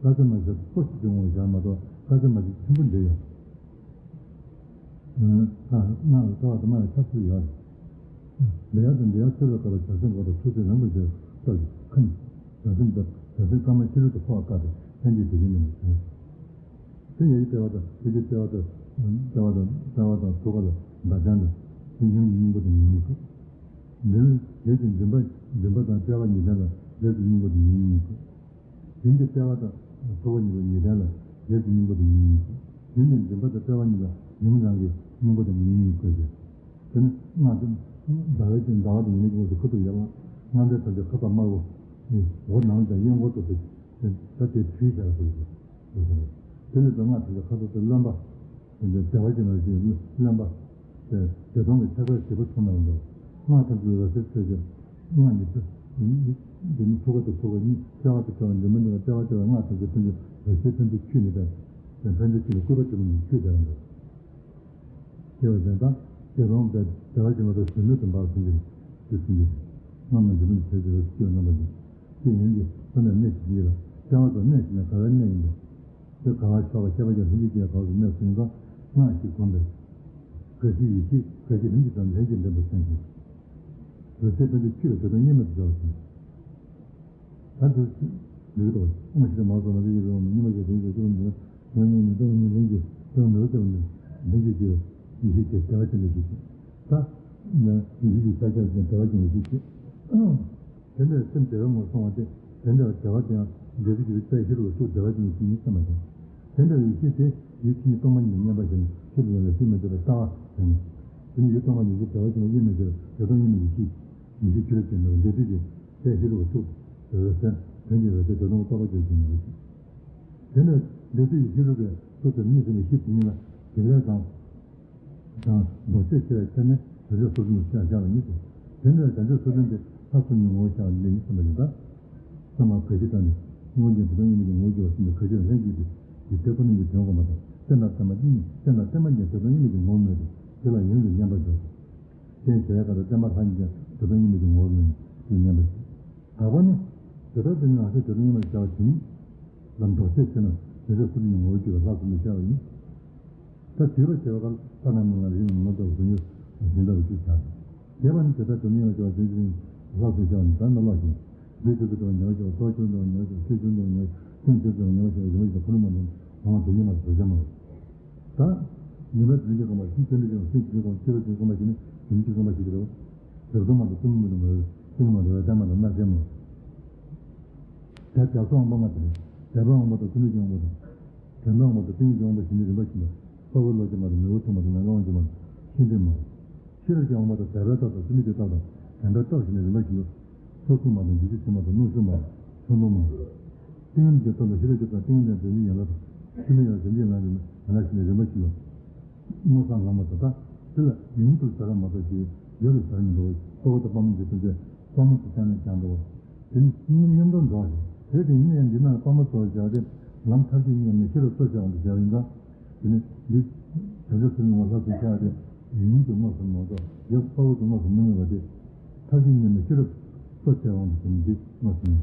དཀར་ཆ་དམར་ཆ་སོ་ཞིག་ཀྱང་འོང་བཞག་མ་གཏོགས་དཀར་ཆ་དམར་ཆ་ཆེན་པོ་འབྲས་ཡོད། ཨ། ང་ལ་ལྟ་བ་དུ་མ་ལ་ཆགས་སུ་ཡོད། འབྲེལ་ཡག་དང་འབྲེལ་ཡག་ཚོད་ལ་དགའ་བ་བྱ་སེམས་འགོག་པ་ཐུགས་སྲས་རང་གི་རྗེས་སོགས་ཀྱི་ཁམས། བྱ་སེམས་དང་བྱ་སེམས་དཀར་དམར་ཕྱི་རོལ་དུ་འཕོ་བ་བཀག་སྟེ་ལྷན་སྐྱེས་དེ་བཞིན་ཉིད་ལ་བྱུང་། དེ་ཡི་ལྟེ་བ་དང་དེ་ཡི་ལྟེ་བ་དང་ལྟེ་བ་དང་ལྟེ་བ་དང་ཐུགས་ཀ་ལ་མདའ་རྐྱང་དང་དེ་ཡུམ་གྱི་སྙིང་པོ་དང་ཉེ་ཉེ་དགོས། འདིར་ཡོད་ཀྱི་མགྲིན་པ་མགྲིན་པ་དང་ལྟེ་བ་ཉི་ལྡན་ལ་ཡོད་ཀྱི་སྙིང་པོ་དང་ཉེ་ཉེ་དགོས། ཡུམ་གྱི་ལྟེ་བ་དང་ཐུགས་ཀ་གཉིས་པོ་ཉི་ལྡན་ལ་ཡབ་ཀྱི་སྙིང་པོ་དང་ཉེ་ཉེ་དགོས། ཡུམ་གྱི་མགྲིན་པ་དང་ལྟེ་བ་གཉིས་ལ་ཡུམ་རང་གི་སྙིང་པོ་དང་ཉེ་ཉེ་དགོས་ཏེ། དེ་ནི་སྔགས་དང་ཟླ་བའི་སྟེང་ཟླ་བ་དང་ཉི་མའི་སྟེང་དུ་ཁུ་ཐུག་ཡལ་བ། སྔགས་འདྲེན་ཐམས་ཅད་ཁ་དོག་དམར་པོ། འོ་ནང་དང་གཡས་སྐོར་དུ་ཕུལ། ད་དེ་བྲིས་བཞག་པ་དེ་ལས་ཀྱང་སྔགས་ཐམས་ཅད་ཁ་དོག་དེ་རློན་པ། བདེ་བ་ཅན་ལ་ཞེས་རློན་པ། བདེ་སྟོང་གི་ཆགས་པའི་བྱེད་པོ་ཚང་མ་ལ་འགྲོ། སྔགས་ཐམས་ཅད་རོ་བསྲེགས་ཐོད་ཅན། སྔགས་ཉིད་དུ། འདི་ནི་ཐུགས་ཀ་དང་ཐུགས་ཀ་གཉིས་ལྟེ་བ་དང་ལྟེ་བ་འདྲེས་མ་འདྲེས་པ་ལྟེ་བ་ལྟེ་བ་སྔགས་ཐམས་ཅད་ཕན་ཚུན་རོ་བསྲེགས་ཕན་ཚུན་འཁྱུད་ནས་པས། ཕན་ཚུན་འཁྱུད་ནས་སྐུད་པ་འདྲེས་མ་འདྲེས་འཁྱུད་དེ་ལ་འགྲོ། ལྟེ་བ་ཅན་དང་བདེ་སྟོང་པས་བདེ་བ་ཅན་ལ་ཟུར་མོས་སུ་འབར་ཟིན་གྱི་རེད། ཟུར་ཟིན་གྱི་རེད། སྔགས་རྣམས་འདྲེས་མ་འདྲེས་བྱས་ཀྱི་རེད་ཅེས་རྣམ་པ་ཅན། ཅེས་ཡིན་གྱི་ས་ནས་གནས་ཞིག་ཡིན་ལ། ལྟེ་བ་དང་གནས་ཞིག་ན་ག་བའི་གནས་ཡིན་པས། དེ་ག་བ་ཤོག་ག་ཤ་བ་རྒྱ་ལྷན་ཅིག་སྐྱེས་གང་སུ་གནས་སུ་ཡིན་ཙང་སྔགས་ཤིག་བསྒོམས་པས། དགའ་བཞི་ཡེ་ཤེས་དགའ་བཞི་ལྷན་ཅིག་དང་ལྷན་ཅིག་འདྲེན་པར་སེམས་ཤིང་། རོ་བསྲེགས་ཕན་ཚུན་འཁྱུད་པའི་བདེ་སྟོང་གཉིས་མེད་དུ་སྦྱོར་བ་དང་། ད་དུ་མི་གི་དོ་ཨང་ཞིག་མ་སོང་ན་དེ་ཡི་རོ་མི་མ་ཞིག་དེ་ཡི་རོ་མི་རོ་མི་རོ་མི་རོ་ལྷན་ཅིག་དང་མི་རོ་ལྟ་བུ་ནི་ལྷན་ཅིག་སྐྱེས་ཡེ་ཤེས་ཀྱི་བདེ་བ་ཅན་ལ་ཞིག་ད་ནི་ཡེ་ཤེས་ཀྱི་ཤར་རྒྱག་ཅིང་བདེ་བ་ཅན་ལ་ཞིག་སྐྱེས། དེ་འདྲའི་སེམས་བདེ་བའི་ངོར་སོང་བ་སྟེ། དེ་འདྲའི་བདེ་བ་དེ་ཡང་འབྲས་བུ་གྱུར་པའི་དཔལ་ཤེས་རབ་ཀྱི་ཐུགས་བདེ་བ་ཅན་གྱི་ཉིད་ཙམ་མ་ཡིན། དེ་འདྲའི་ཡེ་ཤེས་དེ་ཡུལ་ཆོས་ཉིད་སྟོང་པ་ཉིད་ལ་མཉམ་པར་ཞེན་ནས་ཆོས་ལ་ཡང་ལ་ཤེས་མི་འདོད་པའི་ལྟ་བ་ཡིན། དེ་ནི་ཡུལ་སྟོང་པ་ཉིད་ཀྱི་བདེ་བ་ཅན་དབྱེར་མེད་ཤེས་རབ་བདེ་སྟོང་དབྱེར་མེད་ཀྱི་ཡེ་ཤེས། ཡེ་ཤེས་ཆོས་རབ་ཅན་ནི་འབྲས་བུ་གྱུར་པའི་དཔལ་ཤེས་རབ་ཀྱི་ཐུགས་རོལ་སེམས་དོན་གྱི་རོལ་སེམས་བདེ་སྟོང་གི་རྟོགས་པ་ཆོས་ཅན་ཡིན་པ་ཞིག་དེ་ནི་འབྲས་བུ་ཡེ་ཤེས་རབ་ཀྱི་ཐུགས་སུ་གཉིས་སུ་མེད་ཤེས་དེ་ཉིད་ལ་དེ་ལས་དང་། དང་ལྡོག་ཆོས་ཆེ་བའི་ཆ་ནས་དོན་བྱེད་སོ་བདུན་ལ་བཤད་བཞག་པ་ཡིན་ཏེ། དེ་འདྲ་དོན་བྱེད་སོ་བདུན་དེ་ལྷ་སུམ་གཉིས་ངོ་བོ་ཤར་བ་ལས་ཡིན་གསུངས་པ་ཡིན་ད། ས་མ་བཀའ་བཞི་དང་ནི་སྔོན་གྱི་བདེ་སྟོང་དབྱེར་མེད་ཀྱི་ངོ་བོ་གྱུར་པ་གསུམ་གྱི་བཀའ་བཞི་ལ་ལྷན་ཅིག་ཏུ་ཡི་དེ་ཁོ་ན་ཉིད་དོན་གོ་མ་དང་རྟེན་དང་བརྟེན་པ་གཉིས་རྟེན་དང་བརྟེན་པ་གཉིས་བདེ་སྟོང་དབྱེར་མེད་ཀྱི་ངོ་བོ་མེད་དེ་དེ་ལ་ཡོངས་སུ་མཉམ་པར་འཇོག་རྟེན་གཞལ་ཡས་ཁང་དང་བརྟེན་པ་ལྷ་གཉིས་ཀྱང་བདེ་སྟོང་དབྱེར་མེད་ཀྱི་ངོ་བོ་མེད་དེ་མཉམ་པར་འཇོག་དག་པ་ནི། དེ་ལྟར་དེ་ནི་རང་བཞིན་དེ་ལྟར་མཉམ་པར་བྱ་བ་ཞིག་ལ་ལྡོག་ཆོས་ཆེ་ན་དོན་བྱེད་སོ་བདུན་གྱི་ངོ་བོ་གྱུར་པ་ལྷ་སུམ་གཉིས་ཤར་བ་ཡིན། ད་བསྡུས་པ་བྱས་པ་ལྟར་ལྟ་ན་མི་ལ་རིགས་ནི་མ་དག་གཟུགས་ཉིད་གཞན་དག་གི་ཚུལ་བྱ། རྒྱས་པ་ནི་དེ་ལྟར་དོན་ཡོད་ཀྱང་དོན་ཅན་ལྷག་སུ་བྱ་བ་ནི་ད་ནི་ལོག་ཅིང་། ལུས་ཆོས་སུ་འགྲོ་བ་ཉེ་བར་སྤྱོད་པ་ཚོགས་ཆོས་འགྲོ་བ་ཉེ་བར་སྤྱོད་ཆོས་འགྲོ་བ་ཉེ་བར་སྤྱོད་ཆོས་འགྲོ་བ་ཉེ་བར་སྤྱོད་པ་ཉེ་བར་སྤྱོད་པ་ཁོ་ན་མ་ནི་ལོང་བ་དོན་ཉིད་མ་དག་གཟུགས་ཅན་མ་རེད། ད་ཉེ་བར་དོན་གྱི་གོམས་པ་ཤིང་ཆོས་འགྲོ་ཅིང་སེམས་ཅན་གོམས་ཆོས་ལ་དོན་གོམས་པ་ཤིང་ནི་དོན་གྱི་གོམས་པ་ཤིག་གི་རེད། བདེ་སྟོང་མ་དང་གཏི་མུག་མི་འདུག་མ་རེད། གཏི་མུག་མ་དང་རེ་ལྡན་མ་དང་མནར་སེལ་མ་རེད། ད་བྱ་སོགས་དབང་པོ་ལྔ་དེ་རེད། བྱ་བའི་དབང་པོ་དང་གཏི་མུག་གི་དབང་པོ་དང་། དྲན་པའི་དབང་པོ་དང་ཏིང་ངེ་འཛིན་དབང་པོ་བཞི་ནི་རིམ་པ་བཞིན་དུ་དཔའ་བོའི་བློ་སྐྱེས་མ་དང་ནོར་བུ་ཐོབ་མ་དང་ནམ་མཁའ་དབང་ཕྱུག་མ་དང་ཤེས་འདོད་མ། ཤེས་རབ་ཀྱི་དབང་པོ་དང་དད་པའི་སྟོབས་དང་ཏིང་ངེ་འཛིན་སྟོབས་དང་དྲན་པའི་སྟོབས་བཞི་ནི་རིམ་པ་བཞིན་དུ་ཚོགས་བསྲུང་མ་དང་འདུ་ཤེས་ཆེན་པོ་དང་རྣོ་ཤུགས་མ་དང་ཆུང་འབྲིང་མ། ཏིང་ངེ་འཛིན་གྱི་སྟོབས་དང་ཤེས་རབ་ཀྱི་སྟོབས་ཏིང་ངེ་འཛིན་དང་ལྡན་པའི་ཡན་ལག་དང་ཤེས་མེད་ཡང་ཟིན་གྱི་ཡན་ལག་རིམ་པ་ཡན་ལག་བཞི་ནི་རིམ་པ་བཞིན་དུ། མནོ་བསམ་ལམ་མ་དང་ད་དེ་ལ་མིང་དུ་ཟ་ར་མ་གཏོགས་ཀྱི་ཡོད་རུ་ཟ་ར་མི་འདུག་དཔའ་བོ་དང་དཔའ་མོ་འདི་ཚོ་དཔའ་མོ་དེ་ཆ་ནས་ཀྱང་འདུག་དེ་ནི་མཉམ་དུ་འགྲོ་བ་རེད། དེ་དེ་ཡིན་ན་ཡང་འདི་ན་དཔའ་མོ་ཚོར་བྱ་སྟེ་ལམ་ཐབས་ཤེས་གཉིས་ཀྱི་ཤེས་རབ་གཙོ་ཆེ་བ་འདུག་བྱ་བ་ཡིན་ཙང་། དེ་ནི་འདི་བྱང་ཆུབ་སེམས་ནི་ངོ་ལྷག་ཏུ་ཤར་ཏེ་ཡིན་དུ་མངོན་སུམ་མ་གཏོགས་ཡང་དཔའ་བོ་དུ་མངོན་སུམ་མི་ངེས་པ་སྟེ། ཐབས་ཤེས་གཉིས་ནི་ཤེས་རབ་གཙོ་ཆེ་བ་འདུག་དེ་ནི་འདི་མངོན་སུམ་ཡིན།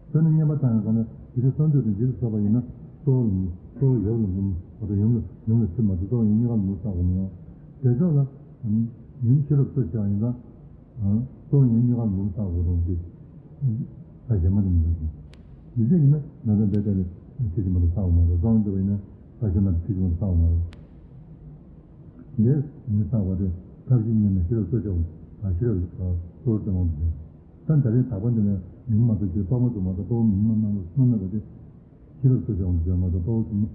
དཔེར་ན་བསྙེན་པ་བཏང་བའི་སྒང་ནས་དེ་ཚེ་གསང་སྤྱོད་དང་འཇིགས་སུ་གསོག་པ་ཡིན་ན་གཙོ་བོ་ལ་ངུ། གཙོ་བོ་ཡབ་ལ་ངུ་མ་གཏོགས་ཡུམ་ལ་ཡུམ་ལ་ཚིག་མ་གཏོགས་གཙོ་བོ་ཡིན་གཉིས་ཀ་ལ་ངུ་བསགས་དགོས་མི་ཡོང་། དེ་ཕྱོགས་ལ་ཡུམ་ཤེས་རབ་གཙོ་ཆེ་བ་ཡིན་ཙང་། གཙོ་བོ་ཡིན་གཉིས་ཀ་ལ་ངུ་བསགས་དགོས་རུང་སྟེ། ད་གཞན་མ་དེ་མི་འདུག་ཅིང་། ཡིན་ཚད་ཡིན་ན་ན་ཚ་འདི་ལྟ་ནི་ཚིག་གཅིག་མ་གཏོགས་བསགས་དགོས་མ་རེད། གཙོ་བོ་འདི་བ་ཡིན་ན་ད་གཞན་མ་དེ་ཚིག་གཅིག་མ་གཏོགས་བསགས་དགོས་མ་རེད། འདིར་ངུ་བསགས་པ་དེ་ཐབས་ཤེས་གཉིས་ནི་ཤེས་རབ་གཙོ་ཆེ་བ་ཤེས་རབ་གཙོ་བོར་བསྟན་དགོས་མི་འདུག་ད་ད་རེས་དག་པ་འདི་ནི་མིང་མ་གཏོགས་ཀྱི་དཔའ་མོ་ཚོ་མ་གཏོགས་དཔའ་བོ་མིང་མ་གཏོགས་མ་མེད་པ་དེ། ཤེས་རབ་གཙོ་ཆེ་བ་འདི་མ་གཏོགས་དཔའ་བོ་ཚོ་མི་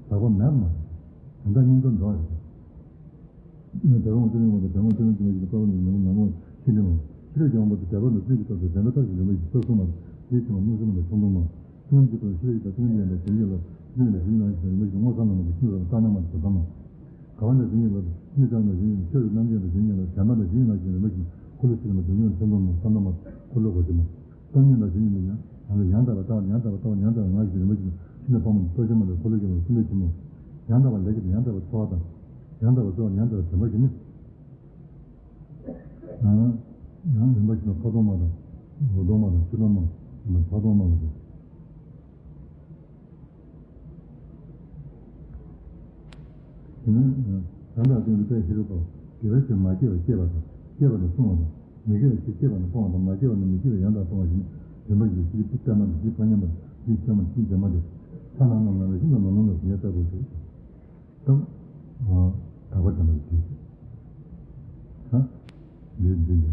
དག་པ་མེད་མ་རེད། དོན་དག་མཉམ་དུ་འགྲོ་བ་རེད། དེ་རང་དེ་རིང་འོང་དང་དེ་རང་དེ་རང་དེ་རང་གི་དཔའ་བོ་ནི་ནང་ནང་ནང་ཤེས་འདྲེན་འོང་། ཤེས་རབ་ཀྱི་དབང་པོ་དེ་དད་པ་ནི་ཚིག་གི་སྟོབས་དང་ལྡན་པའི་ཐབས་ཀྱི་རིམ་པ་ཡིས་ཚོགས་བསྲུང་མ་དང་ལས་བྱུང་བ་མངོན་སུམ་དང་ཆུང་འབྲིང་མ། ཀུན་གྱི་དོན་ཤེས་རབ་ཀྱི་དང་ཀུན་ལྡན་པའི་དེ་ཡོད་ལ། སེམས་ལ་ཞིག་ནང་བཞིན་རིན་པོ་ཆེ་སྔོ་བསངས་ནང་མ་དང་སུ་རང་རྩ་ནང་མ་དང་གོ་ས་མ། ག་བ་ནང་བཞིན་ཡིན་པ་དང་མི་ཚང་ནང་བཞིན་ཡིན་ཆོས་ཀྱི་རྣམ་འགྱུར་ནང་བཞིན་ཡིན་ལ་དྲན་པ་ནང་བཞིན་ཡིན་ལ་ཞིག་རིན་པོ་ཆེ་འཁོར་ལོ་ཞིག་ནང་བཞིན་ཡིན་ཚེ་ལོ་ནང་ས་ནང་མ་འཁོར་ལོ་གོ་ཆེ་མ། སྟོང་ཉིད་ནང་བཞིན་ཡིན་ཡང་ཡང་ལ་ཡང་དག་པ་ལྟ་བ་ཡང་དག་པ་ལྟ་བ་ཡང་དག་པ་ང་ཞིག་རིན་པོ་ཆེ་ཤིན་ཏུ་ཕག་མོ་ལྟོ་ཆེ་མ་དང་འཁོར་ལོ་ཞིག་ནང་སུ་མེད་ཆེན་མོ། ཡང་དག་པ་ལས་ཀྱི་ཡང་དག་པ་ཚོར་བ་དང་། ཡང་དག་པ་ཚོར་བ་ཡང་དག་པ་དྲན་པ་ཞིག་ནི། ཡང་ཡང་རིམ་པ་བཞིན་དུ་ཕ་སྟོང་མ་དང་། རོ་སྟོང་མ་དང་ཆུ་སྟོང་མ་དང་ཕ་སྟོང་མ་བ་དང་། དེ་ནས་བྱང་དང་སྟེང་དུ་དཔལ་ཧེ་རུ་ཀ་དགེ་བའི་ཆོས་མ་སྐྱེས་པ་སྐྱེས་པ་དང་སྐྱེས་པ་ནི་བསྲུང་བ་དང་མི་དགེ་བའི་ཆོས་སྐྱེས་པ་ནི་སྤོང་བ་དང་མ་སྐྱེས་པ་ནི་མི་སྐྱེ་བའི་ཡང་དག་སྤོང་བ་ཞིག་ནི་རིམ་པ་བཞིན་བཞི་པོ་ལྟད་མོ་བཞི་ཕོ་ཉ་མ་བཞི་ཆོས་མ་བཞི་འཇོམས་མ་སྟེ་ཐ་ན་རྣམས་ལ་ཤིན་ཏུ་ནོར་ལོངས་ལ་ཉེ་ལྟ་བུ་ཞིག་དང་། དག་པ་དྲན་པ་ཞིག་ད་འདི་འདི་འདི།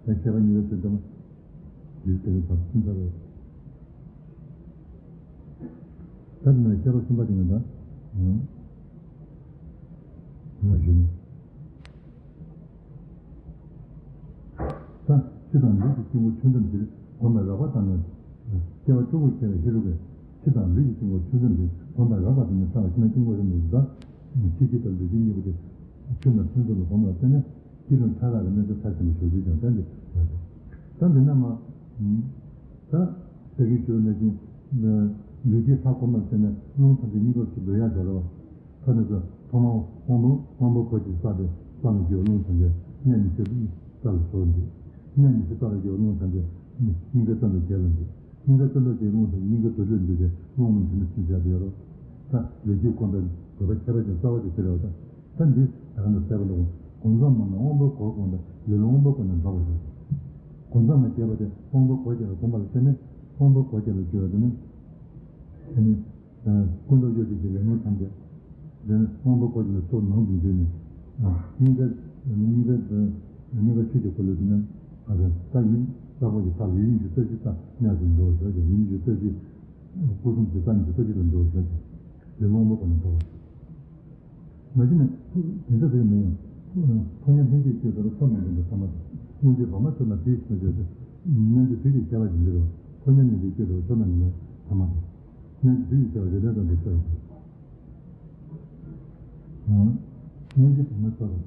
ད་བཤད་པ་གཉིས་པའི་ཚེ་ལྟ་བུ། འདི་ལྟ་བུའི་བར་ཚུན་ཚར་བས། ད་དེ་ནས་བཤད་པ་གསུམ་པ་དེ་ནི་ད། ང་ཞུ་ན། ད་ཕྱི་དང་ལུས་ཀྱི་དཀྱིལ་འཁོར་ཆུ་འཛིན་འདིར་བསྒོམ་པར་རག་པ་དང་ནི། སྐྱེ་བ་བཅུ་པོ་སྐྱེ་བའི་ཧེ་རུ་ཀས་ཕྱི་དང་ལུས་ཀྱི་དཀྱིལ་འཁོར་ཆུ་འཛིན་འདིར་བསྒོམ་པར་རག་པ་དང་ནི་ཚང་བ་ཕྱི་ནང་དཀྱིལ་འཁོར་ཆུ་འཛིན་འདིར་ཕྱི་ཕྱི་དང་ལུས་ཀྱི་དཀྱིལ་འཁོར་དེ་ཆུ་དང་ཆུ་འཛིན་ལ་བསྒོམ་པར་བརྟེན་ནས་སྐྱིད་སྡུག་ཕྲ་རགས་ཀྱི་གནས་ཚུལ་མཐར་ཕྱིན་པ་ཞོག་ཅིག་ཀྱང་ད་འདི་ད་འདི་ན་མ། ད་ད་གིན་ཞུ་ནས་ཅིང་ལུས་ཀྱི་ས་གོ་མར་བརྟེན་ནས་རླུང་ཐམས་ཅད་སྙིང་གར་ཚུར་འགྲོ་ཡ་བྱ་རོགས། ཐ་ན་ཚོ་ཐོག་མར་དབང་པོ་དབང་པོ་འཁོར་གྱི་ས་དེ་ས་ལ་རྒྱུ་རླུང་ཐམས་ཅད་གནས་མི་ཤེས་ས་ལ་སོགས་འདུག་གནས་མི་ཤེས་ས་ལ་རྒྱུ་རླུང་ཐམས་ཅད་སྙིང་གའི་རྩ་འདབ་བརྒྱད་ལ་འདུག་སྙིང་གའི་རྩ་འདབ་བརྒྱད་རླུང་ཐམས་ཅད་སྙིང་གའི་དུར་ཁྲོད་འདུག་སྟེ་རླུང་རླུང་དུ་མི་ཚུན་བྱ་དེ་ཡོད་རོགས། ད་ལུས་ཀྱི་སྒོམ་པའི་དགོས་པ་ཁྱད་པར་ཅན་རྩ་བ་དེ་དེ་རེད་བ། ད་ད་འདི་ད་ག་ནས་གསལ་པོ་འདུག་སྒོམ་མཚམས་མ་ནས་དབང་པོའི་སྒོ་བསྒོམས་ཏེ་ལུས་ལ་དབང་པོའི་སྒོ་ནས་འགྲོ་བ་རེད། སྒོམ་མཚམས་མ་བརྒྱབ་པ་དེ་དབང་པོའི་སྒོ་བརྒྱབ་ལ་སྒོམ་པ་ལ་བརྟེན་ནས་དབང་པོའི་སྒོ་བརྒྱབ་ལ་བརྒྱུད་པ་དེ་ནི། དེ་ནི། ཀུན་རྟོག་གཡོ་བྱེད་ཀྱི་ལས་ངན་ཐམས་ཅད། དེ་ནི་དབང་པོ་སྒོ་ནས་ཚུར་ནང་དུ་འཛུལ་ནས། སྙིང་ག་སྙིང་ག་སྙིང་ག་ཆོས་ཀྱི་འཁོར་ལོ་དེ་ནི་ཨ་ད་ཡིན་ས་པོ་ཡི་ཐག་ཡིན་གྱི་ས་གཞི་ས་གནས་སུ་འགྲོ་བར་ཞོག་ཀྱང་ཡིན་གྱི་ས་གཞི། སྐུ་གསུམ་གྱི་ས་གཉིས་ཀྱི་ས་གཞི་དུ་འགྲོ་བར་ཞོག་ཀྱང་ལས་དབང་པོ་སྒོ་ནས་འགྲོ་བ། མ་གཞི་ནས་དེ་འདྲ་དེ་མིན། ཕོ་ཉ་ལྷན་ཅིག་སྐྱེས་པར་ཚོགས་རྣམས་ལྡན་པའི་ཐ་མ་དང་། སྔོན་གྱི་བར་མ་ཚོགས་ལ་དེའི་ཕྱིར་བརྗོད་དེ། སྨན་གྱི་དུས་ཀྱི་སྐྱེ་བ་ཡིན་འདིར་རོ། ཕོ་ཉ་ལྷན་ཅིག་སྐྱེས་པར་ཚོགས་རྣམས་ལྡན་པའི་ཐ་མ་དང་། སྨན་གྱི་དུས་ཀྱི་སྐྱེ་བ་རིགས་ལྡན་ལྡན་པའི་ཕྱིར་རོ། སྔོན་གྱི་བར་མ་ཚོགས་ལ་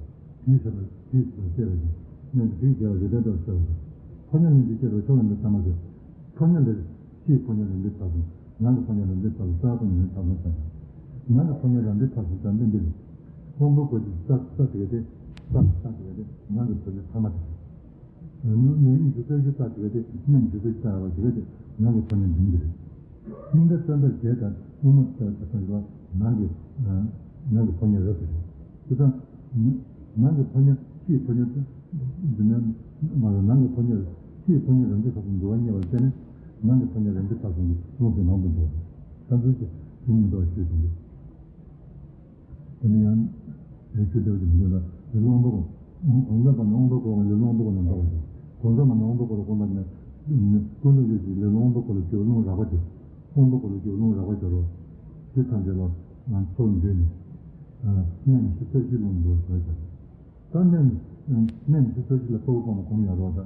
དེའི་ཕྱིར་དེའི་ཕྱིར་བཤད་པ་ཡིན། སྨན་གྱི་དུས་ཀྱི་སྐྱེ་བ་རིགས་ལྡན་ལྡན་པའི་ཕྱིར་རོ། ཕོ་ཉ་ལྷན་ཅིག་སྐྱེས་པར་ཚོགས་རྣམས་ལྡན་པའི་ཐ་མ་དང་། ཕོ་ཉ་ལས། ཕྱིའི་ཕོ་ཉ་རང་འདི་ཐག་སོང་། ནང་གི་ཕོ་ཉ་རང་འདི་ཐག་སོང་། རྩ་ཕོ་ཉ་རང་ཐག་སོང་ཟེར། ནང་གི་ཕོ་ཉ་རང་འདི་ཐག་སོང་ཟེར་འདི་འདི་རེད། དབང་པོ་སྒོ་གཅིག་རྩ་རྩ་དེ་ག་དེ། རྩ་རྩ་དེ་ག་དེ་ནང་གི་ཕོ་ཉ་ཐ་མ་དེ་རེད། ནུ་ནུ་ཡིན་གྱི་རྩ་གཅིག་རྩ་དེ་ག་དེ་སྨན་གྱི་རྩ་གཅིག་རྩ་བ་དེ་ག་དེ་ནང་གི་ཕོ་ཉ་འདི་འདི་རེད། སྙིང་ག་རྩ་འདབ་བརྒྱད་དང་དབུ་མ་རྩ་རྩ་ལ་ནང་གི་ནང་གི་ཕོ་ཉ་རབ་ཏུ་རེད། དེ་དང་། ནང་གི་ཕོ་ཉ་ཕྱིའི་ཕོ་ཉ་དེ། འདི་ནས་མ་རེད། ནང་གི་ཕོ་ཉ་ཕྱིའི་ཕོ་ཉ་རང་འདི་ཐག་སོང་འདུ་བ་རྙེད་པར་བརྟེན་ནས་ནང་གི་ཕོ་ཉ་རང་འདི་ཐག་སོང་གི་རླུང་དེ་ནང་དུ་འགྲོ། ད་འདི་ཚོ་དེ་ཉིད་འགྲོ་ཞུས་ཟིན་ཏེ། དེ་ནས་ཡང་རེ་ཆུ་ལྟ་བུ་ཅིག་མི་འདུག་ལ་ལས་སློང་པོ་གོ། གོང་ས་པ་ནི་དབང་པོ་སྒོ་ནས་ལས་སློང་པོ་གོ་ནས་འགྲོ་བ་ཞིག་གོང་ས་པ་ནི་དབང་པོ་སྒོ་ལ་གོང་པ་ནས་ཀུན་ཏུ་ཡོད་ཅིག་ལས་སློང་པོ་སྒོ་ལ་སྐྱོ་རླུང་རགས་པ་ཅིག་དབང་པོ་སྒོ་ལ་སྐྱོ་རླུང་རགས་པ་སྐྱོ་རོ། དེ་ཐམས་ཅད་ལ་ང་ཚོ་འདུས་ནས། སྨན་ཞིག་ལྟ་ཞིག་ལུང་འགྲོ་ཞོར་བྱ། ད་སྨན་སྨན་ཞིག་ལྟ་ཞིག་ལ་དཔའ་བོ་གོང་མ་གོང་ཡང་རོགས་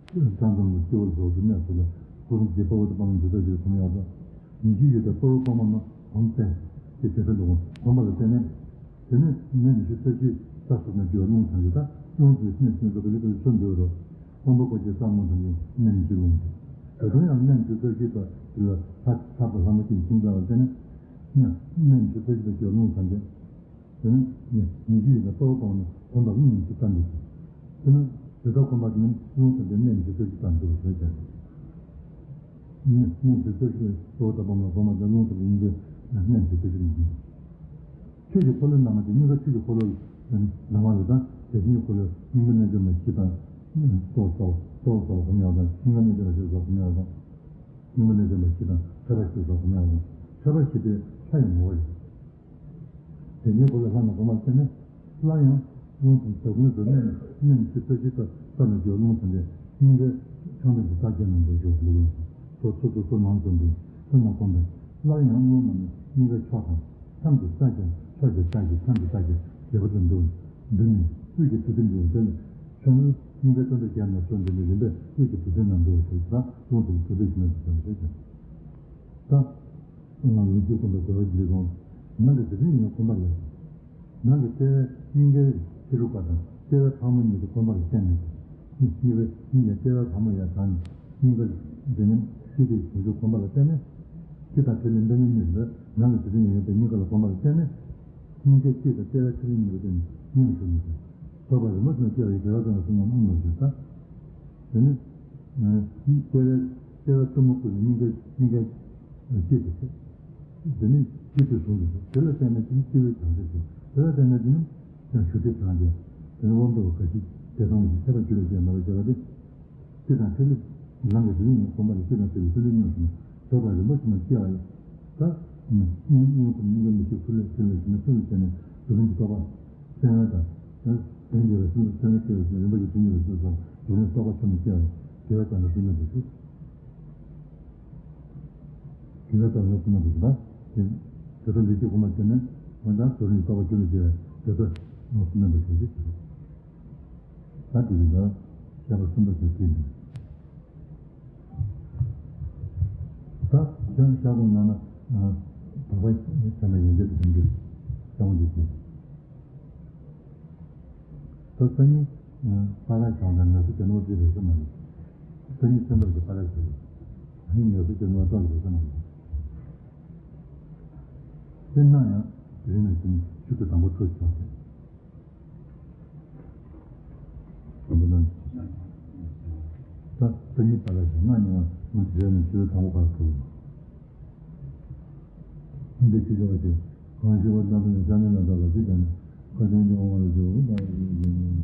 ད། བྱང་སེམས་ལ་སྐྱེ་བོ་རྫོགས་ཀྱི་གནས་སུ་ལ་སྐུ་རུ་རྗེ་དཔའ་བོ་དང་དཔའ་མོ་འདི་ལྟ་ཞིག་ལ་གོང་ཡང་རོགས། ཉི་ཤུ་ཡོད་དེ་དཔའ་བོ་དཔའ་མོ་རྣམས་གོང་བཙན་གྱི་དེ་ཚོ་ལ་གོང་མ་ལ་བརྟེན་ནས། དེ་ནས་སྨན་ཞིག་ལྟ་ཞིག་ལྟ་སོང་ན་རྒྱུ་རླུང་ཐམས་ཅད་ད་རླུང་དེ་སྨན་ཅན་སོགས་ཀྱི་ལུས་ཀྱི་སོ་འདུས་རོ། དབང་པོ་སྐོར་གྱི་ས་རླུང་ཐམས་ཅད་སྨན་གྱི་རླུང་དེ། ད་དུང་ཡང་སྨན་ཞིག་ལྟ་ཞིག་ལ་ལྷ་ལྷ་དང་ལྷ་མོ་གཅིག་ཤིང་རྟ་ལ་བརྟེན་ནས། སྨན་ཞིག་ལྟ་ཞིག་ལ་རྒྱུ་རླུང་ཐམས་ཅད། དེ་ནི་ཉི་ཉི་ཤུ་ཡོད་ན་དཔའ་བོ་གོང་ནས་གོམ་པ་གཉིས་སུ་བཏང་འདུག་དེ་ནི་དེ་དག་གོམ་པ་དེ་ནི་རླུང་དང་ལྡན་གནས་ཀྱི་ཚུལ་གྱིས་བཏང་འདུག་ཞེས་བྱ། གནས་གནས་ཀྱི་ཚུལ་གྱིས་གཙོ་བོ་དང་པོ་ལ་གོམ་པ་དེ་རླུང་དང་ལྡན་གནས་ཀྱི་ཚུལ་གྱིས་ལྡན། ཆོས་ཀྱི་འཁོར་ལོའི་ནང་མ་དེ་སྙིང་ག་ཆོས་ཀྱི་འཁོར་ལོ་ནང་མ་ལ་དང་དེ་བཞིན་གྱི་འཁོར་ལོའི་སྙིང་ག་གནས་སྦྱོར་མ་བཞི་དང་། ལྟོ་སོགས་ལྟོ་སོགས་གོམ་ཡག་དང་། སྙིང་ག་གནས་སྦྱོར་མ་བཞི་སོགས་གོམ་ཡག་དང་། སྙིང་ག་གནས་སྦྱོར་མ་བཞི་དང་ཕྲད་པ་བཞི་སོགས་གོམ་ཡག་དང་། ཕྲད་པ་བཞི་དེ་ལྷ་ཡི་ངོ་བོ་རེད། དེ་ཉིད་གོ་ལ་ལྷ་རྣམས་གོ་མ་ཚད་ནས། སླར་ཡང་རླུང་དང་བྱ་ཀུན་སོགས་གནས་གནས་ཀྱི་ཚུལ་གྱིས་ལྟ་ལྟ་ན་རྒྱུ་རླུང་ཐམས་ཅད་སྙིང་གའི་ཆང་དང་གི་རྩ་རྒྱན་རྣམས་ལ་འཇུག་ལུགས་ཡིན། སོ་སོ་སོ་སོ་ནང་དུ་འདུས་ལྟ་ན་གོམས་པས། སླར་ཡང་རླུང་རྣམས་ནི་སྙིང་གའི་ཕྱོགས་དང་མཚམས་ཀྱི་རྩ་རྒྱན། ཕྱོགས་ཀྱི་རྩ་གི་མཚམས་ཀྱི་རྩ་གི་རྒྱལ་པོ་དུ་འདུ་འདུས་ནས་དབུས་ཀྱི་དུར་ཁྲོད་འདུ་དེ་ལས་ཆང་རླུང་སྙིང་གའི་རྩ་འདབ་བརྒྱད་རྣམས་སུ་འདུས་ནས་རིམ་པས་དབུས་ཀྱི་དུར་ཁྲོད་རྣམས་འདུ་ཞེས་པ་རླུང་དུ་དུར་ཁྲོད་ཀྱི་རྣམས་སུ་འདུ་ཞེས་ཀྱང་། ད། ལུས་ཀྱི་སྒོམ་པའི་དགོས་པ་འདི་གོ། ནང་གི་འདི་ནི་ཡང་སྒོམ་པ་ལས། ནང་གི་ལྟེ་བའི་སྙིང་གའི་ཕྱི་རུ་པ་དང་ལྟེ་བའི་ཕག་མོ་གཉིས་ཀྱི་སྒོམ་པ་ལ་བརྟེན་ནས། སྙིང་གའི་སྙིང་གའི་ལྟེ་བའི་ཕག་མོ་ཡང་དང་ནི། སྙིང་ག་འདི་ནི་སྤྱི་དེ་བྱང་ཆུབ་སྒོམ་པ་ལ་བརྟེན་ནས། སྤྱི་དང་ཐིག་ལེ་འདི་ནི་གཉིས་ལ་ནང་གི་འདི་ནི་ཡང་ཡོད་པའི་སྙིང་ག་ལ་སྒོམ་པ་ལ་བརྟེན་ནས། སྙིང་གའི་སྤྱི་དང་ལྟེ་བའི་ཐིག་ལེ་གཉིས་ཀ་དེ་ནི་སྙིང་ཞུགས་ནས། རྟོགས་པ་རིམ་པ་བཞིན་སྐྱེ་བ་ཡི་དགེ་བ་ཙམ་ལ་གསུངས་པ་སྨོས་ཞེས་པ། དེ་ནི། ལྟེ་བའི་ལྟེ་བའི་གཙུག་མ་ཀུན་ནས་སྙིང་གའི་སྙིང་གའི་སྤྱི་དེ་ཟེར། དེ་ནི་སྤྱི་དེ་བཟུང་དུ་ཟེར། དེ་ལ་བརྟེན་ནས་དེ་ནི་སྤྱི་བོའི་བྱང་ཤེས་ཟེར། དེ་ལ་བརྟེན་ནས་དེ་ནི་ཡང་ཞུགས་ཏེ་བྱང་ཤེས། དེ་ནི་དབང་པོ་ག་ཤེད་དེ་ཚང་བ་ཞིག་ཐེག་པ་ཆོས་ལ་སྐྱེ་མ་ལ་སྐྱེ་བ་སྟེ། སྤྱི་དང་ཐིག་ལེ། ནང་གི་རིགས་ནི་སྒོམ་པ་ལ་སྤྱི་དང་ཐིག་ལེ་ཐིག་ལེ་མཉམ་ཞིག་ན་རྫོགས་པ་རིམ་པ་བཞིན་དུ་སྐྱེ་བ་ཡིན། ད། སྙིང་སྙིང་ཁུ་སྙིང་གའི་མི་ཤིགས་ཁུ་ལས་ཐིག་ལེ་བཞིན་དུ་ཐིག་ལེ་བྱས་ནས་རྫོགས་རིམ་གྱི་རྟོགས་པ། སེམས་དང་། དོན་བྱེད་པའི་སེམས་དང་སེམས་ལ་སྐྱེ་བའི་རིམ་པ་བཞིན་དུ་ཉེ་བའི་སེམས་སོགས་རྫོགས་རིམ་རྟོགས་པ་ཆེན་པོ་སྐྱེ་བ་ཡིན། དགེ་བ་ཙམ་ལ་བསྟུན་ན་འདུ་ཤེས། དགེ་བའི་རྟོགས་ལ་བསྟུན་ན་འདུ་ཤེས་པ། དེ་ཚོ་འདི་གཅིག་གོང་མ་བྱས་ནས་འོན་ཀྱང་རྫོགས་རིམ་གྱི་རྟོགས་པ་ཆེན་པོ་སྐྱེ་བའི་དེ་ཚོ་ལ་བསྟུན་ན་འདུ་ཤེས་ཀྱི། ད་དེ་རིང་ལ་བཤད་པ་གསུམ་པ་དེ་སྐྱེས་འདུག་ད་ཁྱོད་ཤ་གོང་ནང་ན་བག་པ་ཚང་མ་ཡན་ཆད་དུ་འདུག་ཤ་གོང་དེ་སྐྱེས། ད་སང་ཉིན་པ་ར་བྱང་དང་ངལ་གསོ་བྱེད་ནོར་དེ་རེད་ས་མ་རེད། སང་ཉིན་སེམས་པར་གྱི་པ་ར་བྱེད། ཨ་ནི་ངལ་གསོ་བྱེད་ནོར་ཏོག་རེད་ས་མ་རེད། དེ་སྣང་ཡང་དེ་རིང་ནས་བཟུང་ཤུགས་ཀྱིས་དང་པོ་འཕྲོ་བྱུང་ཟེར། དང་པོ་ན། ད་ལྟ་ཉིད་པ་ལ་ཞིག་སྣང་ཉེ་བ་མི་དེ་རེ་ནས་ཆོས་དང་པོ་ཁར་ཐུག་འདི་ཁྱེད་ཅག་གིས་གང་ཞིག་པ་རྣམ་པ་ཡང་ཆ་ནས་ལ་འདྲ་བ་ཞིག་ཀྱང་ནི་བཀའ་དྲིན་གྱི་དབང་བ་ལ་འཇུག་པ་ཡིན།